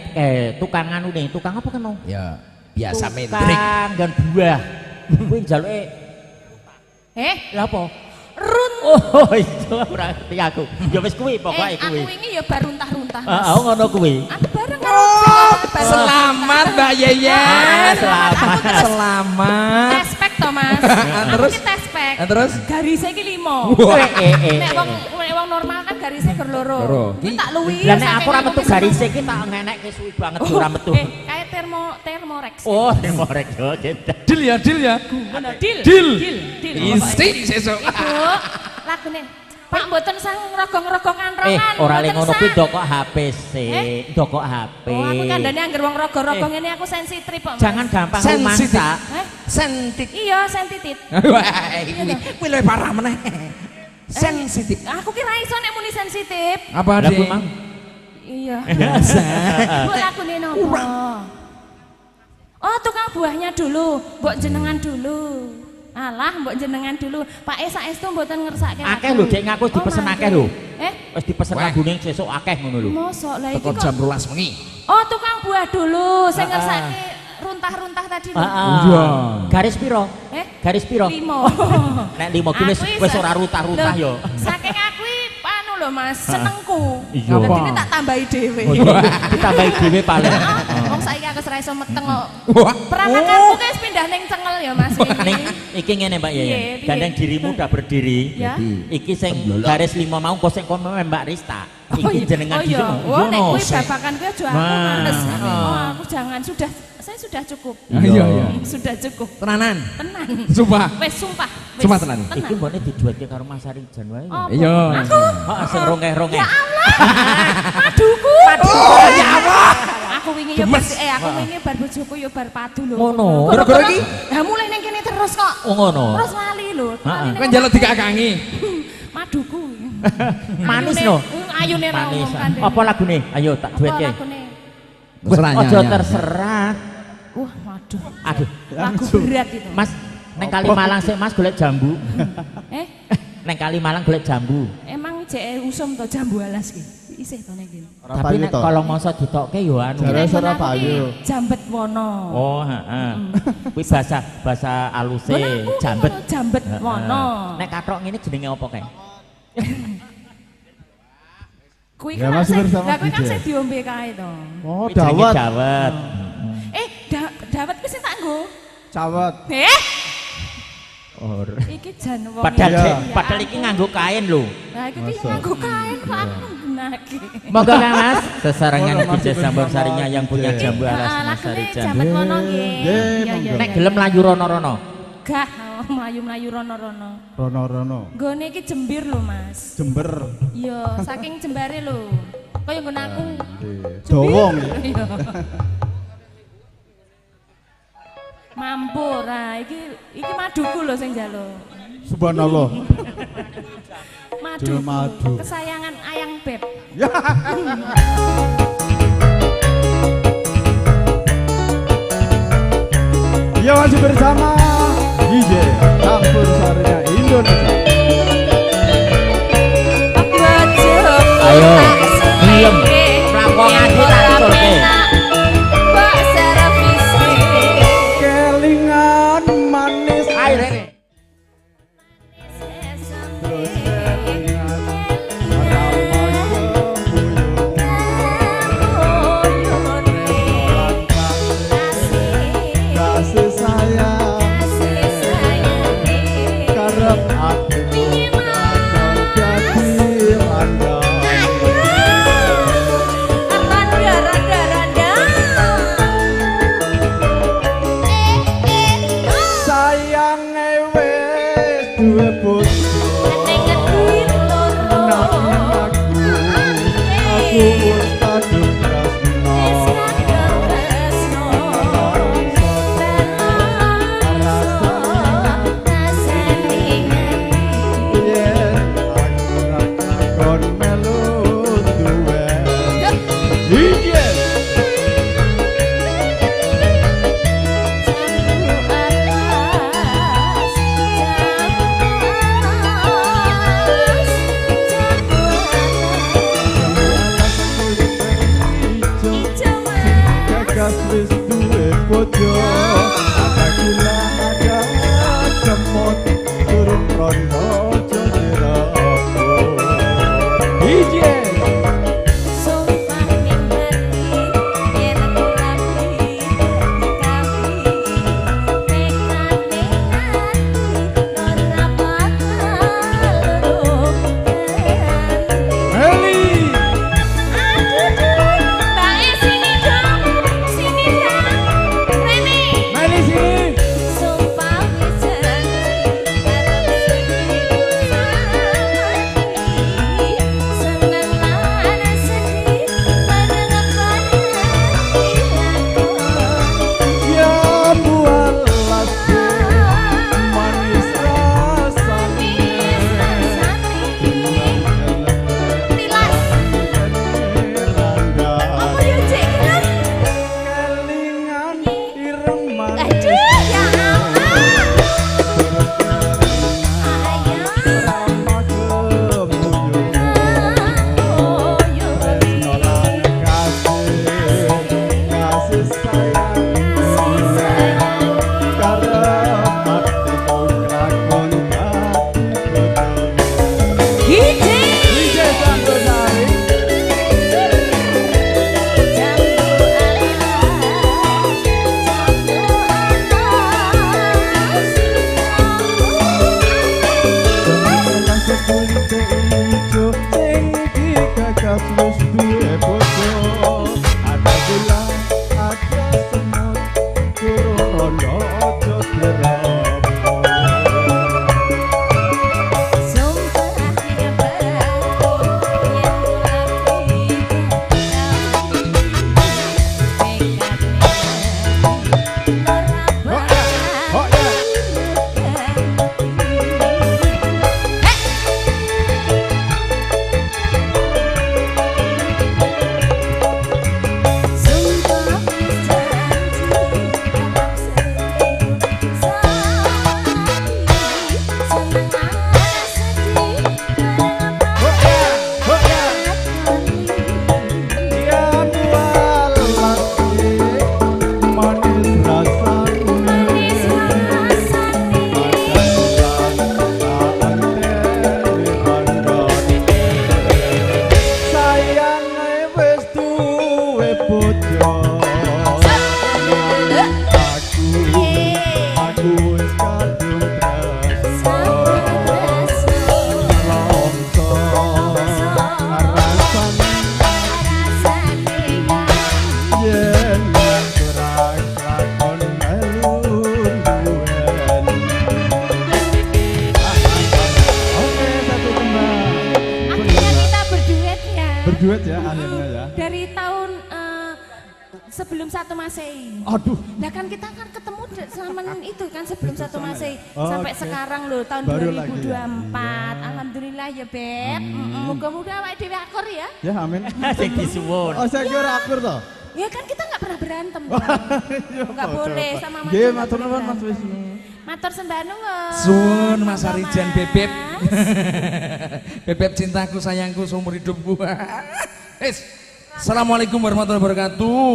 tukang anu nih, tukang apa kan mau? Ya, biasa mendring. Tukang nggon buah. Kuwi njaluke Eh, lha apa? run. Oh, iya ora ngerti aku. Ya wis kuwi pokoke Eh, aku kuwi. wingi ya bar runtah-runtah. Mas. Heeh, ngono kuwi. Aku bareng karo bareng. Selamat Mbak Yeyen. Selamat. Selamat. Tespek to, Mas. Aku Terus? ki tespek. Terus? Garisnya iki 5. Eh. Nek wong nek wong normal kan garisnya gur loro. Loro. Kuwi tak luwi. Lah nek aku ora metu garise iki tak ngenekke suwi banget ora metu. Eh, kayak termorex. Oh, termorek yo. Deal ya, deal ya. Ngono, deal. Deal. Deal. Deal. Isi sesuk. Ibu, lagune Pak mboten sang rogo-rogo kanrongan. Ora le mboten ngono kuwi sang. ndokok HP sik, Eh? ndokok HP. Oh, aku kandhane angger wong rogo-rogo ngene aku sensitif kok. Mas. Jangan gampang Sensitif. rumangsa. Eh? Sentik. Iya, sensitif. Wah, kuwi kuwi luwih parah meneh. Sensitif. Aku kira iso nek muni sensitif. Apa Lah Dik? kuwi mang Iya. Biasa. Bu lagune nopo? Oh, tukang buahnya dulu, mbok jenengan dulu. Alah, mbok jenengan dulu. Pak E saestu mboten ngersake. Akeh lho, Dek, ngaku wis dipesen akeh lho. Eh, Wis dipesen Wah. lagune sesuk akeh ngono lho. mosok lah iki Teko kok. jam 12 wengi. Oh, tukang buah dulu sing Ah, ah. ngersake runtah-runtah tadi lho. Heeh. Iya. Garis piro? Eh? Garis piro? Limo. Nek limo ki wis Aku wis ora runtah-runtah Loh, yo. Saking aku i anu lho Mas, senengku. Iya. Dadi ini tak tambahi dhewe. Oh iya, ditambahi dhewe paling. Wong saiki aku wis ra iso meteng kok. Wah. Peranakanku ki wis pindah ning cengel ya Mas. Ning iki ngene Mbak Piye, Yeyen. piye? Gandeng dirimu udah berdiri. Ya. Iki sing garis lima mau kok sing kono Mbak Rista. Oh Iki iya. jenengan Oh iya. dhisik. Oh nek no. kuwi babakan kuwi aja aku Nah. Mas. Oh aku jangan, sudah saya sudah cukup. Iya, iya. Sudah cukup. Tenanan. Tenan. Sumpah. Wes sumpah. Wes. Sumpah tenan. Iki mbokne diduetke karo Mas Arijan wae. Apa? Iya. Aku. Heeh, sing rongeh-rongeh. Ya Allah. Maduku. Oh, ya Allah. Aku wingi ya Gemes. Aku wingi bar bojoku ya bar padu lho. Ngono. Gara-gara iki? Lah mulai ning kene terus kok. Oh ngono. Terus lali lho. Heeh. Kan njaluk dikakangi. Maduku. Manis no. Ayune ra Manis. omong kandhane. Apa lagune? Ayo tak Apa duetke. lagune? Terserah Aja terserah. Wah, waduh. Aduh. Lagu berat itu. Mas, neng Kalimalang sik Mas golek jambu. Eh, Neng Kalimalang golek jambu. Emang jek usum to jambu alas ki? Isih to ning kene. Ora Tapi payu nek to. kalau masa ditokke yo anu. Jare Nek ora aku ki payu. Jambet wono. Oh, heeh. Kuwi bahasa bahasa aluse Ngono aku ki jambet. ngono, jambet Heeh. wono. Nek kathok ngene jenenge apa kae? Kuwi Ya, kan masih sing bersama lah kuwi kan DJ. sing diombe kae to. Oh, Kuwi jenenge dawet. Dawet. Eh, dawet kuwi sing tak nggo. Cawet. Eh, Ora. iki jan wong. Padahal Iya. padahal iki nganggo kain lho. Lah iki ki Masa? nganggo kain kok aku nggunake. Monggo Kang Mas, sesarengan Monggo, DJ masih Sambon bersama Sarinya yang punya DJ. jambu alas Heeh, Mas lagune Sarijan. jambet wono nggih. Nggih, Iya, iya, monggo. Nek iya. gelem mlayu rono-rono. Gah, mlayu-mlayu rono-rono. Rono-rono. Nggone iki jembir lho, Mas. Jember. Iya, saking jembare lho. Kaya nggon aku. Nggih. Dawa nggih. Iya. Mampu ora iki iki maduku lho sing njaluk. Subhanallah. Maduku. Madu. Kesayangan ayang beb. Ya. Ya masih bersama DJ Campur Sarinya Indonesia. Ayo, diem. Mlaku ngati tak tutulke. Mbok servise. Kelingan manis. Ayo rene. Terus kelingan ramai kasih sayang karep atimu dadi randa. Randa, randa, randa. Sayange wis duwe bojo nanging aku wis kadung tresno. Yen aku ra kakon melu duwe. DJ Gagas wis duwe bojo. Ada gila ada semut turun rondo aja direbut. DJ Sumpah ning hati yen aku rapi dikapi tekane ati ora bakal loro Heli. Aduh, Mbak sini dong, sini dong. Rene Sebelum 1 Masehi. Aduh. Nah kan kita kan ketemu sama itu kan sebelum 1 Masehi oh, sampai okay. Sekarang loh tahun baru 2024. Lagi ya? Alhamdulillah ya Beb. Moga-moga awake dhewe akur ya. Ya amin. Sing disuwun. Oh saya kira akur toh. Ya kan kita nggak pernah berantem. Nggak boleh sama Mas. Nggih matur nuwun Mas Wisnu. Matur sembah nuwun. Suwun Mas Arijan Bebeb. Bebeb cintaku sayangku seumur hidupku. Es. Assalamualaikum warahmatullahi wabarakatuh.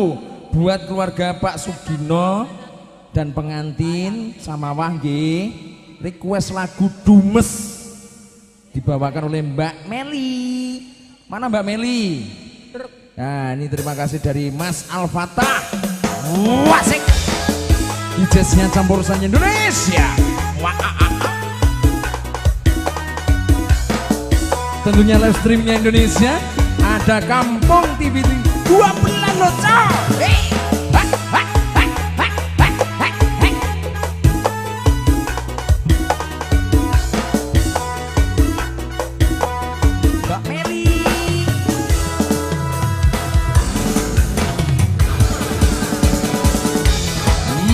Buat keluarga Pak Sugino dan pengantin Samawah nggih, request lagu Dumes dibawakan oleh Mbak Meli. Mana Mbak Meli? Nah, ini terima kasih dari Mas Al-Fatah. Wasik. Ijazahnya campur sanya Indonesia. Wah. Tentunya live streamnya Indonesia. Ada Kampung TV 2 loh, cok. Hey. Ha, ha, ha, ha, ha, ha, ha. Mbak Meli.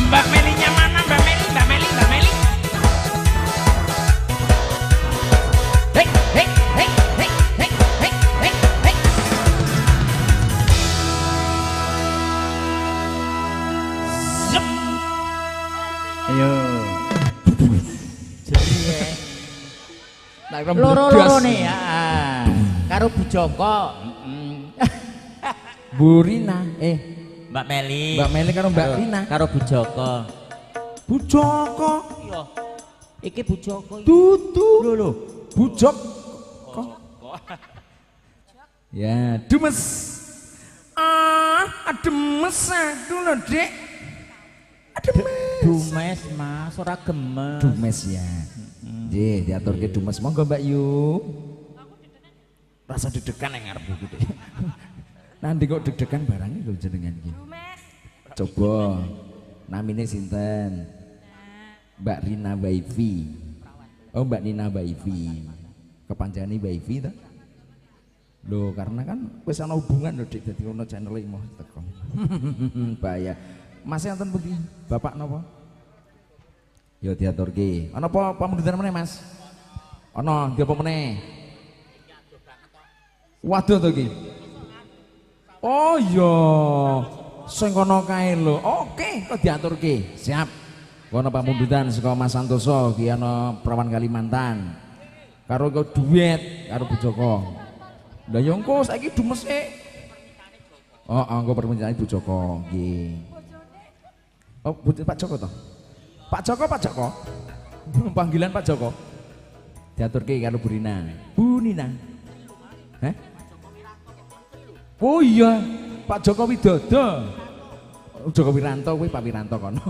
Mbak Melinya mana? Mbak Meli, Mbak Meli, Mbak Meli. Hey, hey, hey, hey, hey, hey, hey, hey. Zup. Ayo. Loro-loro nih ya. Karo Bu Joko. Bu Rina, Mbak Meli. Mbak Meli karo Mbak Rina. Karo Bu Joko. Bu Joko. Iya. Iki Bu Joko. Dudu. Lho lho. Bu Joko. Ya, Dumes. Ah, demes aku lho, Dek. Ademes. Dumes, Mas, ora gemes. Dumes ya. Nggih, diaturke Dumes. Monggo Mbak Yu. Rasa deg-degan yang ngarep iki, Dek. Nanti kok deg-degan barangnya lho jenengan iki. Coba namine sinten? Mbak Rina Waifi. Oh, Mbak Nina Waifi. Kepanjangane Waifi ta? Loh, karena kan wis ana hubungan lho Dik, dadi ono channel iki mau teko. Bahaya. Mas enten pundi? Bapak napa? Ya diaturke. Ana apa pamundutan meneh, Mas? Ana, ndi apa meneh? Waduh to iki. Oh iya, sing kono kae lho. Oke, kok diaturke. Siap. Kono pamundutan saka Mas Santoso iki ana Perawan Kalimantan. Karo kok duet karo Bu Joko. Lah ya engko saiki dumese. Oh, engko permintaan Bu Joko nggih. Oh, Bu Pak Joko toh? Pak Joko, Pak Joko. Panggilan Pak Joko. Diaturke karo Bu Rina. Bu Nina. Heh? Oh iya, Pak Joko Widodo. Joko Wiranto kuwi Pak Wiranto kono.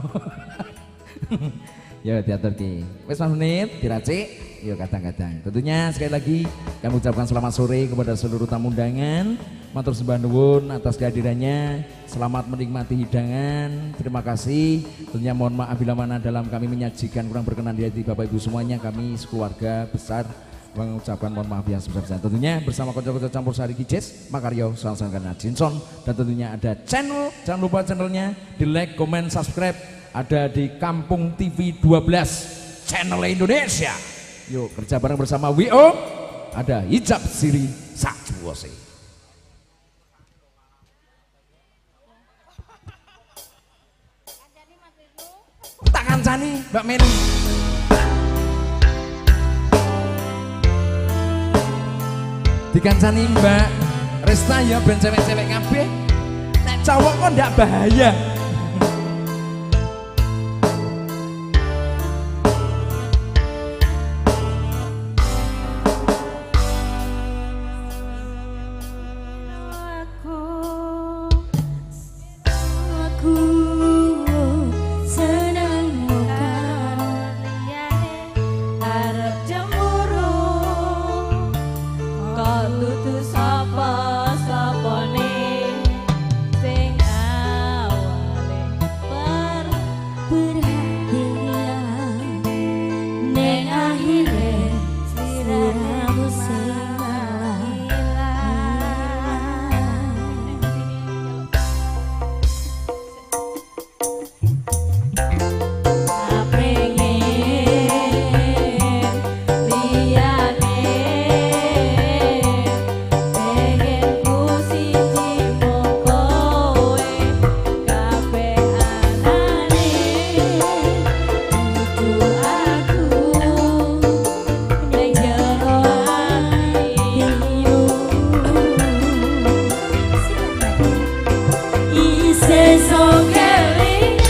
Ya diaturke. Wis menit diracik, ya kadang-kadang. Tentunya sekali lagi kami ucapkan selamat sore kepada seluruh tamu undangan. Matur sembah nuwun atas kehadirannya. Selamat menikmati hidangan. Terima kasih. Tentunya mohon maaf bila mana dalam kami menyajikan kurang berkenan di hati Bapak Ibu semuanya. Kami sekeluarga besar mengucapkan mohon maaf yang sebesar-besarnya. Tentunya bersama konco-konco campur sari Kijes, Makaryo, Sangsangkana Jinson, dan tentunya ada channel, jangan lupa channelnya di like, comment, subscribe, ada di Kampung TV 12 channel Indonesia. Yuk kerja bareng bersama WO, ada Hijab Siri Sajuwose. Tak kancani Mbak Meli. Dikancani Mbak Resta ya ben cewek-cewek kabeh. Nek cowok kok ndak bahaya. Aku seneng karo liyane arep cemburu kok dudu sapa-sapane sing awak Sesuk kelingan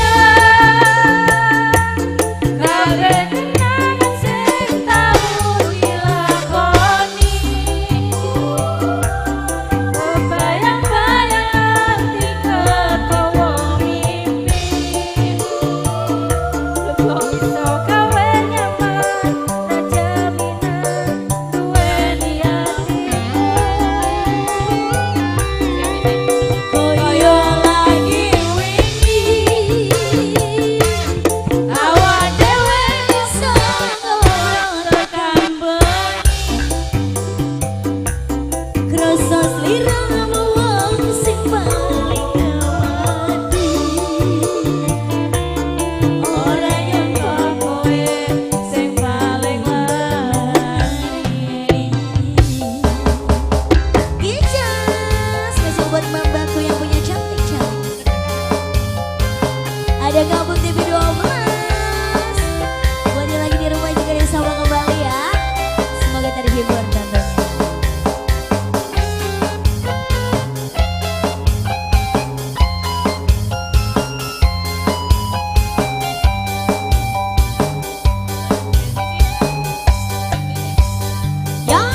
kabeh kenangan sing tau dilakoni, kebayang-bayang ati ketawa mimpi. Kok iso gawe nyaman ra jaminan duweni atiku. Kaya lagi wingi awak dhewe iso tekan bengi, krasa sliramu wong sing paling ngawati. Ora nyangka kowe sing paling lali. Kica, spesial buat mbak-mbakku yang punya cantik-cantik. Ada Kampung TV 12. Buat yang lagi di rumah juga ada sama kembali ya. Semoga terhibur tentunya. Ya.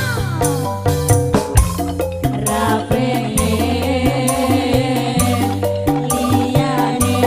Ra pengen liyane.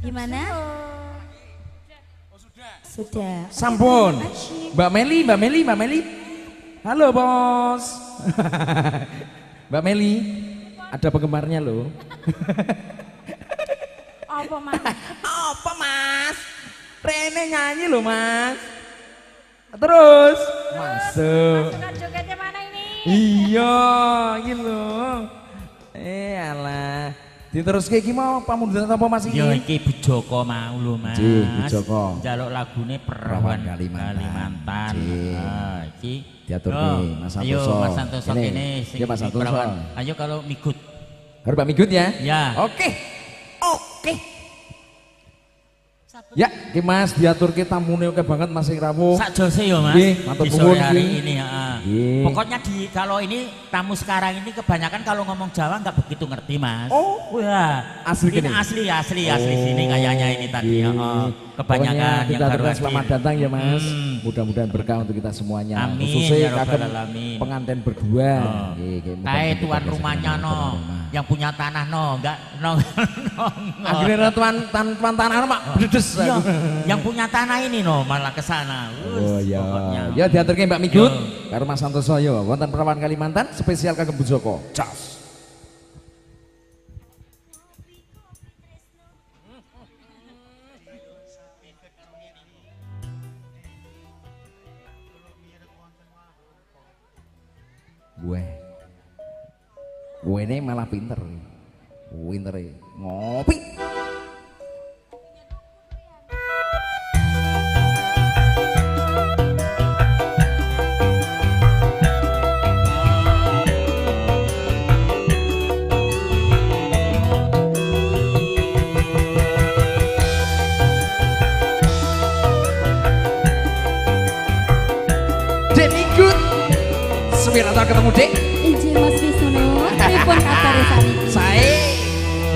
Gimana? Sudah. Sampun. Mbak Meli, Mbak Meli, Mbak Meli. Halo bos. Mbak Meli, ada penggemarnya loh. Apa mas? Apa mas? Rene nyanyi loh mas. Terus masuk. Masukan jogetnya mana ini? Iya, gitu. Alah. Diteruske iki mau pamundutan apa Mas iki? Ya iki Bu Joko mau lho Mas. Nggih, Bu Joko. Njaluk lagune Perawan Kalimantan. Ah, iki diaturke Mas Santoso. Ayo Mas Santoso kene sing Mas Santoso. Ayo kalau Migut. Harus Pak Migut ya? Ya. Oke. Oke. Ya, ki Mas diaturke tamune oke banget Mas sing rawuh. Sak jose ya Mas. Nggih, matur nuwun hari ini heeh. Pokoknya di kalau ini tamu sekarang ini kebanyakan kalau ngomong Jawa nggak begitu ngerti Mas. Oh, wah. Asli ini asli asli asli sini kayaknya ini tadi heeh. Kebanyakan yang baru hadir. Selamat datang ya Mas. Mudah-mudahan berkah untuk kita semuanya. Amin, khususnya ya kagem pengantin berdua. Nggih, kae tuan rumahnya no, yang punya tanah no, enggak no. Akhirnya tuan tanah no, Mak bledes. Iya, yang punya tanah ini no malah ke sana. Oh iya. Ya diaturke Mbak Migut karo Mas Santoso yo wonten Perawan Kalimantan spesial kagem Bu Joko. Cas. Gue ini malah pinter, pinter ngopi. Dek Migut, sepira tau ketemu Dek? Injil Mas Wisnu, pripun kabare saniki? Sae.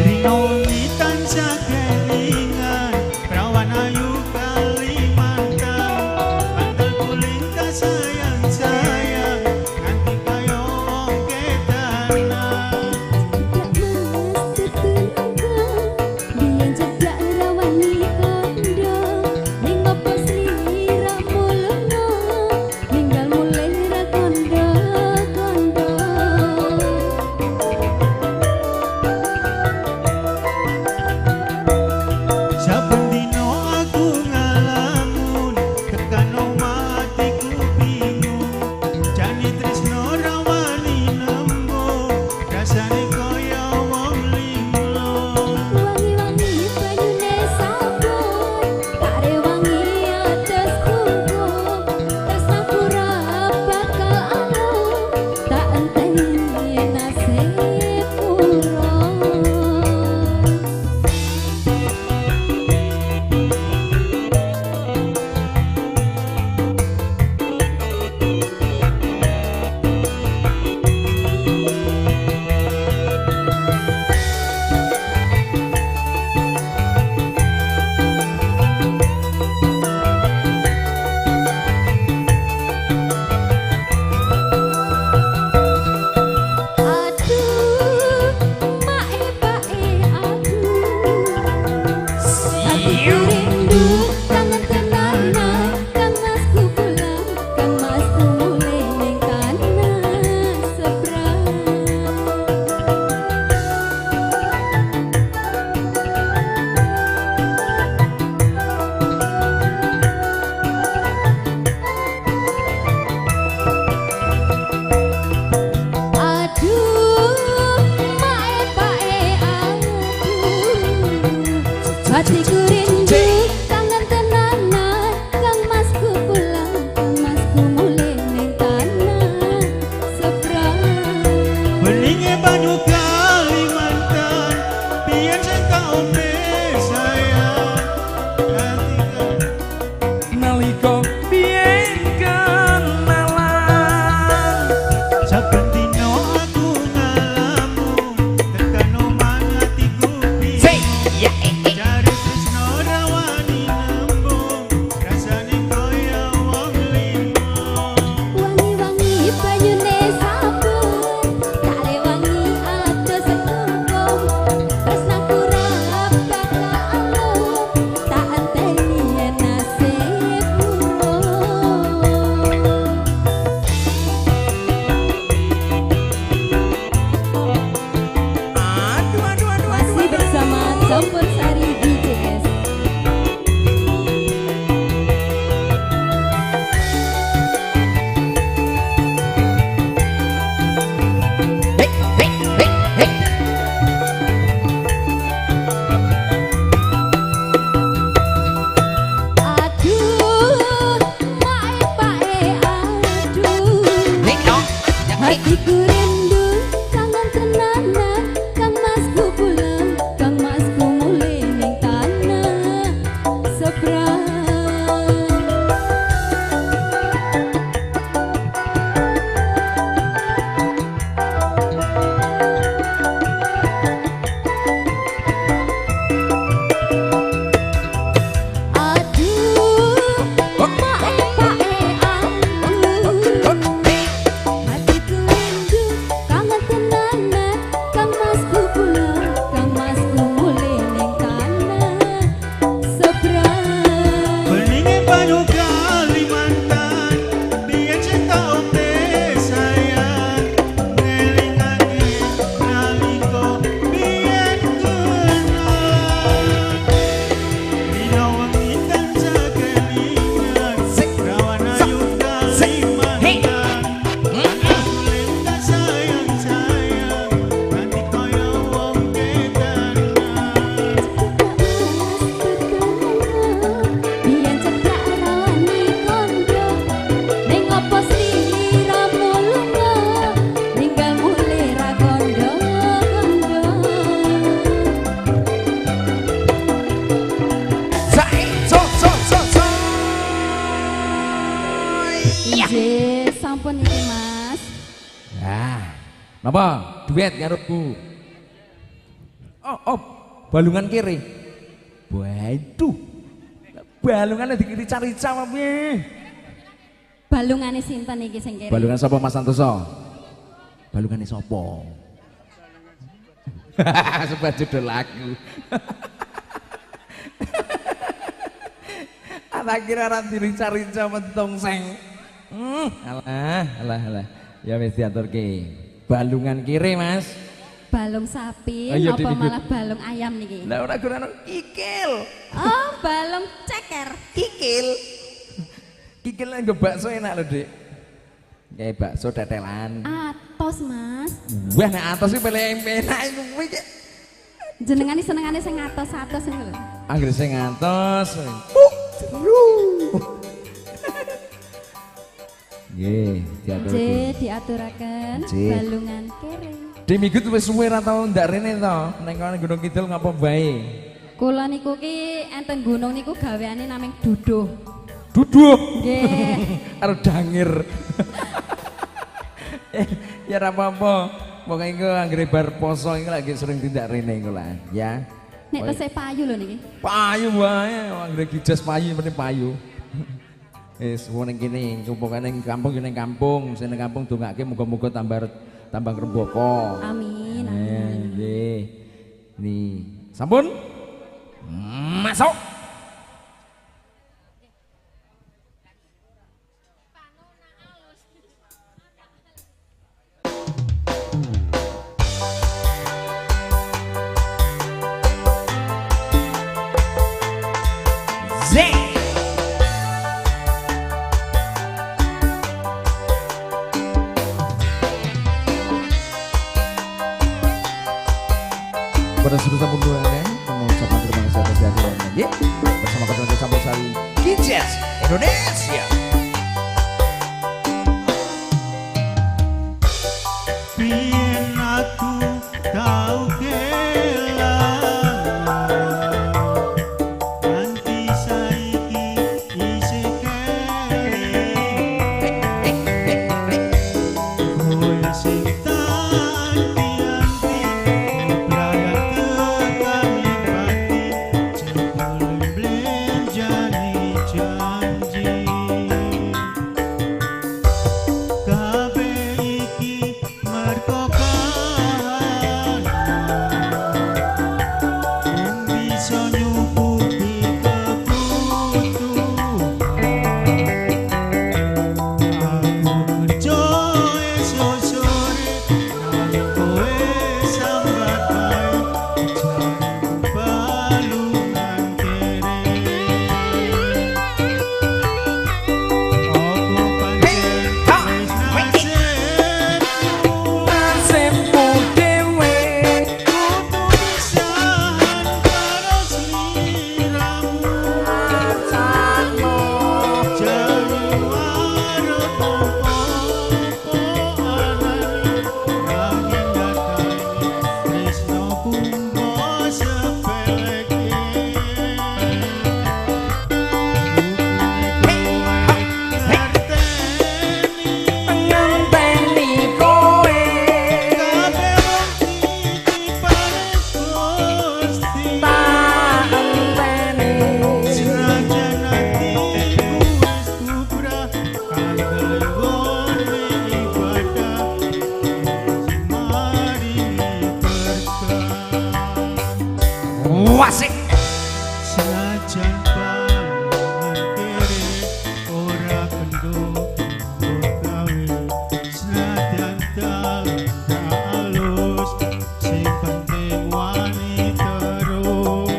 Rino tansah kelingan, perawan ayu Kalimantan, bantal guling kasayang-sayang, nganti kaya wong ketanan. Cedak Mas tetunggo, biyen cedak rawani kondo, ning opo sliramu lunga, ninggal mulih ra kondo-kondo. napa niki, Mas? Nah, napa? Duet karo Bu. Oh, balungan kiri. Waduh. Balungane dikirica-rica apa piye? Balungane sinten iki sing kiri? Balungan sapa Mas Santoso? Balungane sapa? Sebab judul lagu. Tak kira ra dirica-rica mentung seng. Alah, alah, alah. Ya wis diaturke. Balungan kiri, Mas. Balung sapi apa malah balung ayam niki? Lah ora gurano kikil. Oh, balung ceker. Kikil. Kikil nggo bakso enak lho, Dik. Kayak bakso tetelan. Atos, Mas. Wah, nek atos iki paling enak kuwi. Jenengane senengane sing atos-atos niku lho. Anggere sing atos. Jeru. Nggih, diatur. Nggih, diaturaken balungan kere. Demigut wis suwe ra tau ndak rene to, ning kono Gunung Kidul ngapa wae? Kula niku ki enten gunung niku gaweane naming duduh. Duduh? Nggih. Karo dangir. Ya ra apa-apa. Pokoke engko anggere bar poso iki lagi sering tindak rene engko lah, ya. Nek tesih payu lho niki. Payu wae, anggere gijas payu mesti payu. Wis wong ning kene, pokoke ning kampung ning kampung, sing ning kampung dongake muga-muga tambah tambah rembaka. Amin. Amin. Nggih. Nih, sampun? Masuk. Pada sebelum mundurannya, mengucapkan terima kasih atas kehadirannya. Bersama Ketua Campur Sari Kids Indonesia. Biyen aku tau kelangan, nganti saiki isih kelingan. Kowe sing tak anti-anti, bebrayan tekan pati, jebul blenjani janji. Kabeh iki mergo kahanan, mung bisa nyukupi kebutuhan. Aku kerja esuk sore, nanging kowe sambat bae, jareku balungan kere. Apa pancen wis nasibmu, Nasibmu dhewe, kudu pisahan karo sliramu. Jalu arep apa anane, nanging nyatane tresnoku mbok sepeleke. Kudune kowe ngerteni, ngenteni kowe. kabeh wong titipane Gusti. Tak enteni. Senajan atiku wis bubrah, kandel nggone ibadah, sing maringi berkah. Wasik. Senajan balungan kere ora kendo gawe, senajan dalan ra alus, sing penting wani terus.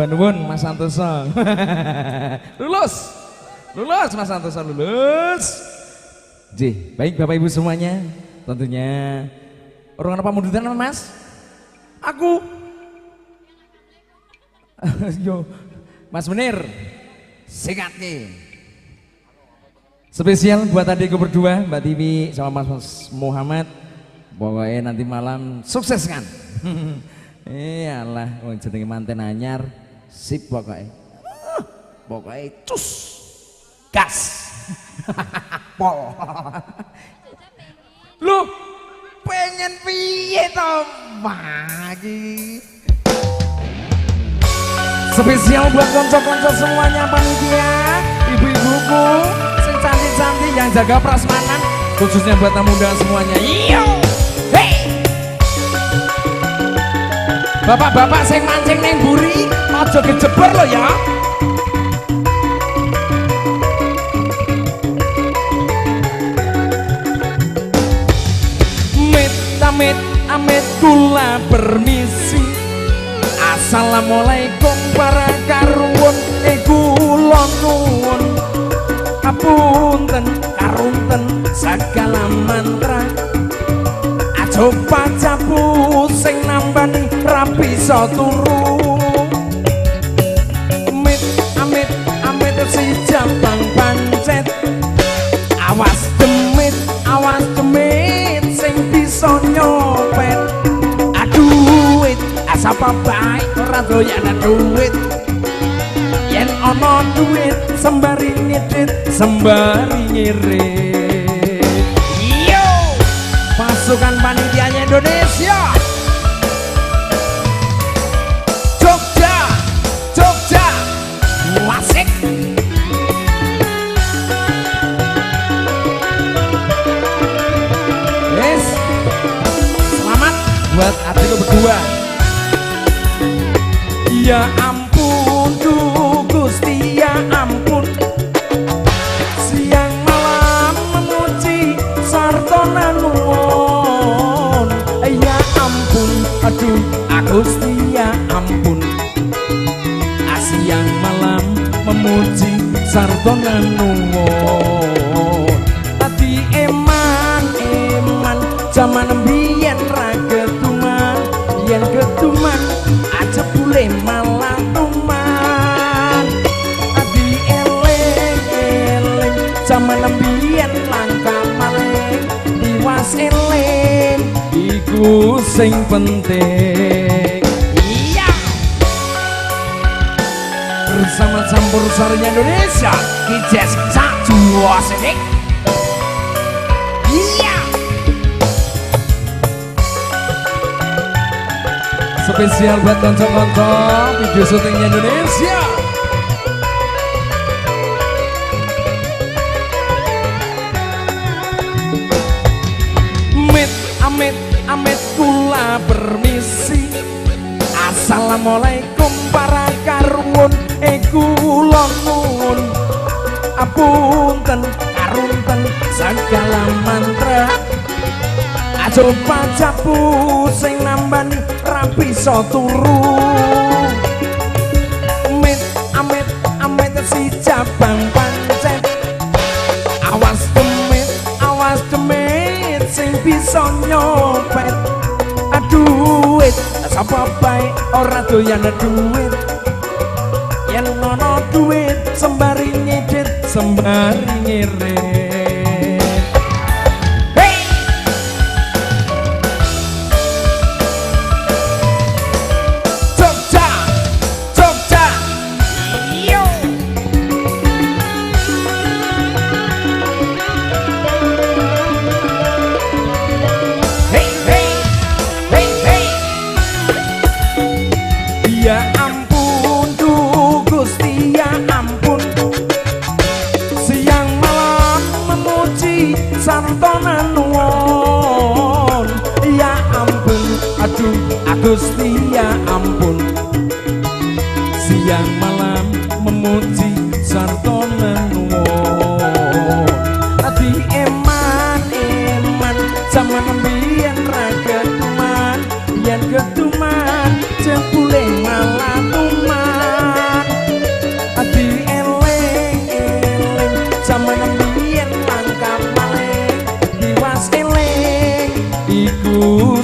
Sembah nuwun Mas Santoso. Lulus. Lulus Mas Santoso lulus. Nggih, baik Bapak Ibu semuanya, tentunya orang apa mundutan Mas? Aku. Yo, Mas Munir. Singkat nih. Spesial buat adikku berdua, Mbak Tiwi sama Mas Muhammad. Pokoknya nanti malam sukses kan. Iyalah, wong jenenge manten anyar, sip pokoknya. Pokoknya cus. Gas. Pol. Lu pengen piye to, Pak? Spesial buat konco-konco semuanya panitia, ibu-ibuku, sing cantik-cantik yang jaga prasmanan, khususnya buat tamu undangan semuanya. Iyo. Hey. Bapak-bapak sing mancing neng buri, aja kejeber lo ya. Amit amit amit kula permisi. Assalamualaikum para karuwun, kula nuwun. Apunten karunten segala mantra. Aja pacapu sing nambani ra bisa turu. Amit amit amit si jabang pancet. Awas demit sing bisa nyopet. Aduit sapa bae ora doyan duit. Yen ana duit sembari ngedit sembari ngirit. Yo, pasukan panitianya Indonesia. Jogja, Jogja, wasik. Yes, selamat buat adikku berdua. Ya ampun, duh Gusti ya ampun. Siang malam memuji sarta nuwun. Ya ampun, aduh Gusti ya ampun. Siang malam memuji sarta nuwun. Ati eman eman jaman mbiyen ra ketuman, yen ketuman jebule malah tuman. Adi eling eling jaman mbiyen langka maling, tiwas eling iku sing penting. Iya. Bersama campur sarinya Indonesia, Kijes sak juos ini. Iya. Spesial buat konco-konco video syutingnya Indonesia. Amit amit amit kula permisi. Assalamualaikum para karuwun, kula nuwun. Apunten karunten segala mantra. Aja pacapu sing nambani ra bisa turu. Amit amit amit si jabang pancet. Awas demit sing bisa nyopet. Aduit sapa bae ora doyan duit. Yen ana duit sembari nyedit sembari ngirit. Ya ampun, duh Gusti ya ampun. Siang malam memuji sarta nuwun. Ya ampun, aduh Gusti ya ampun. Siang malam memuji sarta nuwun. Adi eman eman jaman mbiyen ra ketuman, yen ketuman jebule malah tuman.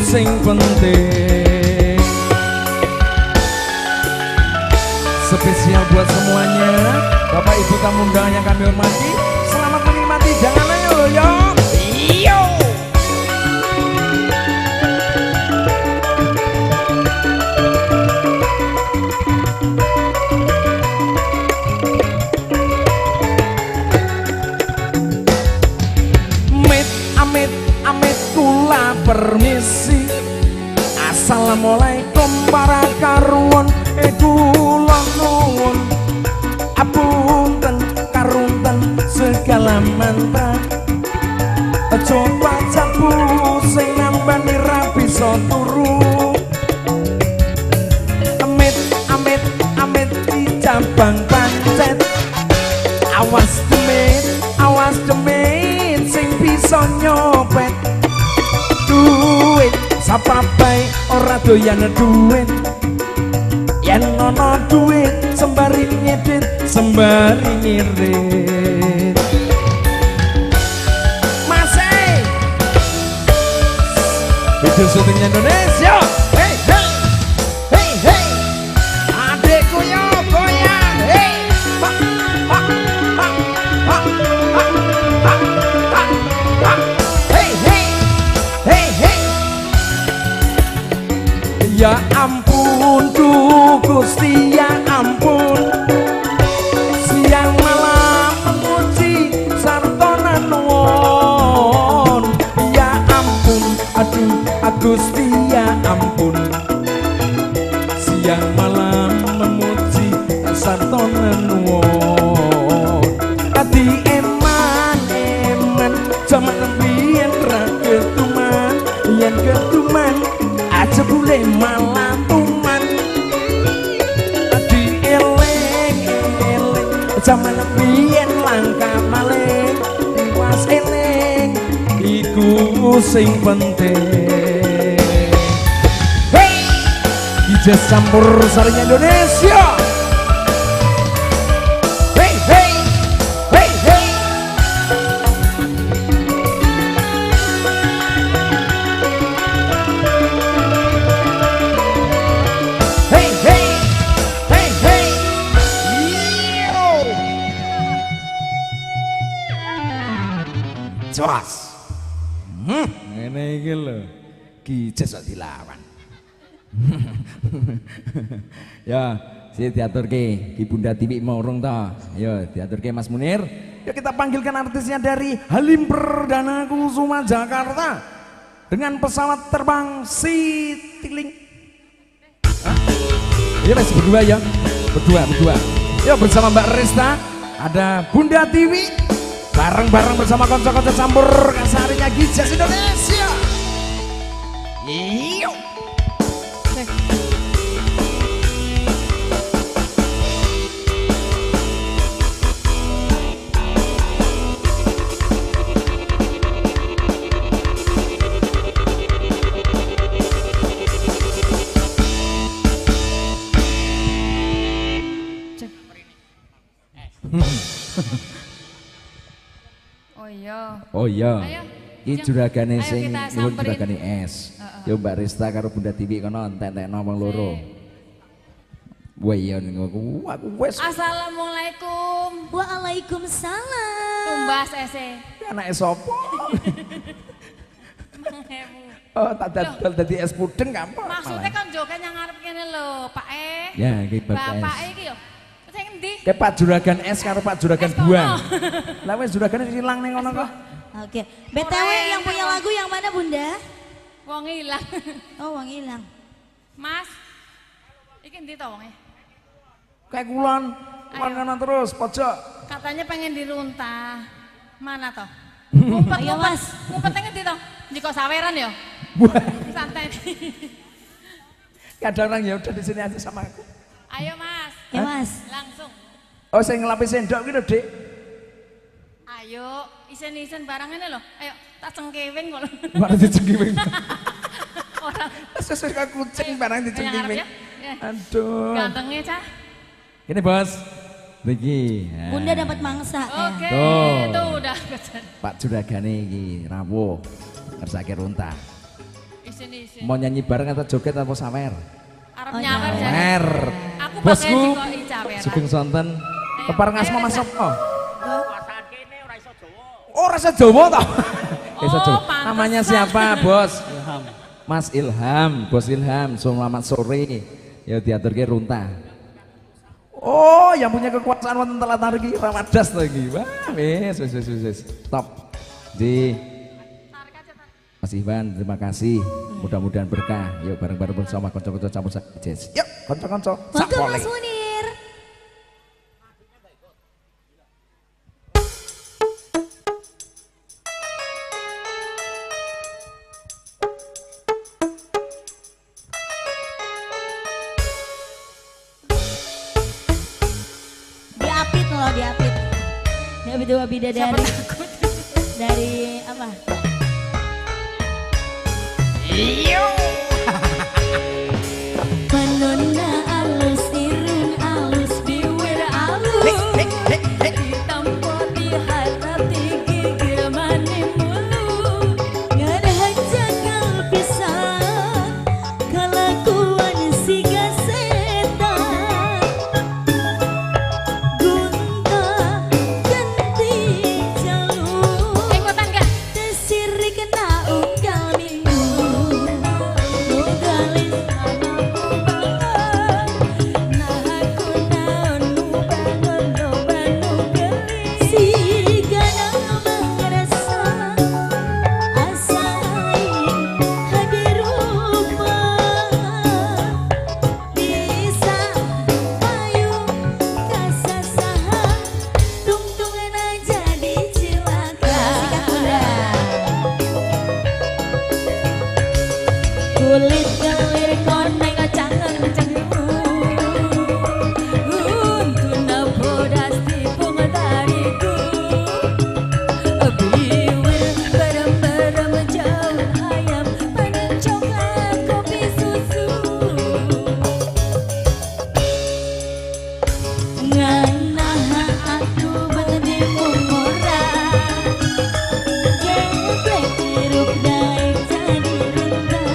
sing penting. Spesial buat semuanya, Bapak Ibu tamu undangan yang kami hormati, selamat menikmati, jangan ayo loh yo. Yo. Amit amit amit kula permisi. Assalamualaikum para karuan, kula nuwun apunten karunten segala mantra. Coba capu sing nambani ra bisa turu. Amit amit amit di cabang pancet. Awas demit sing bisa nyopet. Duit sapa bae ora doyan duit. Yen ana duit sembari ngedit, sembari ngirit. Masih video syutingnya Indonesia. Hey hey hey hey, adekku yo goyang. Hey ha ha ha ha ha ha ha ha. Hey hey hey hey. Ya ampun duh Gusti ya ampun, siang malam memuji sarta nuwun. Ya ampun aduh Gusti ya ampun, siang malam memuji sarta nuwun. Adi eman eman jaman biyen ra ketuman, yen ketuman aja boleh malah tuman. Adi eleng eleng jaman biyen langka maling, tiwas eleng iku sing penting. Hey, DJ campur sarinya Indonesia. Hey hey hey hey. Hey hey hey hey. Yo. Jos. Ngene iki lho. Gijes kok dilawan. Ya, sih diaturke Ki Bunda Tiwi mau urung ta? Yo diaturke Mas Munir. Yuk kita panggilkan artisnya dari Halim Perdana Kusuma Jakarta dengan pesawat terbang Citylink. Iya mas berdua ya, berdua. Yuk bersama Mbak Resta, ada Bunda Tiwi, bareng-bareng bersama konco-konco campur kasarinya Gijes Indonesia. Yuk. Oh iya. Oh iya. Iki juragane sing nyuwun juragane es. Yo Mbak Rista karo Bunda Tiwi kono entek-entekno wong loro. Wah iya aku wis. Assalamualaikum. Waalaikumsalam. Tumbas ese. Anake sapa? Oh tak dadol dadi es puding gampang. Maksudnya kan joget yang ngarep kene lho, Pak E. Ya iki Bapak E iki yo. Sing endi? Kayak Pak Juragan es karo Pak Juragan buah. Lah wis juragane ilang ning ngono kok. Oke. BTW yang punya lagu yang mana Bunda? Wong ilang. Oh, wong ilang. Mas. Iki endi to wonge? Kayak kulon, kulon kanan terus pojok. Katanya pengen diruntah. Mana toh? Ngumpet, Ayo, Mas. Ngumpet ngendi toh? Jiko saweran ya? Santai. Kadang orang ya udah di sini aja sama aku. Ayo Mas. Ya Mas. Langsung. Oh, saya ngelapi sendok gitu, Dik. Ayo, isen-isen barang ini loh. Ayo, tak cengkewing kok. Malah dicengkewing. Orang. Sesuai kayak kucing barang dicengkewing. Ya. Aduh. Gantengnya, Cah. Ini, Bos. Niki. Bunda dapat mangsa. Oke, ya. Itu udah. Pak juragane iki rawuh ngersake runtah. Isin-isin. Mau nyanyi bareng atau joget atau sawer? Arep nyawer. Nyawer. Aku bosku. Sugeng sonten. Kepareng asma Mas sapa? Oh, rasa Jawa toh. Iso Jawa. Namanya siapa, Bos? Ilham. Mas Ilham, Bos Ilham, selamat sore. Ya diaturke runtah. Oh, yang punya kekuasaan wonten telatar iki Ramadas to iki. Wah, wis wis wis wis. Top. Di Mas Iwan, terima kasih. Mudah-mudahan berkah. Yuk bareng-bareng bersama kanca-kanca campur jazz. Yuk, kanca-kanca. Monggo Mas Munir. Diapit loh, diapit. Diapit dua bidadari. Dari apa? Iyo. Panonna alus irung alus biwir alus. Ditampo diharap digigil mani mulu. Ngarahan jagal pisan kalakuan siga setan. Gunta ganti jalur. Ikutan gak? Tesirik na unggal minggu. Kulit kelir koneng jangan cengku. Untuna bodas tipung tariku. Biwir berem-berem jauh ayam panen coklat kopi susu. Nganaha aku betedi murah. Geblek hirup daek jadi rentah.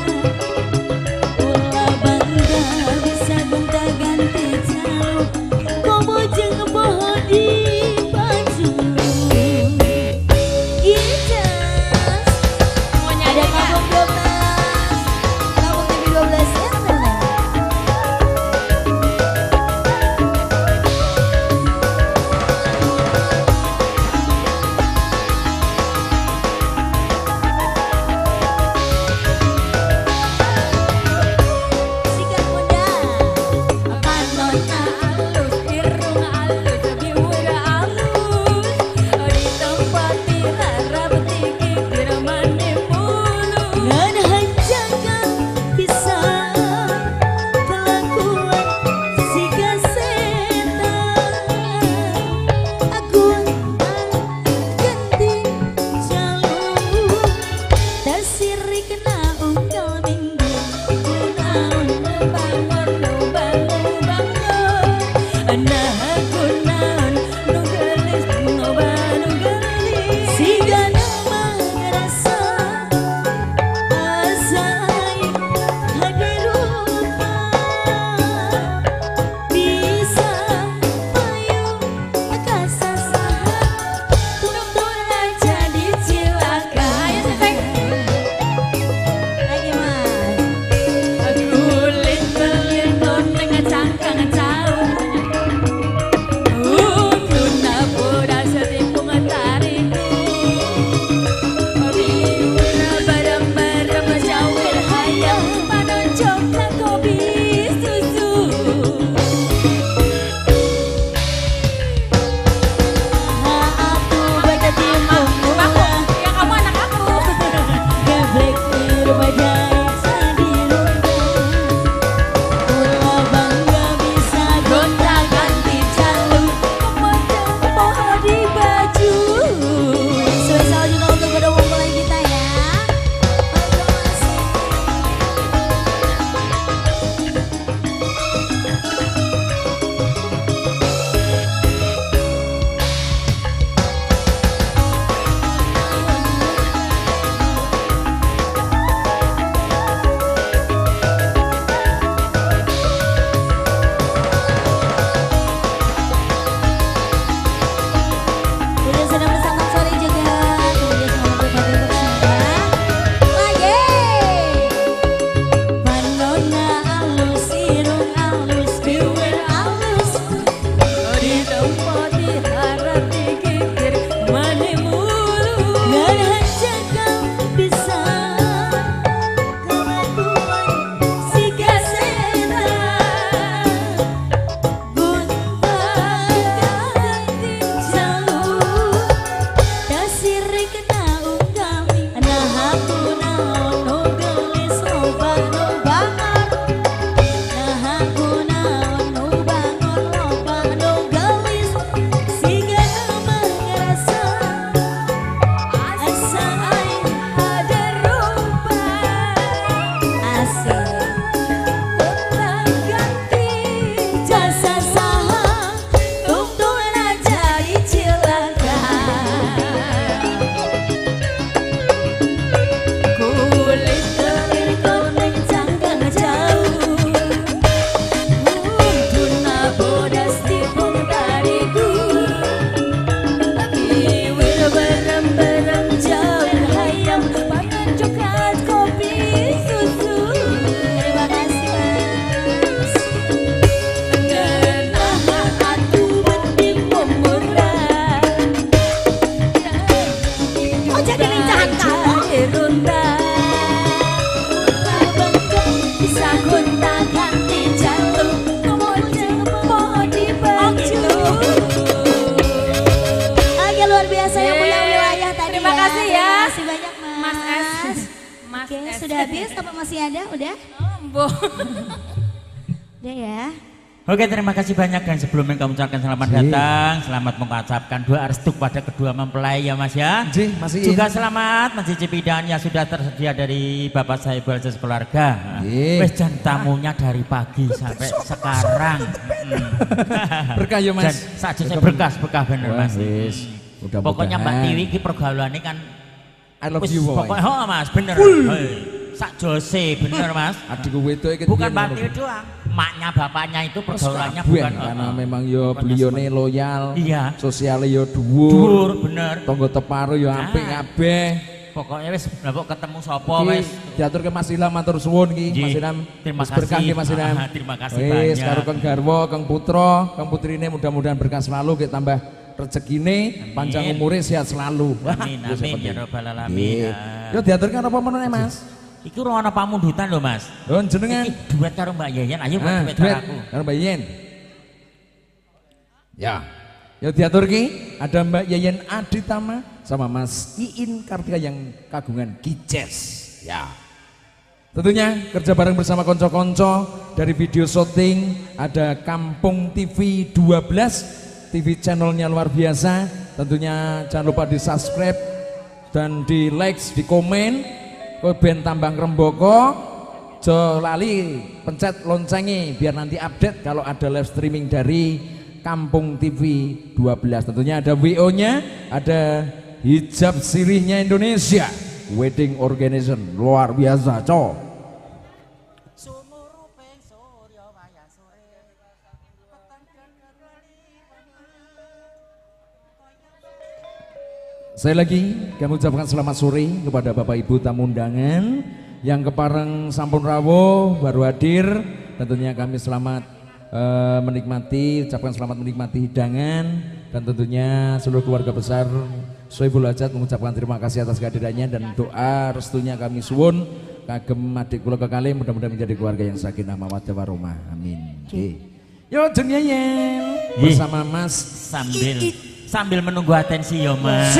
Kok jadi lincahan kamu? Bisa gonta-ganti jaluk baju. Oke, luar biasa yang punya wilayah tadi. Terima kasih ya. Terima kasih banyak Mas. Mas S. Mas Oke, S. Sudah habis apa masih ada? Udah? Oh, udah ya. Oke, terima kasih banyak dan sebelumnya kami ucapkan selamat datang, selamat mengucapkan doa restu kepada kedua mempelai ya Mas ya. Masih juga selamat mencicipi hidangan yang sudah tersedia dari Bapak Saibul sekeluarga. Wes jan tamunya dari pagi sampai sekarang. Berkah ya Mas. Sajane berkah, berkah bener Mas. Pokoknya Mbak Tiwi iki pergaulane kan I love you. Pokoknya oh Mas, bener. Sak jose bener Mas. Adikku wedok iki bukan Mbak Tiwi doang. Maknya bapaknya itu pergaulannya bukan karena memang yo belione loyal, iya, sosiale yo dhuwur, bener. Tangga teparo yo apik kabeh. Pokoknya wis mbok ketemu sapa wis diaturke Mas Ilham matur suwun iki Mas Ilham. Terima kasih. Berkah iki Mas Ilham. Terima kasih banyak. Wis karo Kang garwa, Kang putra, Kang putrine mudah-mudahan berkah selalu ki tambah rezekine, panjang umure, sehat selalu. Amin amin ya rabbal alamin. Yo diaturke apa meneh Mas? Iku ora ana pamundutan lho Mas. Lho jenengan iki duet karo Mbak Yeyen, ayo buat duet karo aku. Karo Mbak Yeyen. Ya. Ya diatur ki ada Mbak Yeyen Aditama sama Mas Iin Kartika yang kagungan Kices. Ya. Tentunya kerja bareng bersama konco-konco dari video shooting, ada Kampung TV 12, TV channelnya luar biasa. Tentunya jangan lupa di subscribe dan di like, di komen. Kowe ben tambah remboko, jo lali pencet loncengnya biar nanti update kalau ada live streaming dari Kampung TV 12. Tentunya ada WO-nya, ada hijab sirihnya Indonesia, Wedding Organization, luar biasa, cok. Saya lagi kami ucapkan selamat sore kepada Bapak Ibu tamu undangan yang kepareng sampun rawuh baru hadir. Tentunya kami selamat menikmati, ucapkan selamat menikmati hidangan dan tentunya seluruh keluarga besar Sohibul Hajat mengucapkan terima kasih atas kehadirannya dan doa restunya kami suwun kagem adik kula kekalih mudah-mudahan menjadi keluarga yang sakinah mawaddah warahmah. Amin. Oke. Yo jeng Yeyen bersama Mas sambil menunggu atensi ya Mas.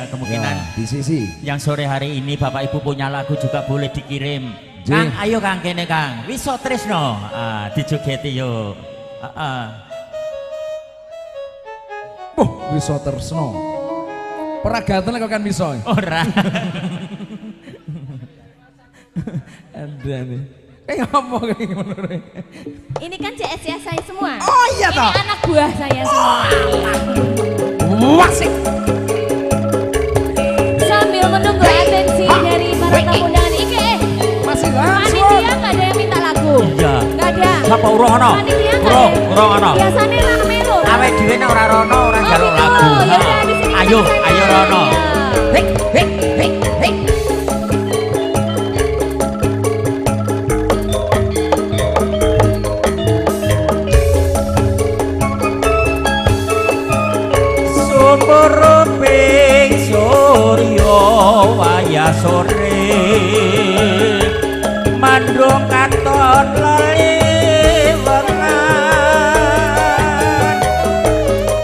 Kemungkinan ya, di sisi yang sore hari ini Bapak Ibu punya lagu juga boleh dikirim. Kang, ayo Kang kene Kang. Wiso Tresno, dijogeti yo. Wah, Wiso Tresno. Peragatan kok kan bisa? Ora. Ada nih. Kayak apa kayak gimana? Ini kan CS saya semua. Oh iya toh. Ini anak buah saya semua. Wasik. Sambil menunggu atensi dari para tamu undangan iki, masih langsung. Panitia nggak ada yang minta lagu. Iya. Nggak ada. Sapa urung ana? Panitia nggak ada. Urung ana. Biasane rame lho. Awake dhewe nek ora rono ora njaluk lagu. Ya udah di sini. Ayo, ayo rono. Hik hik hik hik. Sumuruping surya wayah sore mandung katon lelewengan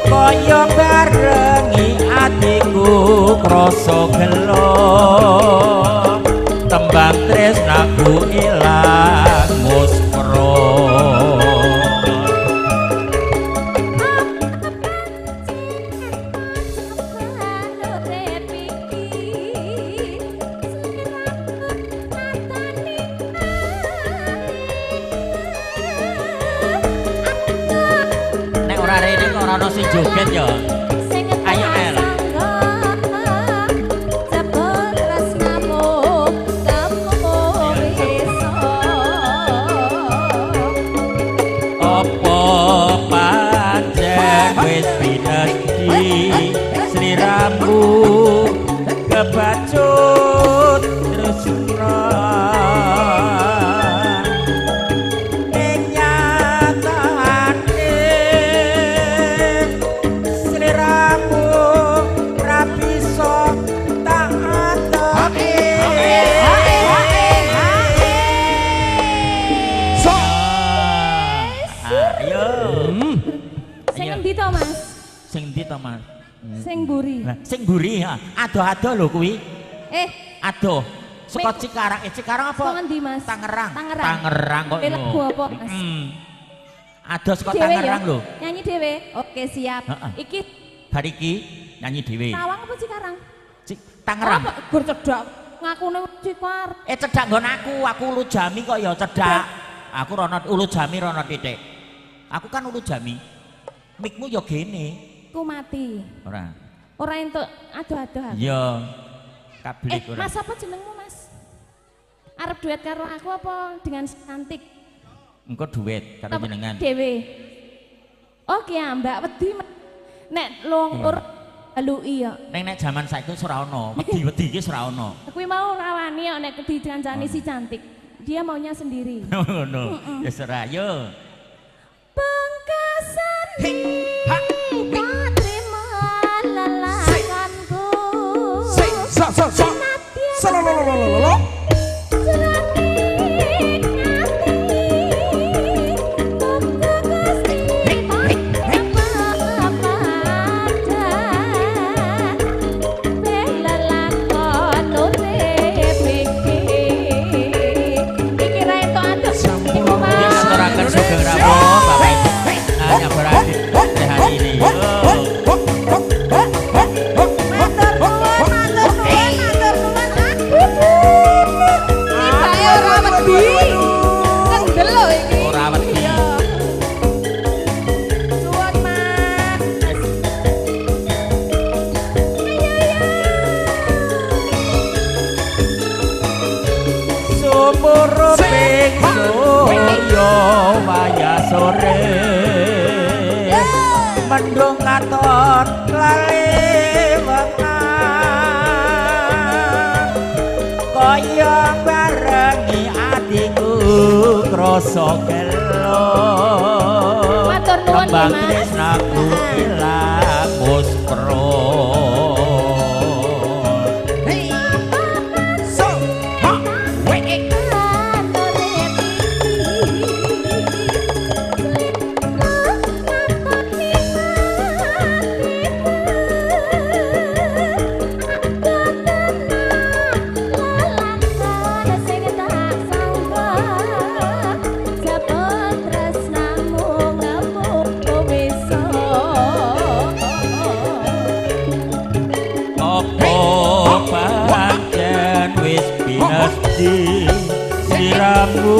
kaya barengi atiku krasa gelo tembang tresnaku ilang muspro. Sing joget ya. Ayo El. Apa pancen wis pinesti sliramu kebacut tresna. to, Mas? Sing mburi. Lah, sing mburi ha. Adoh-adoh lho kuwi. Adoh. Saka Cikarang, Cikarang apa? Saka ngendi, Mas? Tangerang. Tangerang. Tangerang kok. Lagu apa, Mas? Adoh saka Tangerang lho. Nyanyi dhewe. Oke, siap. Iki bar iki nyanyi dhewe. Tawang apa Cikarang? Tangerang. Apa gur cedhak ngakune Cikarang. Cedhak nggon aku Ulujami kok ya cedhak. Aku rono Ulujami rono titik. Aku kan Ulujami. Mikmu ya gene. Ku mati. Ora. Ora entuk adoh-adoh. Iya. Kablik ora. Mas apa jenengmu, Mas? Arep duet karo aku apa dengan cantik? Engko duet karo jenengan. Dhewe. Oke, Mbak wedi nek longkur haluki ya. Ning nek jaman saiki wis ora ono, wedi-wedi iki wis ora ono. Kuwi mau rawani kok nek dikancani si cantik. Dia maunya sendiri. Ngono. Ya ora yo. Pengkasan tak terima lelakanku. Sa sa sa. Sa lo lo lo lo lo. Sugeng rawuh Bapak Ibu yang berada di hari ini. Matur nuwun, matur nuwun, matur nuwun. Tibake ora wedi. Kendel lho iki. Ora wedi. Suwun, Mas. Sumuruping surya wayah sore mendung katon lalewengan kaya barengi atiku krasa gelo. Matur nuwun Kembang Mas. Tresnaku ilang muspro. Siramu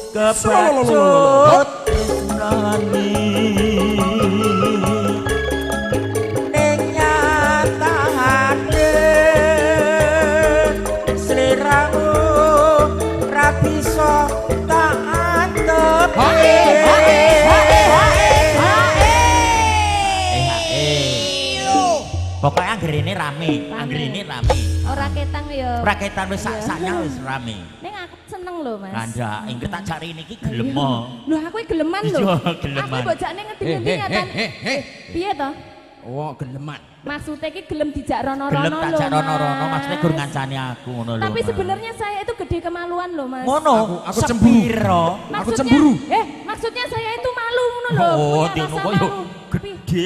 kebacut tresnani ning nyatane sliramu ra bisa tak antep. Pokoknya anggrene rame, anggrene rame. Ora ketang ya. Ora ketang wis sak-saknya wis rame. Ning aku seneng lho, Mas. Kandha, ingkang tak cari niki gelem. Lho aku geleman lho. Aku mbok jakne ngendi-ngendi nyatane. Piye to? Oh, geleman. Maksudnya iki gelem dijak rono-rono lho. Gelem tak jak rono-rono, maksudnya gur ngancani aku ngono lho. Tapi sebenarnya saya itu gede kemaluan lho, Mas. Ngono, aku cemburu. Aku cemburu. Maksudnya saya itu malu ngono lho. Oh, ngono kok yo gede.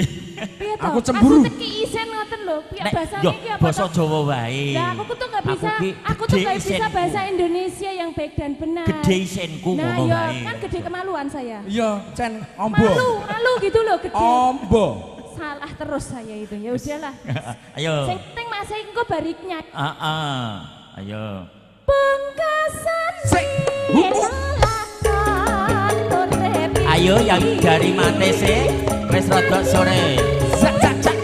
Aku cemburu. Maksudnya ki isen ngoten lho. Piye bahasane iki apa? Basa Jawa wae. Lah aku tuh enggak bisa, aku tuh enggak bisa bahasa Indonesia yang baik dan benar. Gede isenku ngono wae. Kan gede kemaluan saya. Iya, cen ombo. Malu, malu gitu loh gede. Ombo. Salah terus saya itu. Ya udahlah. Ayo. Sing penting Mas engko bariknya. Heeh. Ayo. Pengkasan. Ayo yang dari Matese wis rada sore. Zak zak zak.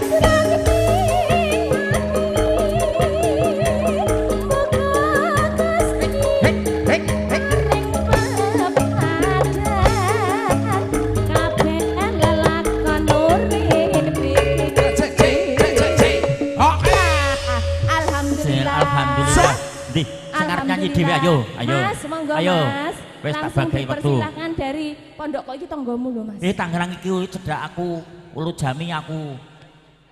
Alhamdulillah. Alhamdulillah. Ndi, sing arep nyanyi dhewe ayo, ayo. Mas, monggo ayo. Mas. Wis tak Langsung bagi wektu. dipersilahkan dari pondok kok iki tanggamu lho, Mas. Tangerang iki cedhak aku, Ulujami aku.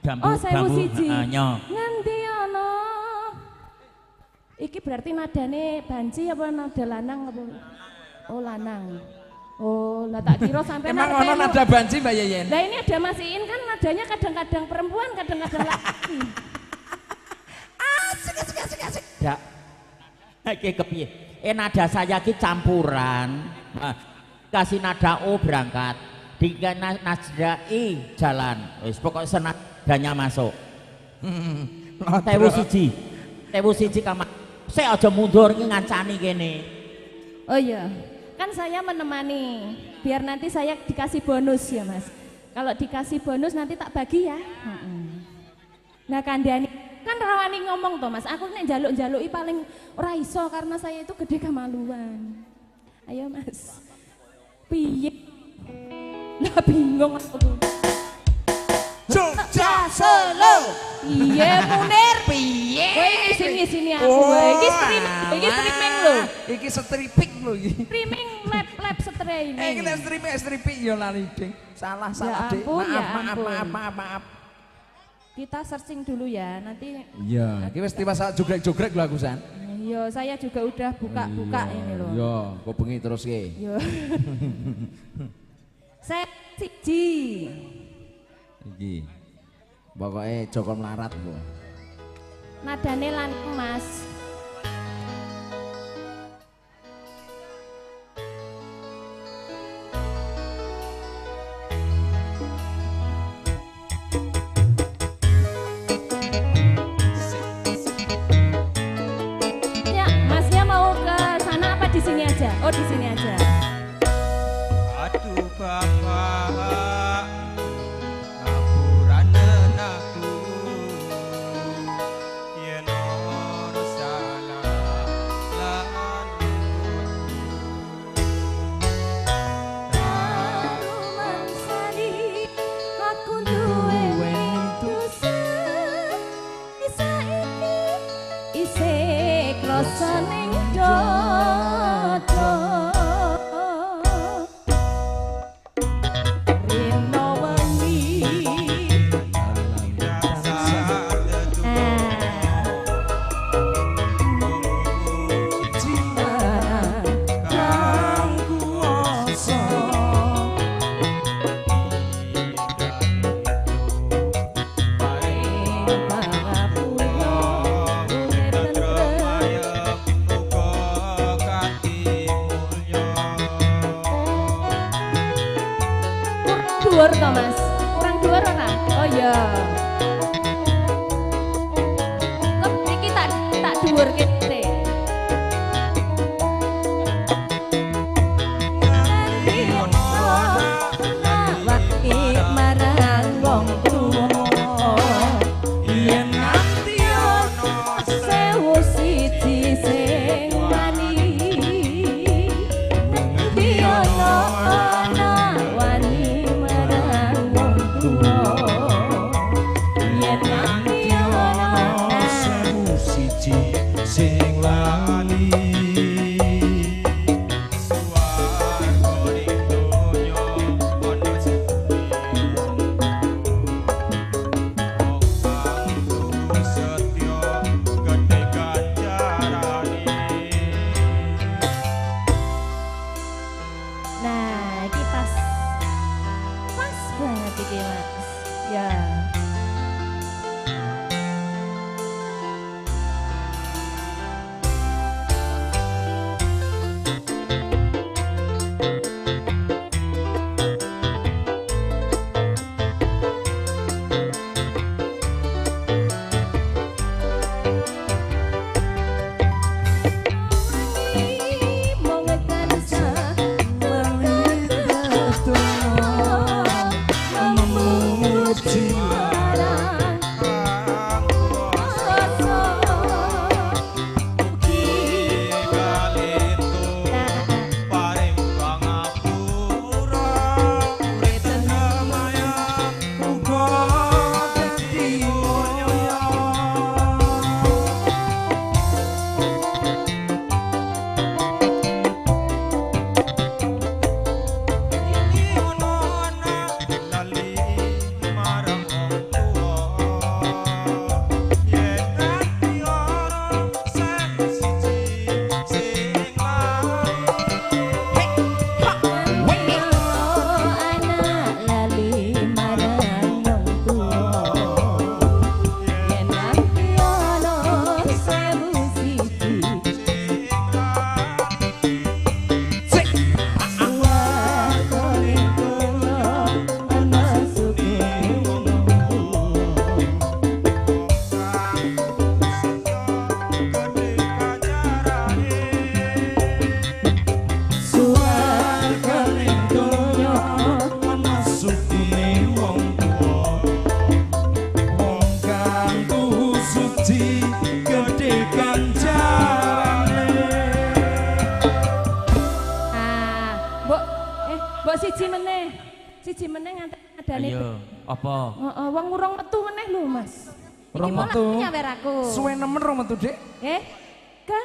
Bambu, oh, 1001. Heeh, nyo. Ngendi ana? Iki berarti nadane banci apa nada lanang apa? Oh, lanang. Oh, lah tak kira sampai Emang ono nada banci Mbak Yeyen? Lah ini ada Mas Iin kan nadanya kadang-kadang perempuan, kadang-kadang laki. Asik asik asik asik. Dak. Iki kepiye? Nada saya ki campuran. Kasih nada O berangkat, di nada I jalan. Wis pokoke senadanya masuk. 1001. 1001 kamar. Sik aja mundur iki ngancani kene. Oh iya. Kan saya menemani, biar nanti saya dikasih bonus ya Mas. Kalau dikasih bonus nanti tak bagi ya. Nah kandhani kan rawani ngomong toh Mas, aku nek njaluk-njaluki paling ora iso karena saya itu gede kemaluan. Ayo Mas. Piye? Lah bingung aku. Jogja Solo. Piye Munir? Piye? Kowe ngisin-ngisini aku wae. Iki streaming, iki streaming lho. Iki streaming lho iki. Streaming lab streaming. Iki lab streaming streaming ya lali ding. Salah salah Dik. Maaf maaf maaf maaf. Kita searching dulu ya, nanti. Iya, iki wis tiwas jogrek-jogrek lho aku San. Iya, saya juga udah buka-buka ini lho. Iya, kok bengi terus ki. Iya. Saya siji. Iki. Pokoke Joko melarat kok. Nadane lanang Mas. Ya, Masnya mau ke sana apa di sini aja? Oh, di sini aja. Aduh Bapak. Ning dodo rino wengi kang kuwasa dhuwur to Mas? Kurang dhuwur ora? Oh iya. Kok iki tak dhuwur kete. Nawaki marang wong tuwa yen nganti ana 1001 sing wani nganti ana wani marang wong tuwa yen nganti ana 1001 sing lali. Nah, iki pas banget iki Mas. Ya. Siji meneh. Siji meneh ngantek adane. Ayo, apa? Heeh, wong urung metu meneh lho, Mas. Urung metu. Nyawer aku. Suwe nemen rong metu, Dik. Eh? Ke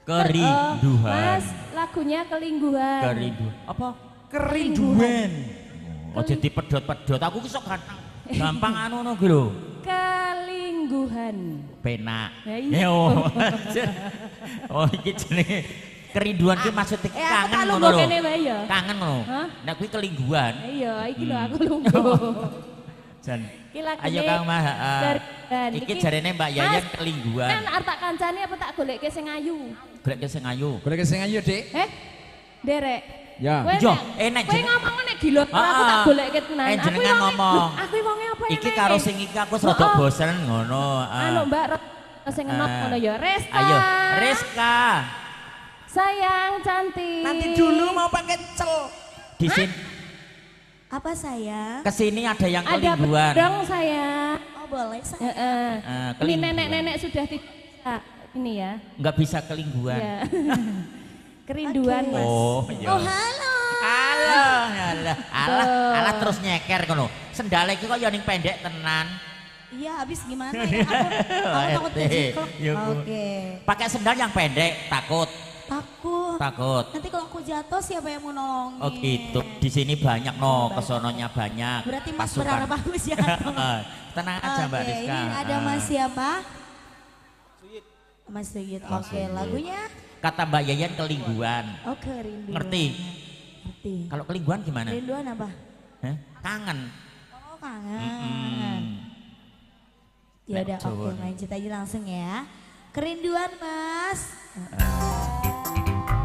Kerinduan. Mas, lagunya kelingguhan. Kerinduan. Apa? Kerinduan. Aja dipedhot-pedhot. Aku ki sok gampang anu ngono ki lho. Kelingguhan. Penak. Ya iya. Oh, iki jenenge kerinduan ki maksudnya kangen ngono lho. Kangen ngono. Nek kuwi kelingguhan. Iya, iki lho aku lungguh. Jan. Ayo Kang Mas, heeh. Iki jarene Mbak Yayan kelingguhan. Kan arep tak kancane apa tak golekke sing ayu? Golekke sing ayu. Golekke sing ayu, Dik. Eh? Nderek. Ya. Yo, enek kowe ngomong nek gilot aku tak golekke tenan. Aku ngomong. Aku wonge apa enek? Iki karo sing iki aku rada bosen ngono. Anu Mbak sing enom ngono ya. Reska. Ayo, Reska. Sayang cantik. Nanti dulu mau pakai cel. Di sini. Apa sayang? Kesini ada yang kelingguan. Ada dong sayang. Oh boleh sayang. Ini nenek-nenek sudah tidak ini ya. Nggak bisa kelingguan. Ya. Kerinduan okay. Mas. Oh, iya. Oh halo. Halo, halo. Alah, alah terus nyeker kono. Sendale iki kok ya ning pendek tenan. Iya, habis gimana ya? Aku takut keciklek. Oke. Pakai sendal yang pendek, takut. Takut. Takut. Nanti kalau aku jatuh siapa yang mau nolongin? Oh gitu. Di sini banyak no, kesononya banyak. Berarti Mas berharap aku jatuh. Tenang aja Mbak Rizka. Ini ada Mas siapa? Mas Suyit. Oke, lagunya? Kata Mbak Yayan kelingguan. Oh, kerinduan. Ngerti? Ngerti. Kalau kelingguan gimana? Kerinduan apa? Hah? Kangen. Oh, kangen. Ya udah, oke, lanjut aja langsung ya. Kerinduan, Mas.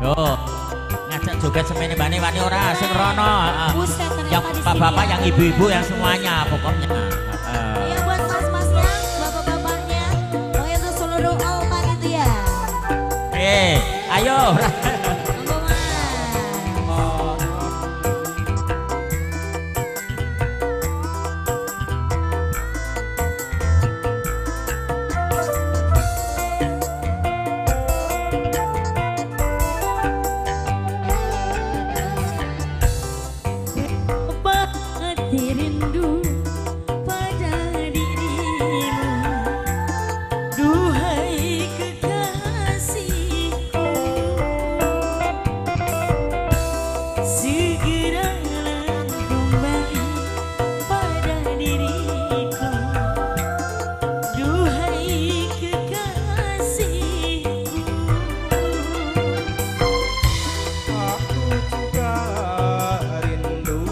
Yo, ngajak joget semene bane wani ora sing rono. Buset, yang bapak-bapak, yang ibu-ibu, yang semuanya pokoknya. Iya, buat mas-masnya, bapak-bapaknya, pokoknya untuk seluruh all panitia. Ayo. Monggo Mas. Rindu pada dirimu, duhai kekasihku, segeralah kembali pada diriku, duhai kekasihku. Aku juga rindu.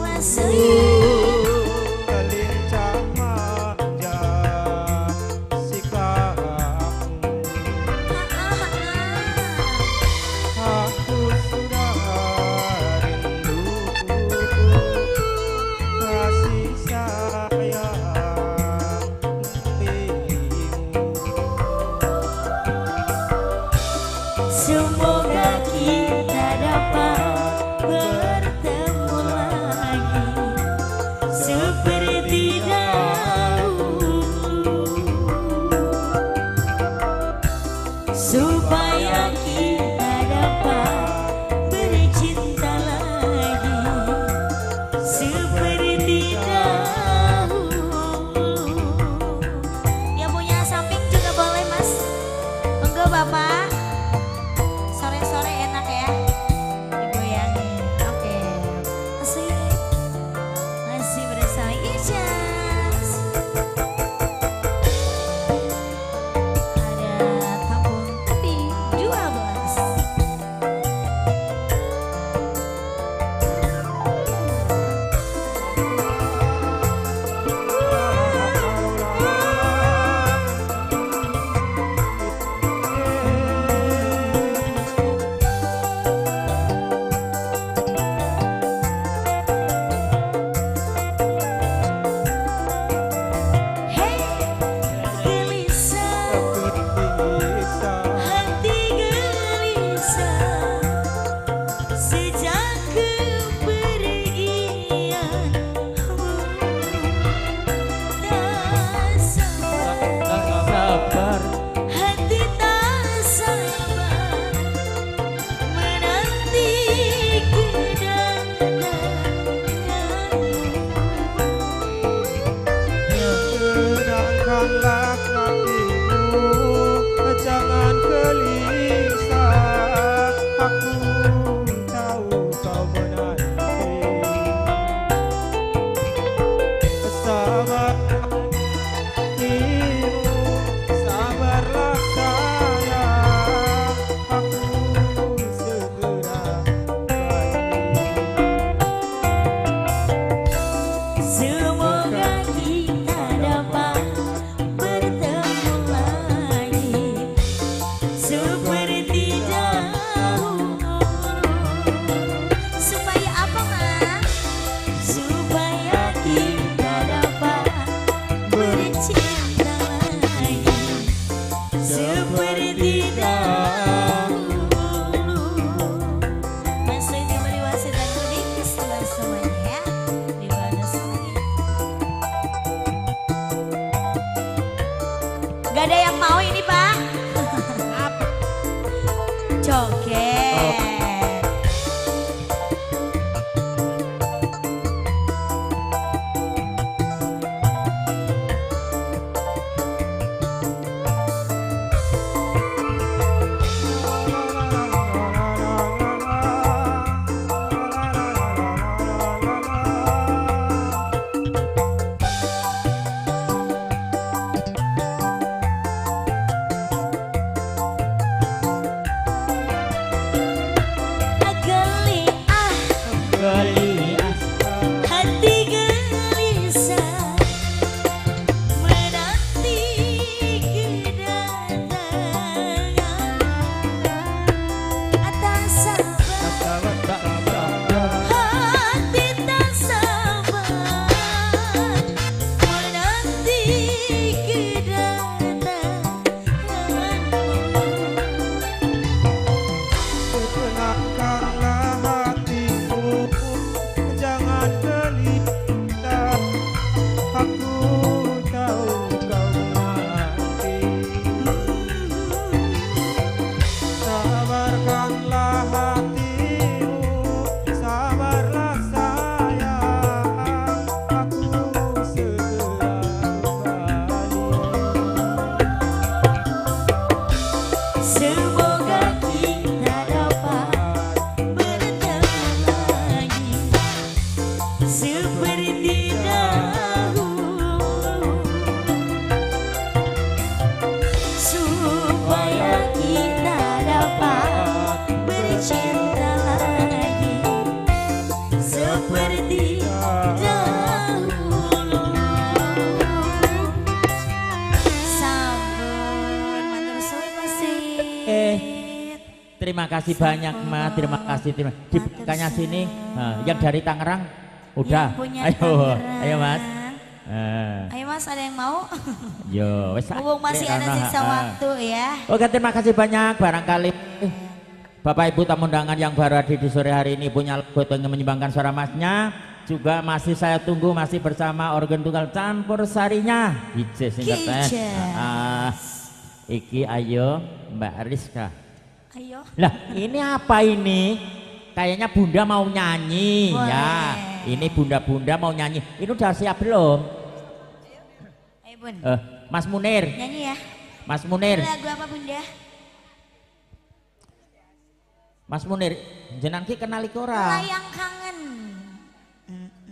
Semoga kita dapat bertemu lagi seperti dahulu, supaya kita dapat bercinta lagi seperti dahulu. Yang punya samping juga boleh Mas. Monggo Bapak. Sore-sore enak ya digoyangin. Oke. Asik. Masih bersama Ijas. Ada tabung tepi 12. Terima kasih banyak Mas, terima kasih. Terima. Di belakangnya sini, yang dari Tangerang udah. Yang punya Ayo, Tangerang. Ayo Mas. Ayo Mas, ada yang mau? Yo, wes. Mumpung masih ada sisa waktu ya. Oke, terima kasih banyak. Barangkali Bapak Ibu tamu undangan yang baru hadir di sore hari ini punya lagu atau ingin menyumbangkan suara masnya, juga masih saya tunggu, masih bersama organ tunggal campur sarinya. Ije sing Kijes. Iki ayo Mbak Rizka. Ayo. Lah, ini apa ini? Kayaknya Bunda mau nyanyi. Boleh. Ya. Ini bunda-bunda mau nyanyi. Ini udah siap belum? Ayo Bun. Mas Munir. Nyanyi ya. Mas Munir. Lagu apa Bunda? Mas Munir, jenengan ki kenal iki ora? Layang kangen.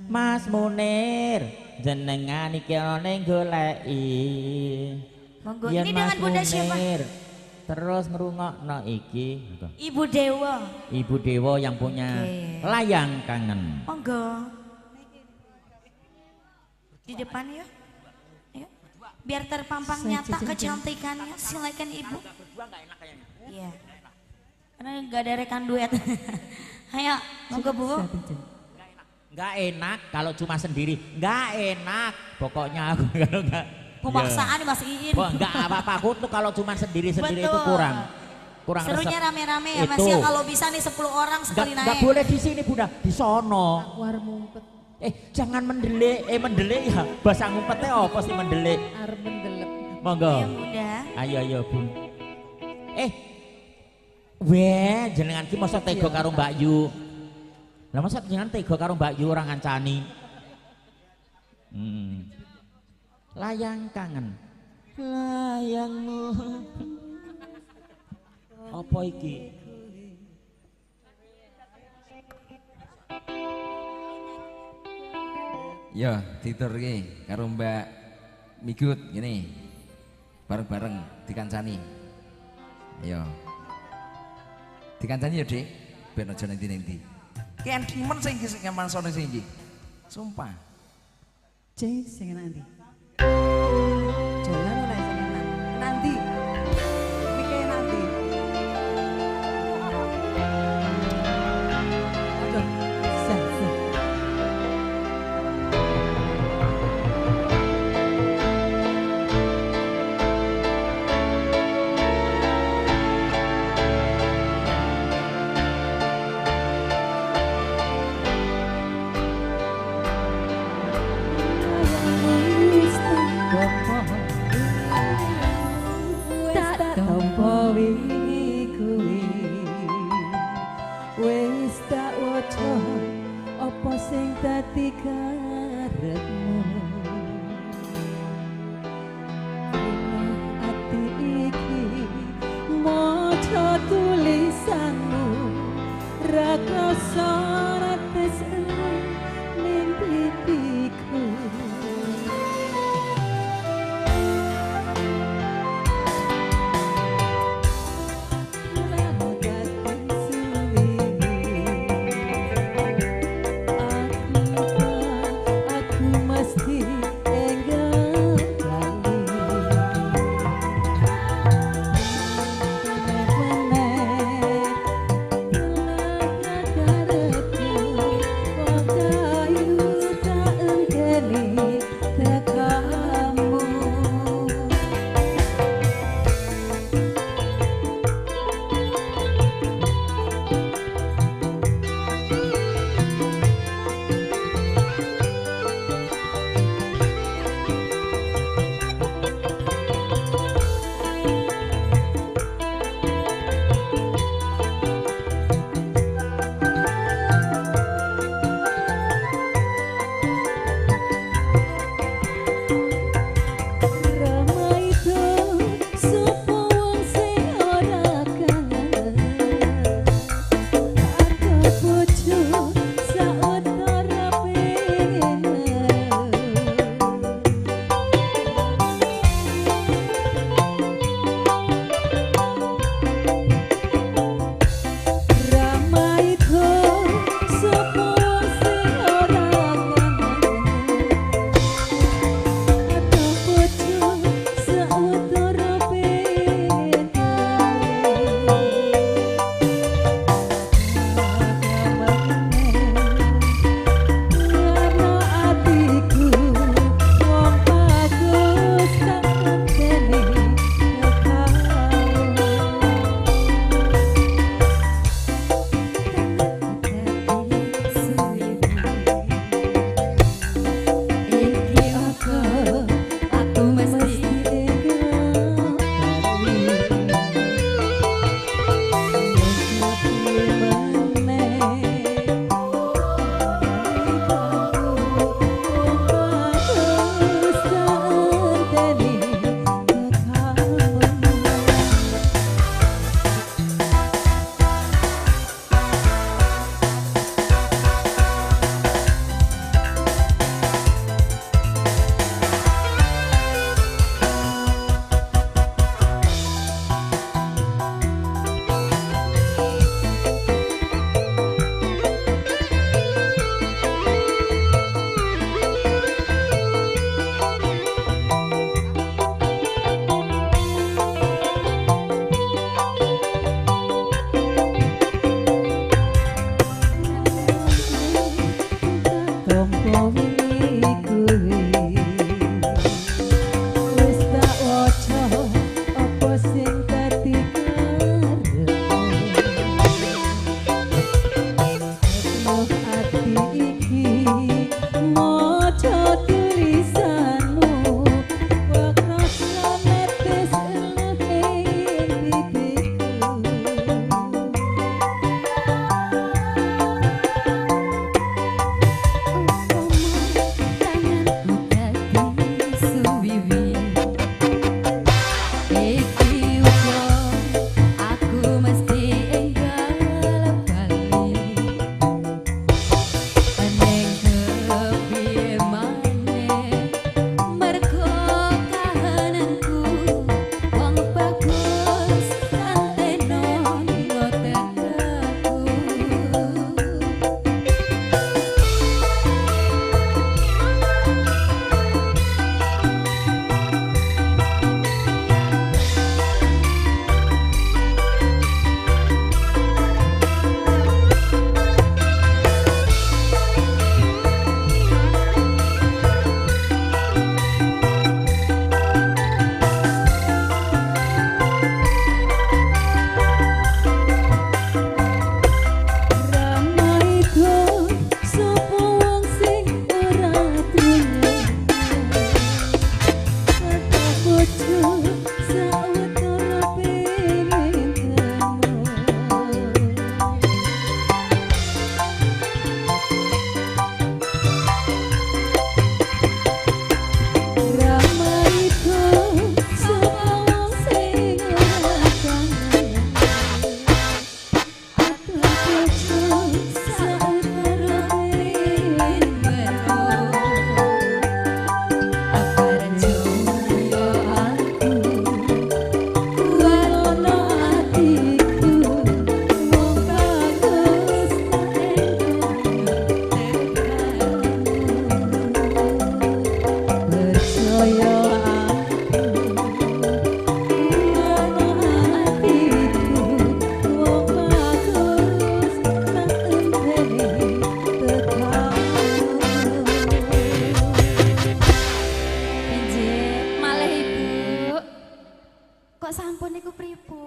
Mas Munir, jenengan iki ana ning goleki. Monggo. Yen Ini dengan Mas Bunda siapa? Munir terus ngrungokno iki. Ibu Dewa. Ibu Dewa yang punya Oke. layang kangen. Monggo. Di depan ya. Ayo. Biar terpampang nyata kecantikannya. Silakan Ibu. Iya. Karena nggak ada rekan duet. Ayo, monggo Bu. Nggak enak kalau cuma sendiri. Nggak enak. Pokoknya aku kalau nggak. Pemaksaan Mas Iin. Wah, nggak apa-apa. Aku tuh kalau cuma sendiri-sendiri itu kurang. Kurang Serunya resep. Rame-rame ya Mas Itu. ya, kalau bisa nih 10 orang sekali Nggak, naik. nggak boleh di sini Bunda, di sono. Aku arep ngumpet. Jangan mendelik. Mendelik ya. Bahasa ngumpetnya apa sih mendelik? Arep mendelep. Monggo. Ayo Bunda. Ayo ayo Bun. Weh, jenengan ki mosok tega karo Mbak Yu. Lah mosok jenengan tega karo Mbak Yu ora ngancani. Layang kangen. Layangmu. Apa iki? Ya, diturke karo Mbak Migut ngene. Bareng-bareng dikancani. Ayo. Dikancani ya, Dik. Ben aja nanti-nanti. Ki endimen sing iki sing mangsane sing iki. Sumpah. Cek sing nanti. Jalan ora sing enak. Nanti. Mike nanti. Aduh, sah, sah. Wis tak waca apa sing dadi karepmu. Ati iki maca tulisanmu ra krasa rates ning pipiku. Aku mesti enggal lali. Meneh telah karepku.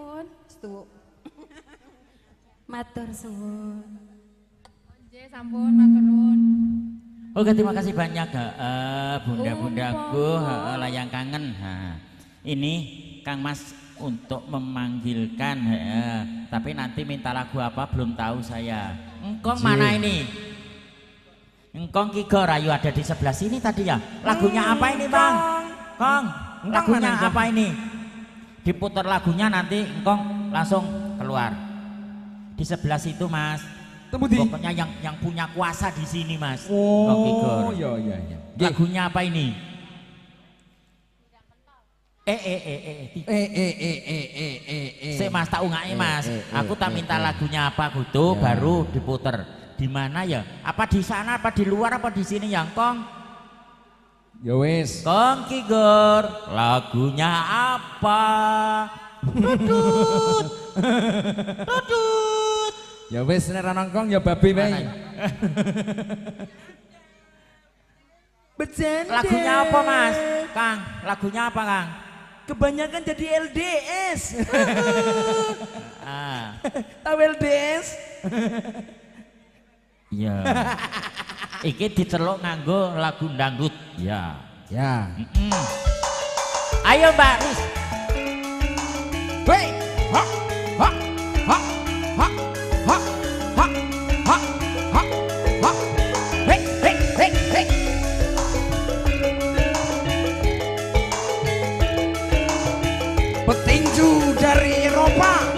Pripun? Setuwuk. Matur suwun. Nggih, sampun matur nuwun. Oke, terima kasih banyak bunda-bundaku, layang kangen. Ha. Ini Kang Mas untuk memanggilkan, tapi nanti minta lagu apa belum tahu saya. Engkong mana ini? Engkong Kigo Rayu ada di sebelah sini tadi ya. Lagunya apa ini, Bang? Kong, lagunya apa ini? Diputar lagunya nanti engkong langsung keluar. Di sebelah situ, Mas. Pokoknya yang punya kuasa di sini, Mas. Oh, iya iya iya. Lagunya apa ini? E E E E E E E E E E E. Sik Mas, tak ungake Mas. Aku tak minta lagunya apa gitu baru diputer. Di mana ya? Apa di sana, apa di luar, apa di sini ya, Kong? Ya wis. Kong Kigor, lagunya apa? Tutut. Tutut. Ya wis nek ra nongkong ya babi wae. Bercanda. Lagunya apa, Mas? Kang, lagunya apa, Kang? Kebanyakan jadi LDS. Tahu LDS? Iya. Iki diceluk nganggo lagu dangdut. Ya. Ya. Ayo, Mbak Riz. Hei. Ha ha ha ha ha ha ha ha ha. Hei hei hei hei. Petinju dari Eropa.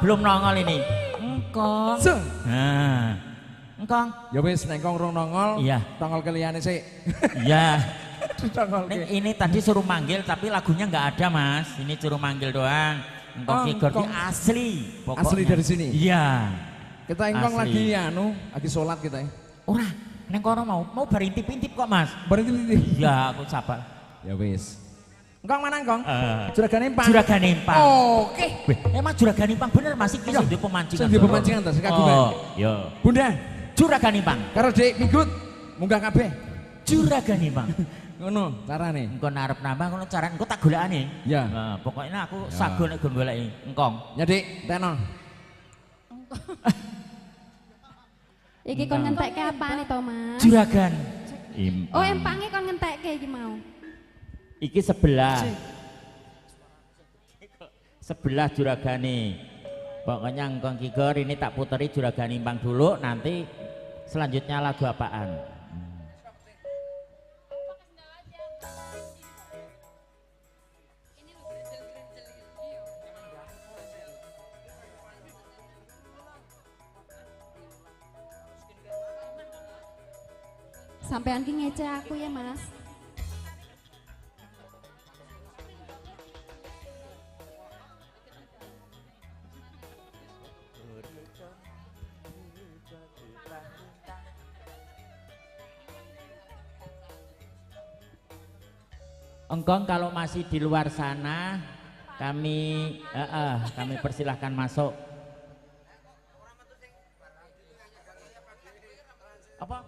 Belum nongol ini. Engkong. Nah. Engkong. Ya wis nek engkong rong nongol, iya. Nongol keliyane sik. Iya. Ini tadi suruh manggil tapi lagunya nggak ada, Mas. Ini suruh manggil doang. Engkong Kigor ini asli pokoknya. Asli dari sini. Iya. Kita engkong lagi anu, lagi sholat kita ya. Ora, neng kono mau bar intip-intip kok, Mas. Bar intip-intip. Iya, aku sabar. Ya wis. Engkong mana engkong? Juragan Empang. Juragan Empang. Oke. Weh, emang Juragan Empang bener Mas iki sing duwe pemancingan. Sing duwe pemancingan ta sing kagungan. Oh, iya. Bunda, Juragan Empang. Karo Dik Migut munggah kabeh. Juragan Empang. Ngono carane. Engko arep nambah ngono carane engko tak golekane. Ya. Nah, pokoknya aku sago nek goleki engkong. Ya Dik, teno. Iki kon ngentekke apane to, Mas? Juragan Empang. Oh, empange kon ngentekke iki mau. Iki sebelah. Sebelah juragane. Pokoknya Engkong Kigor ini tak puteri Juragan Empang dulu, nanti selanjutnya lagu apaan? Sampean ki ngece aku ya, Mas. Engkong kalau masih di luar sana, kami kami persilahkan masuk. Apa?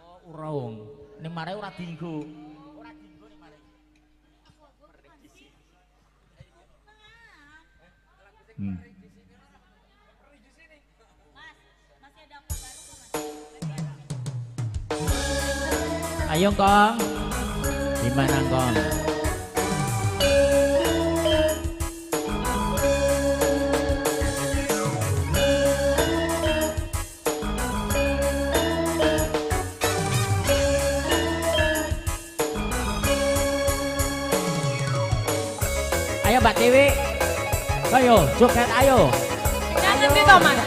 Oh, urung. Ning mare ora dinggo. Ora dinggo ning mare. Ayo Kong, gimana Kong? Ayo Mbak Dewi, ayo joget ayo. Jangan ngerti toh Mas.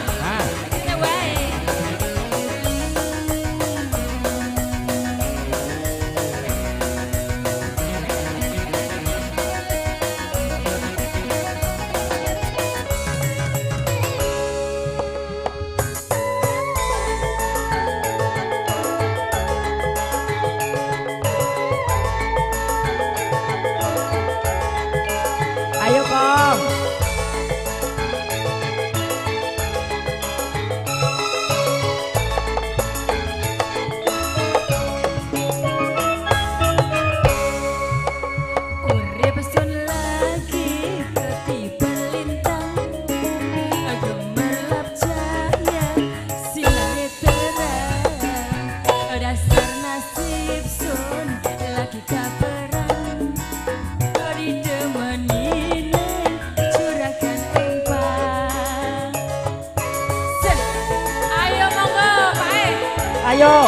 Ayo.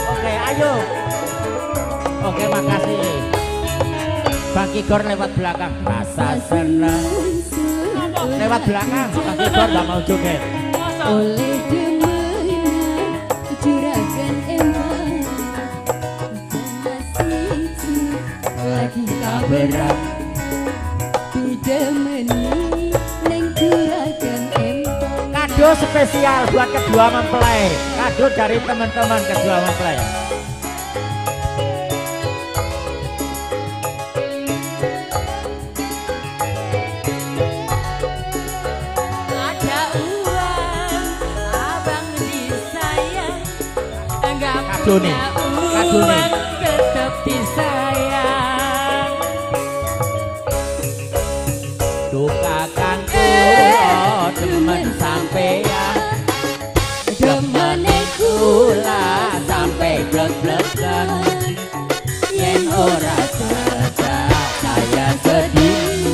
Oke, ayo. Oke, makasih. Bang Kigor lewat belakang. Rasa senang. Lewat belakang, Bang Kigor gak mau joget. Oleh demenan juragan emang lagi kaberat didemeni neng juragan empang. Kado spesial buat kedua mempelai. Kado dari teman-teman kedua mempelai. Ada uang, abang disayang. Enggak punya uang, tetap disayang. Duka kang kula demen sampeyan, demene kula sampe blek-blekan. Yen ora sedak saya sedih,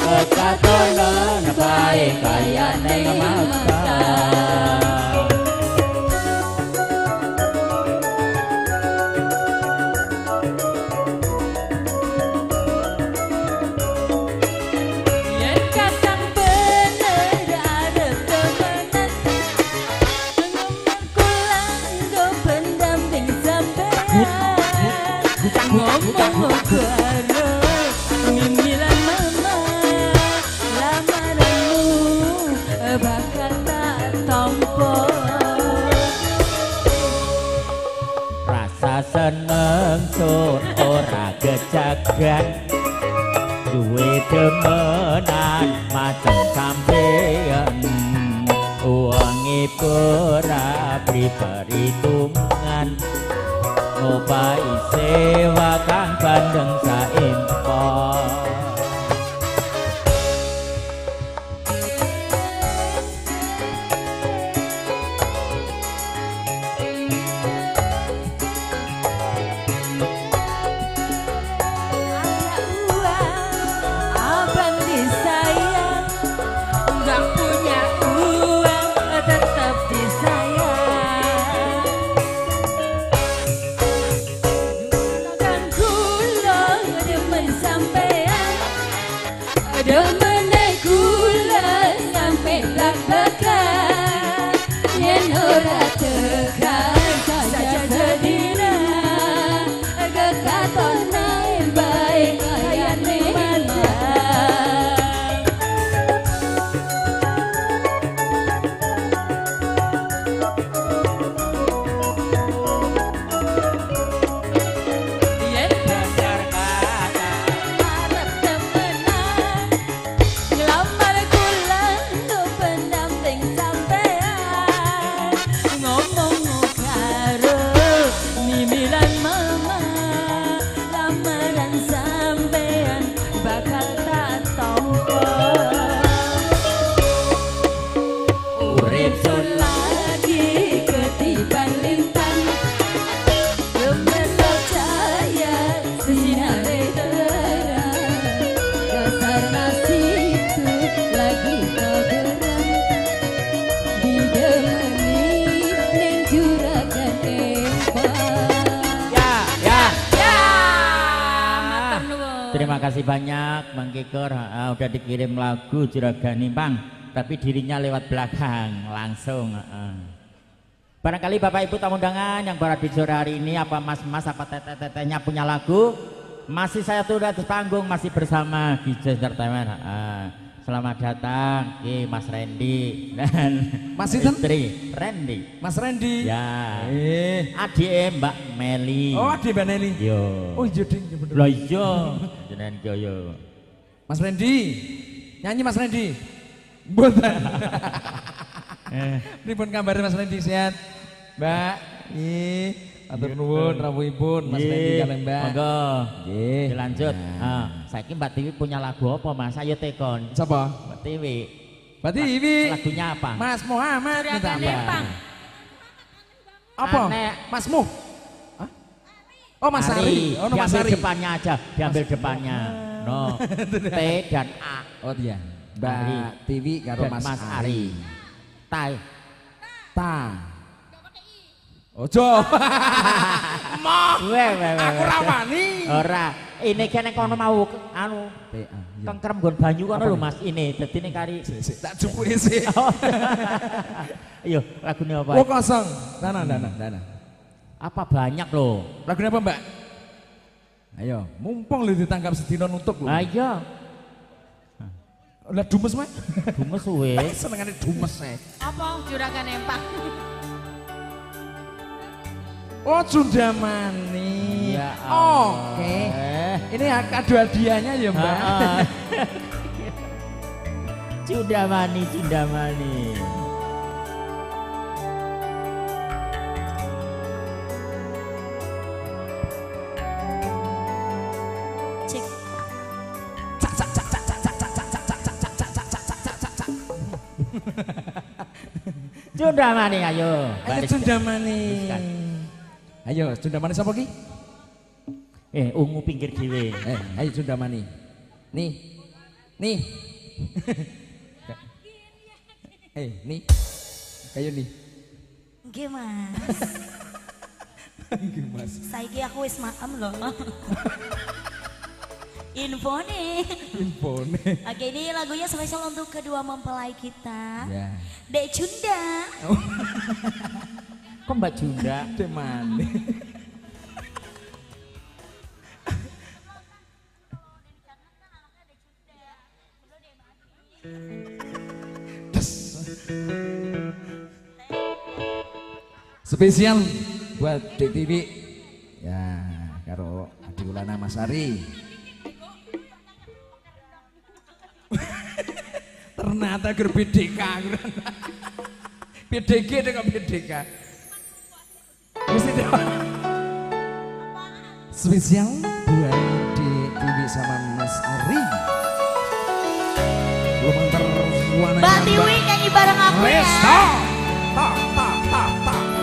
kekatonan bae kaya ning mata. Yen kadang bener arep temenan, ngemen kula nggo pendamping sampean. Ngomong karo mimilan mama, lamaranmu bakal tak tompo. Rasa seneng sun ora gejagan, duwe demenan macem sampeyan. Uange ora perhitungan, ngopahi sewa kang bandeng saimpon. Ada uang, abang disayang. Enggak punya uang, tetap disayang. Kan kula demen sampean, demene kula sampe blak-blakan. Yen ora tekan saja sedina, kekatonan bae kayane mata. Yen Dasar kata arep temenan, nglamar kula nggo pendamping sampean. Ngomong karo mimilan mama, lamaran sampean bakal tak tompo. Urip sun Lagi ketiban lintang, gemerlap cahaya sesinare terang. Dasar nasibku lagi keberan, didemeni neng juragan empang. Ya, ya. Ya, matur nuwun. Terima kasih banyak Bang Kikor, udah dikirim lagu Juragan Empang, tapi dirinya lewat belakang langsung. Barangkali Bapak Ibu tamu undangan yang berada di sore hari ini, apa mas-mas apa teteh-tetehnya punya lagu, masih saya turun atas panggung masih bersama Gijo Entertainment. Selamat datang Ki Mas Randy dan Mas sinten? istri Randy. Mas Randy. Ya. Adike Mbak Meli. Oh, adik Mbak Meli. Yo. Oh iya ding, iya bener. Lah iya, jenengan ki yo. Mas Randy. Nyanyi Mas Randy. Mboten. Pripun kabare Mas Randy sehat? Mbak, nggih. Matur nuwun rawuhipun Mas Randy kalih Mbak. Monggo. Nggih. Dilanjut. Ah, saiki Mbak Tiwi punya lagu apa Mas? Ayo tekon. Sapa? Mbak Tiwi. Mbak Tiwi. Lagunya apa? Mas Muhammad minta Juragan apa? Empang. Apa? Aneh. Mas Mu. Hah? Oh Mas Ari. Oh no, Mas Diambil Ari. depannya aja, diambil depannya. No. T dan A. Oh iya. Mbak Ari. Tiwi karo Dan Mas, Mas Ari. Tai. Ta. Ojo. Moh. Aku ra wani. Ora. Ini kene kono mau anu T A. Kengkrem nggon banyu kono lho Mas ini. Dadi ning kari. Sik tak jupuke sik. Ayo lagune apa? Oh kosong. Nah nah. Apa banyak loh. Lagune apa, Mbak? Ayo, mumpung lho ditangkap sedina nutup lho. Ah iya. Lah dumes, Mas. Dumes wis. Senengane dumes e. Apa juragan empak? Oh, Cundamani. Ya Allah. Oke. Ini kado hadiahnya ya, Mbak. Cundamani, Cundamani. Cek. Cak cak cak cak cak cak cak cak cak cak cak cak cak cak cak cak cak. Cundamani ayo. Ayo Cundamani. Ayo Cundamani sapa ki? Ungu pinggir dhewe. Ayo Cundamani. Nih. Nih. Nih. Kayo nih. Nggih, Mas. Nggih, Mas. Saiki aku wis maem lho. Infone. Infone. Oke, ini lagunya spesial untuk kedua mempelai kita. Ya. Dek Cunda. Kok Mbak Junda? Dek mana? Spesial buat Dek Tiwi. Ya, karo Adi Ulana Mas Ari. Ternyata gur PDK. PDG dengan PDK. Spesial buat Dek Tiwi sama Mas Ari. Lumantar warna. Mbak Tiwi nyanyi bareng aku ya. Ta ta ta ta ta.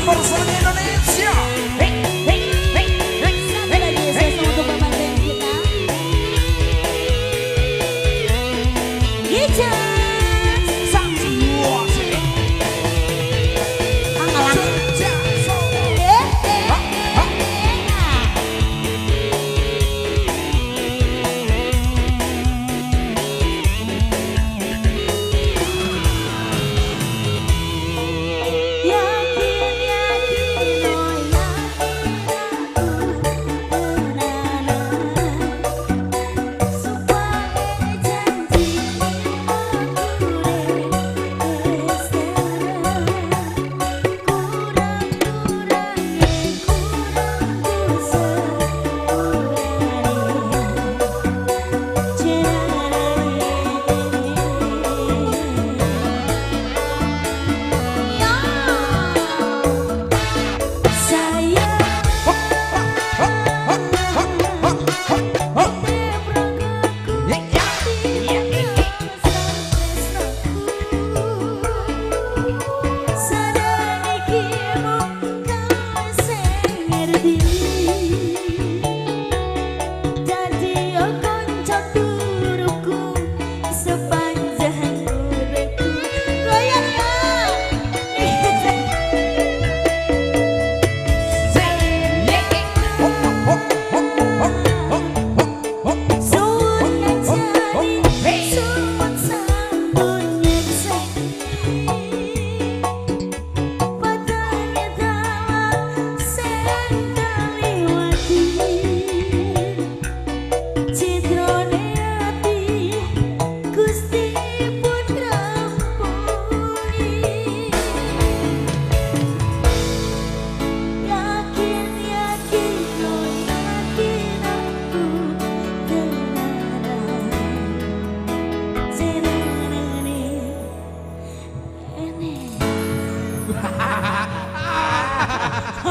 Campur sari Indonesia. Hey, hey, hey, hey. Satu lagi spesial untuk bapak dan kita. Gijan.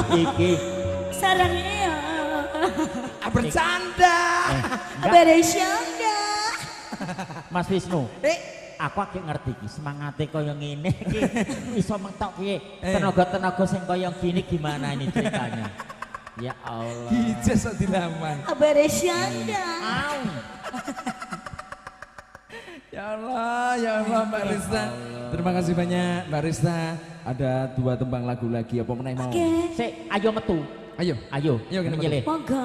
Iki sarangnya bercanda. Bercanda. Mas Wisnu, aku agak ngerti iki semangate kaya ngene iki iso mentok piye? Tenaga-tenaga sing kaya gini gimana ini ceritanya? Ya Allah. Hijes kok dilaman. Bercanda. Ya Allah, ya Allah Mbak Rista. Terima kasih banyak Mbak Rista. Ada dua tembang lagu lagi apa meneh mau? Oke. Sik, ayo metu. Ayo. Ayo. Ayo kene metu. Monggo.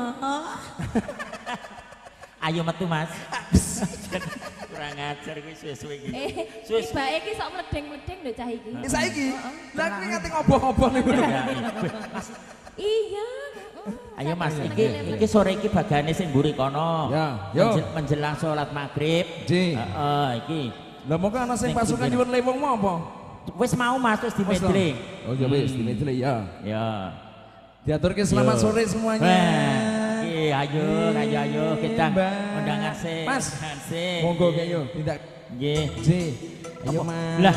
Ayo metu, Mas. Kurang ajar kuwi suwe-suwe iki. Suwe-suwe iki sok mledeng-mledeng lho cah iki. Saiki. Lah kuwi ngate ngoboh-ngoboh niku. Iya. Ayo Mas, iki sore iki bagane sing mburi kono. Ya, yo. Menjelang sholat maghrib. Heeh, iki. Lah mongko ana sing pasukan nyuwun lewung mau apa? Wis mau Mas, wis dimedle. Oh ya wis dimedle ya. Ya. Diaturke selamat sore semuanya. Iki ayo, ayo ayo kita undangan sik. Mas. Monggo ayo tindak. Nggih. Nggih. Ayo Mas. Lah,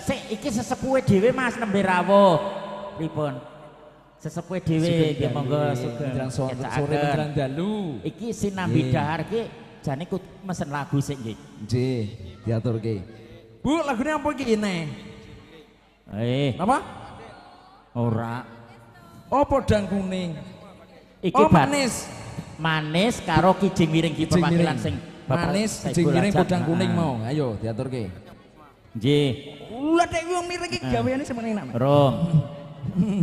sik iki sesepuhe dhewe Mas nembe rawuh. Pripun? Sesepuhe dhewe nggih monggo sugeng sore menjelang dalu. Iki sinambi dahar iki jane kudu mesen lagu sik nggih. Nggih, diaturke. Bu, lagune apa iki neh? Napa? Ora. Oh, podang kuning. Iki oh, manis. Manis karo kijing miring iki perwakilan sing manis kijing miring podang kuning mau. Ayo diaturke. Nggih. Lah nek wong miring iki gaweane sing enak. Rong.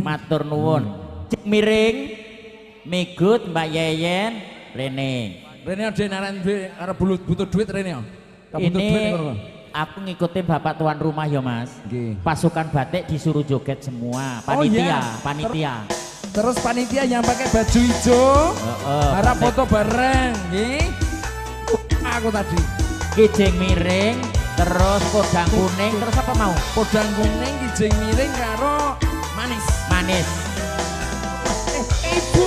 Matur nuwun. Cik miring Migut Mbak Yeyen Rene. Rene ade naran arep butuh duit Rene. Ini aku ngikutin bapak tuan rumah ya Mas. Nggih. Pasukan batik disuruh joget semua. Panitia, oh, iya. Panitia. Terus panitia yang pakai baju hijau, harap foto bareng, nggih. Aku tadi. Kijing miring, terus podang kuning, terus apa mau? Podang kuning, kijing miring karo manis. Manis. Ibu,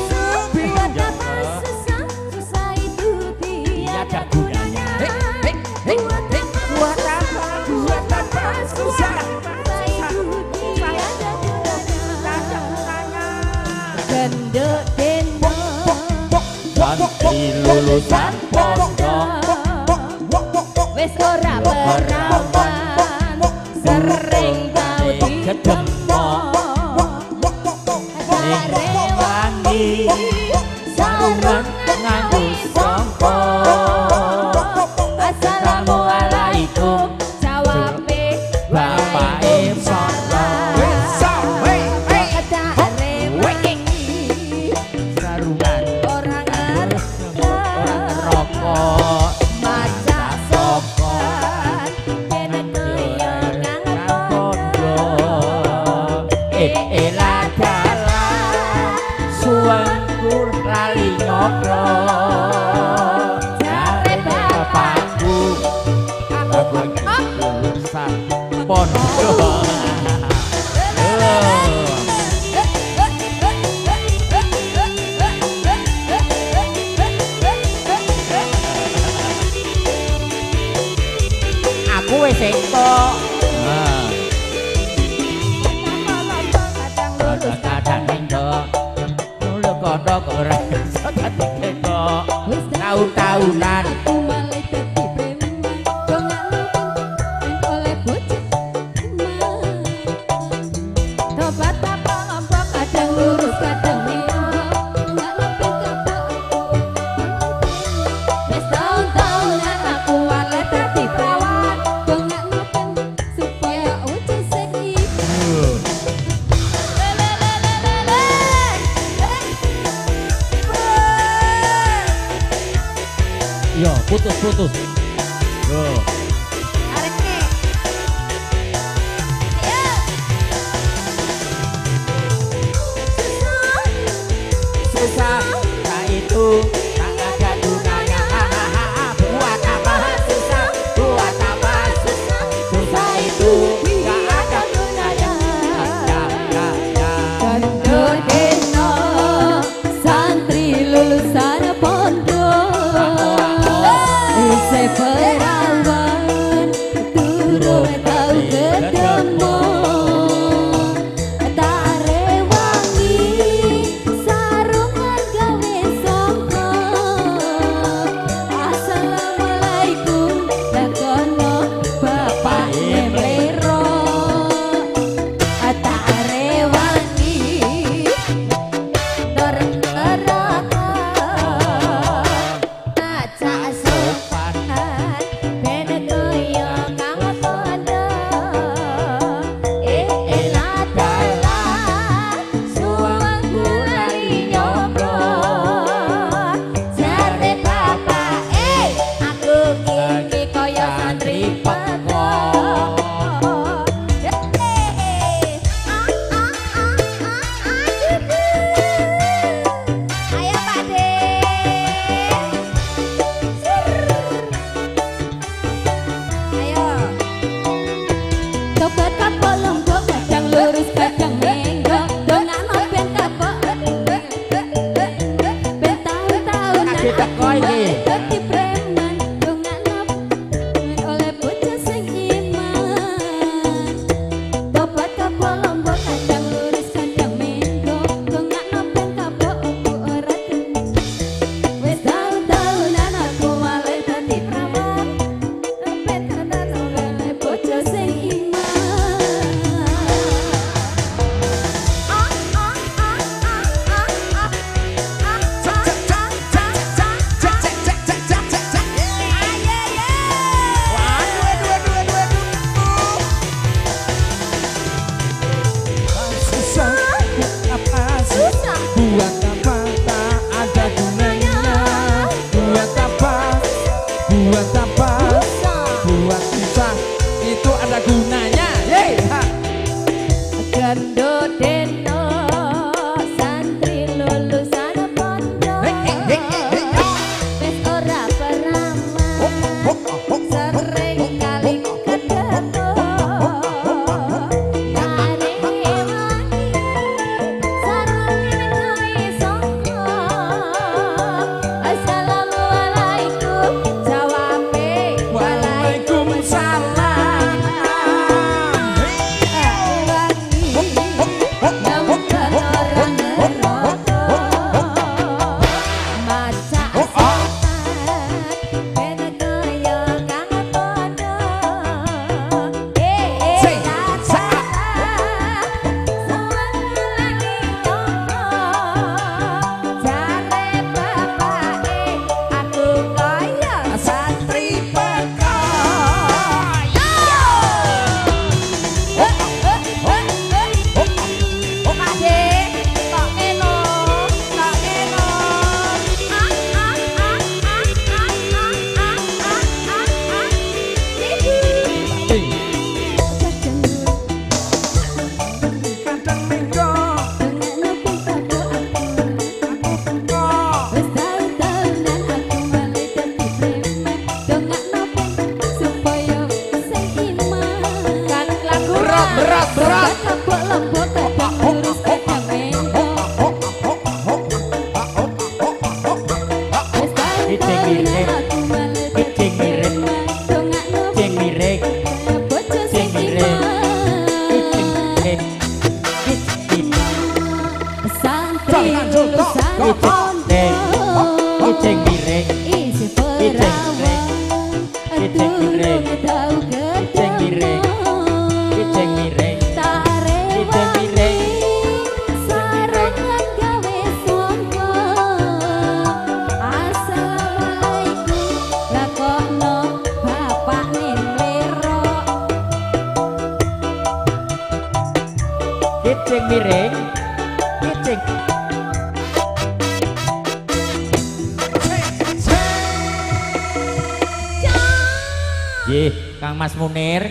susah, susah itu tiada gunanya. Buat apa? Buat apa? Susah, susah itu tiada gunanya. Gendek deno, santri lulusan pondok, wis ora perawan, sering tau digedhek. Rewangi sarungan nganggo songkok. Assalamualaikum jawabe bapake salam. Sarungan ora ngerokok maca sopan ben kaya kang pondo. Eh dalah suwengku lali nyobrol jare bapakku aku lulusan pondok. Aku wis entuk. Nah. Kadang minggo nulung kono ora iso dadi ketok. Taun-taunan aku malah dadi preman. Dongakno ben oleh bocah iman. Tobat apa lombok kadang lurus kadang minggo. Dongakno ben kapok aku. Wis taun-taunan aku malah dadi perawan. Dongakno ben supaya ojo sing iman. Iya, putus-putus. Yo. Susah tak itu tak ada gunanya. Buat apa susah? Buat apa susah? Susah itu tak ada gunanya. Ya ya ya. Deno santri lulusan pondok isih perawan durung tau ketemu. Tak rewangi sarungan gawe songkok. Assalamualaikum lakono bapake mlero. Tak rewangi maca sopan ben kaya kang pondo. Eh dalah suwengku lali nyobrol jare bapake aku iki kaya santri pekok. Ayo Pak De. Ayo. Tobat kapok lombok kadang lurus kadang menggok. Dongakno ben kapok ben taun-taunan Lagi teko iki. dadi preman. Dongakno ben oleh bocah sing iman. Tobat kapok lombok kadang lurus kadang menggok. Dongakno ben kapok aku ora demen. Wis taun-taunan aku malah dadi preman. Ben tenan oleh bocah sing iman. Susah apa susah? Buat apa tak ada gunanya? Buat apa? Buat apa? Buat susah itu ada gunanya. Yeay. Ha. Gendo deno santri lulusan pondok wis ora peraman sering kali ketemu. Tak rewangi sarungan gawe songkok. Assalamualaikum jawabe Waalaikumsalam. Maca sopan ben kaya kang pondo. Eh Sing, ta sa. ta suweng lali nyobro Dari lulusan pondok Kijing miring isih perawan durung tau ketemu. Kijing miring Tak rewangi sarungan gawe sombong. Assalamualaikum lah kono bapakne mlerok. Kijing miring kijing. Nggih, Kang Mas Munir,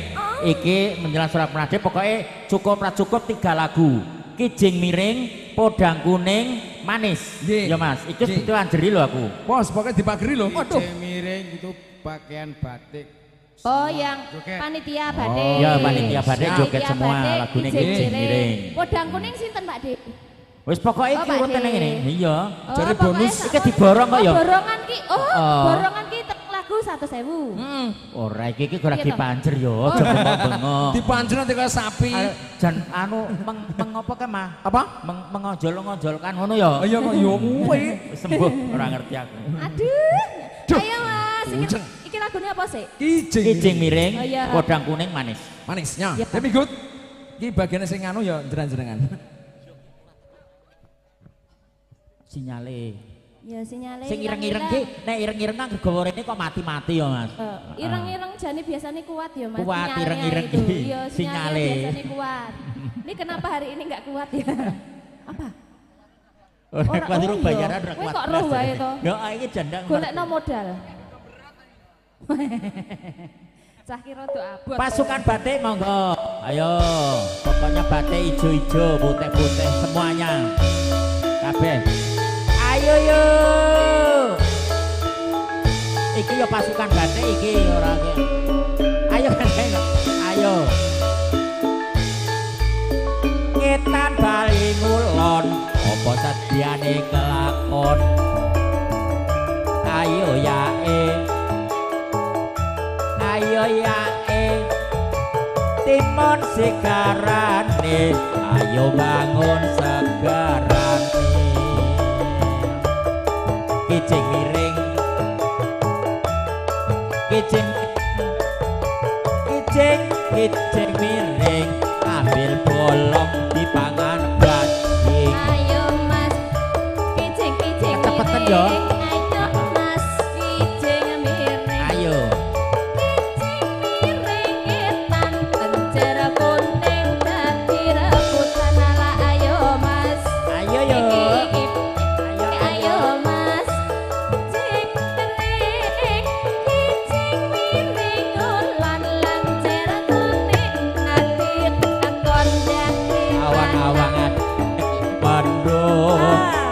iki menjelang surat penade pokoknya cukup ra cukup 3 lagu. Kijing miring, podang kuning, manis. Nggih. Ya Mas, iki Nggih. itu anjeri lho aku. Pos, pokoknya dipageri lho. Waduh. Kijing miring itu pakaian batik. Oh, yang Joget. panitia batik. Ya panitia batik joget Panitia semua batik, lagune kijing kijing miring. Podang kuning sinten Pak De? Wis pokoke Oh, iki Pak wonten De. ngene. Iya. Oh, Jare pokoknya bonus. Iki diborong kok ya. Oh, borongan ki. Oh, Oh. borongan ki tek lagu 100.000. Ora iki iki ora Piye to? dipanjer yo, aja bengok-bengok. Dipanjer nanti kaya sapi. Jan anu meng mengopo ke mah? Apa? Meng mengojol-ngojolkan ngono ya. Iya kok yo kuwi. Sembuh ora ngerti aku. Aduh. Duh. Ayo Mas, iki, iki lagune apa sih? Kijing. Kijing miring, Oh, iya. podang kuning manis. Manisnya. Iya. Tapi good. Iki bagiannya sing anu ya jenengan-jenengan. Sinyale. Ya sinyale. Sing ireng-ireng ki, nek ireng-ireng kan gegawa rene kok mati-mati ya, Mas. Ireng-ireng jane biasanya kuat ya Mas. Kuat, sinyalnya ireng-ireng itu. ki. Iya, sinyalnya Sinyale. biasanya kuat. Ini kenapa hari ini nggak kuat ya? Apa? Ora kuat oh urung iya. bayaran ora Kowe kuat. kok roh wae to? Ya iki jandang. Golekno modal. Cah ki rada abot. Pasukan batik monggo. Ayo, pokoknya batik ijo-ijo, putih-putih semuanya. Kabeh. Ayo yo. Iki yo pasukan batik iki ora iki. Ayo ayo. Ayo. Ngetan bali ngulon, apa sediane kelakon. Ayo yae. Ayo yae. Timun segarane, ayo bangun segarane. Kijing miring, kijing, kijing, kijing miring, ambil bolong dipangan bajing. Ayo Mas, kijing-kijing Kecepeten yo. miring. Ayo Mas, kijing miring. Ayo. Kijing miring etan, lencer kuning dadi rebutan. Ala ayo Mas. Ayo yo. Iki ayo Mas. Kijing miring, kijing miring ulan lencer kuning dadi takon dadi Awang-awangan bandung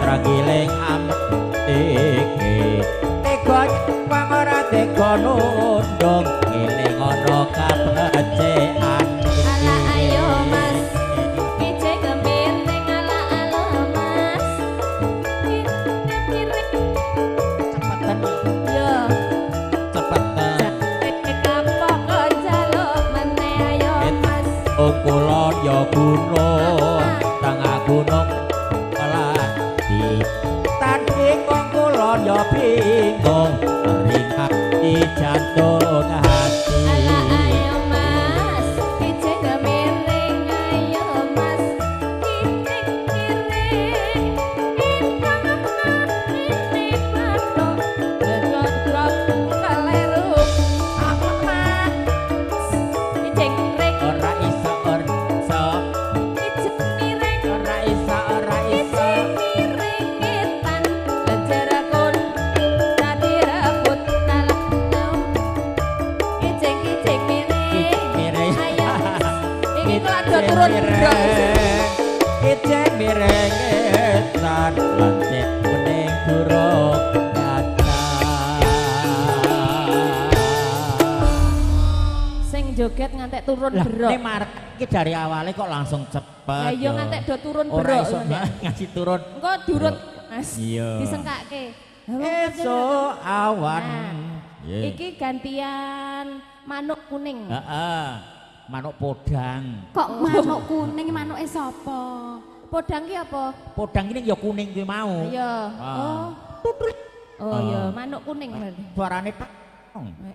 tragiling amtike tega nyepang ora tega nundung ngiling ana kabecekan. Ala ayo Mas, kijing miring ala ala Mas. Kijing miring Cepetan yo. cepetan Kapok njaluk meneh ayo Mas. kulon ya gunung tengah gunung melati tan bingung kulon ya bingung ringati jantung hati. Ala ayo Mas, kijing miring ayo Mas. Kijing miring intang ini bathuk gedrok kaleru. Aku Mas, kijing miring Ora iso ora iso kijing miring ora iso ora iso kijing miring etan lejer kuning dadi rebut ala kijing kijing miring miring ayo Mas. Iki kok ada turun brok. Kijing miring etan lancip kuning durung datang. Sing joget ngantek turun Lah, brok. ini marek iki dari awalnya kok langsung cepet. Lah iya yo. ngantek do turun Ora brok. iso ngasih turun. Engko diurut Mas. Iya. Disengkake. Esuk awan. Nah, Iya. iki gantian manuk kuning. Heeh. Manuk podang. Kok manuk kuning manuke sapa? Podang ki apa? Podang ini ya kuning kuwi mau. Iya. Oh. Oh iya, manuk kuning berarti. Suarane tok.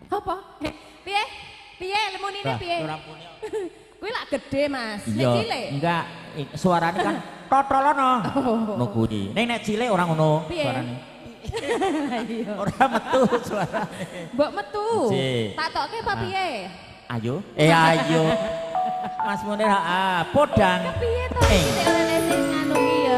Apa? Piye? Piye lemunine piye? Kuwi lak gede, Mas. Nek cilik? Enggak, suarane kan totolono. Ngono kuwi. Ning nek cilik ora ngono suarane. Iya. Ora metu suarane. Mbok metu. Tak tokke apa piye? Ayo. Ayo. Mas Munir, heeh, podang. Kepiye to iki nek ora sing anu ki ya.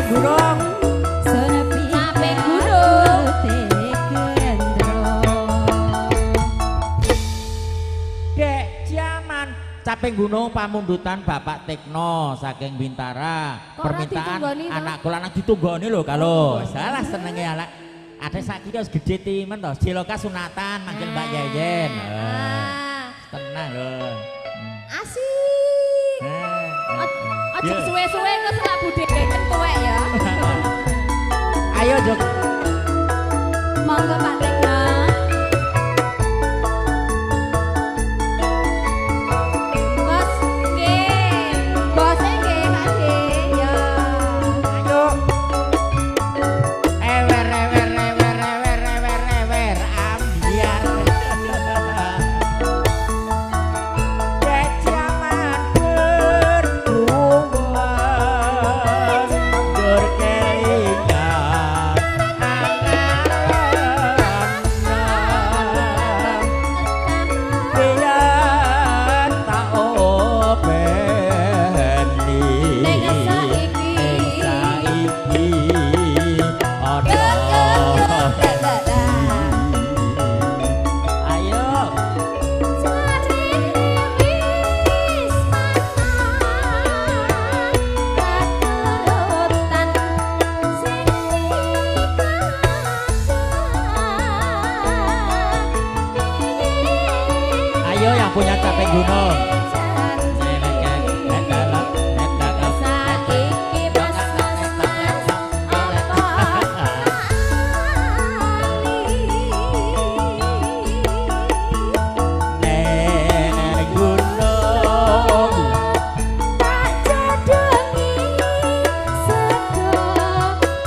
Caping Gunung. Caping Gunung. Dek jaman Caping Gunung pamundutan Bapak Tekno saking Bintara. Kok ora Permintaan ditunggoni to? anak kula anak ditunggoni lho kalau. Salah senenge alak. Ada saiki wis gedhe timen to. Jiloka sunatan manggil Mbak Yeyen. Tenang lho. Asik. Ojo suwe-suwe engko selak budhe tuwek ya. Ayo Jok. Monggo Pak Tekno. Bos nggih. Bose nggih Pak De. Ya. Ayo. Ewer ewer ewer ewer ewer ewer ambiar. Dek jaman berubah. Dur kelingan angan. Biyen tak openi. Ning saiki. Saiki ana. Yo yo yo da da da. Ayo. Ayo yang punya caping gunung. Saiki mas mas mas apa Neng gunung. Tak jadongi sego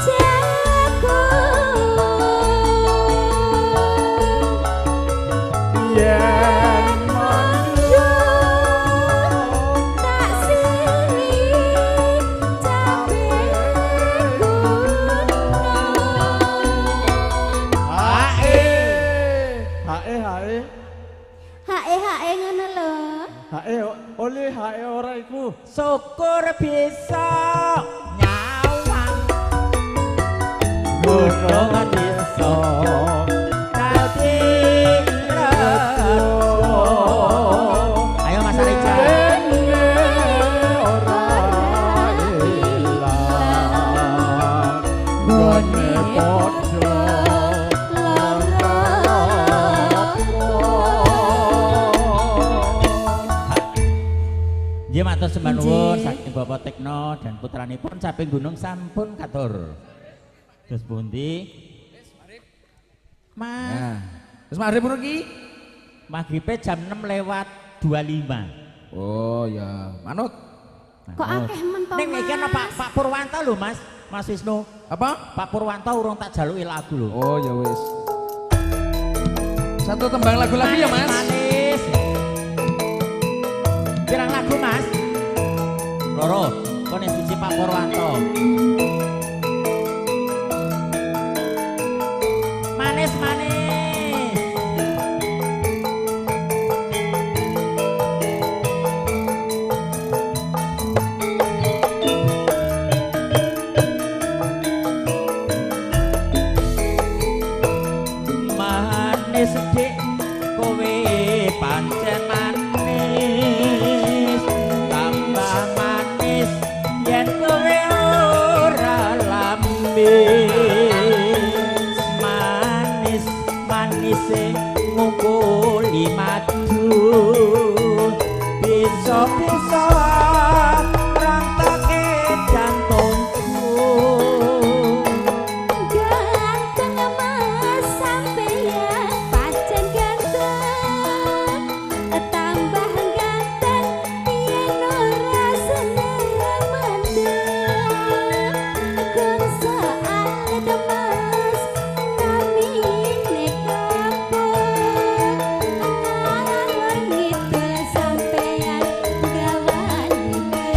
jagung. Yen Mondok tak sili cabe gunung. Hae hae hae Hae hae ngono lho. hae oleh hae ora iku. Syukur bisa nyawang. Gunung desa dadi rejo. Ayo Mas Arija. Ora ilang gone padha Nggih matur sembah nuwun saking Bapak Tekno dan putranipun Caping Gunung sampun katur. Terus pundi? Mas, Nah, wis maghrib ngono ki? Maghribe jam 6.25. Oh ya, manut. Kok akeh men to, Ning iki ana Pak Pak Purwanto lho, Mas. Mas Wisnu. Apa? Pak Purwanto urung tak jaluki lagu lho. Oh ya wis. Satu tembang lagu lagi ya, Mas. Manis. Pirang lagu, Mas? Loro. Kone siji Pak Purwanto. Manis manis. Manis dik kowe pancen manis tambah manis yen kowe ora lamis manis manise ngungkuli madu bisa-bisa rantake jantungku. Ganteng mas sampeyan pancen ganteng tambah ganteng yen ora seneng mendem kun soal mas namine kapok ngalor ngidul sampeyan gawane.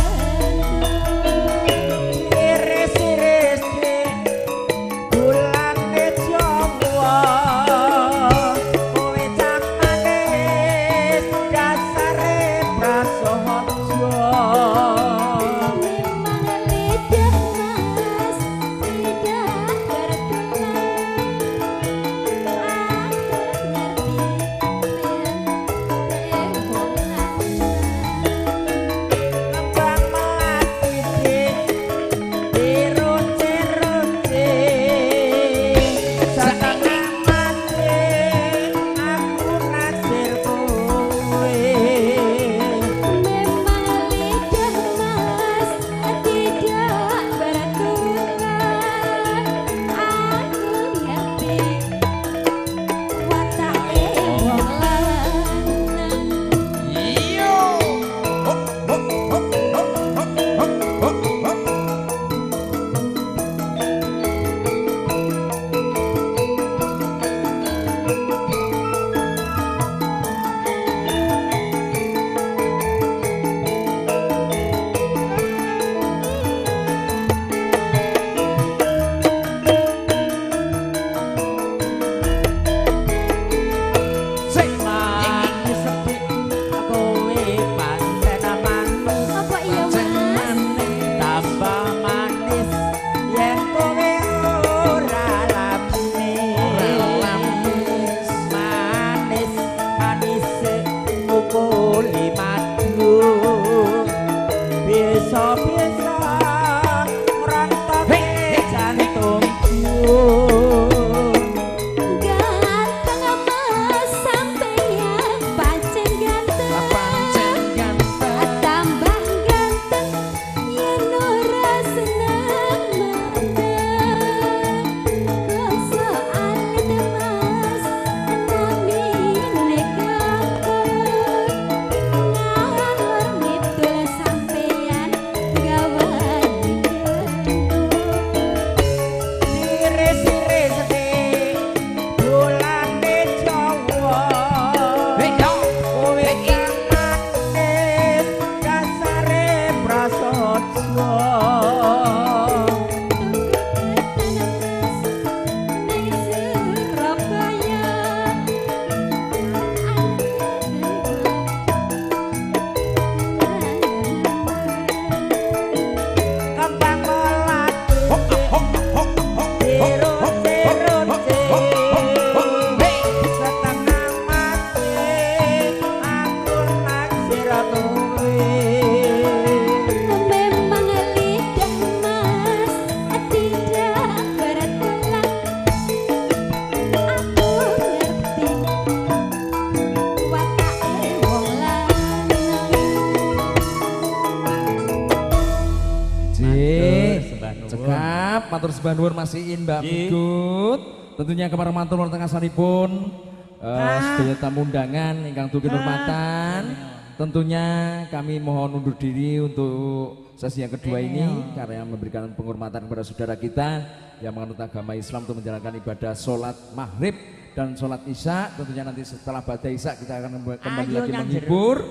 Matur sembah nuwun Mas Iin, Mbak Bigut. Tentunya kemarin mantul wonten ngasaripun sedaya tamu undangan ingkang dugi hormatan. Tentunya kami mohon undur diri untuk sesi yang kedua ini karena memberikan penghormatan kepada saudara kita yang menganut agama Islam untuk menjalankan ibadah sholat maghrib dan sholat isya. Tentunya nanti setelah baca isya kita akan kembali lagi menghibur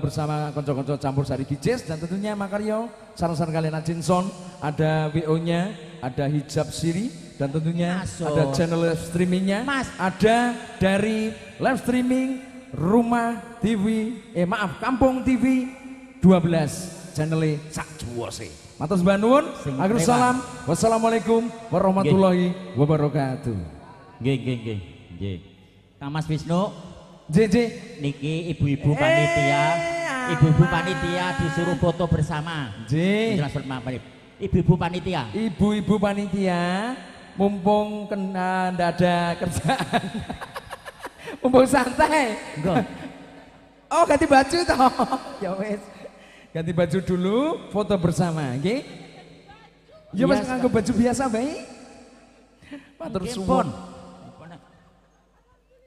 bersama konco-konco campur sari Gijes dan tentunya Makaryo sarang-sarang kalian Ajinson, ada WO-nya, ada Hijab Siri dan tentunya ada channel live streamingnya, ada dari live streaming Rumah TV, Kampung TV 12 channel sak juwose. Matur sembah nuwun, akhir salam, wassalamualaikum warahmatullahi wabarakatuh. Nggih nggih nggih nggih. Kang Mas Wisnu, JJ niki ibu-ibu panitia, ibu-ibu panitia disuruh foto bersama. Nggih. Ibu-ibu panitia. Ibu-ibu panitia mumpung kena ndak ada kerjaan. Mumpung santai. Enggak. Oh, ganti baju toh. Ya wes. Ganti baju dulu, foto bersama, nggih. Ya Mas nganggo baju biasa bae. Matur suwun.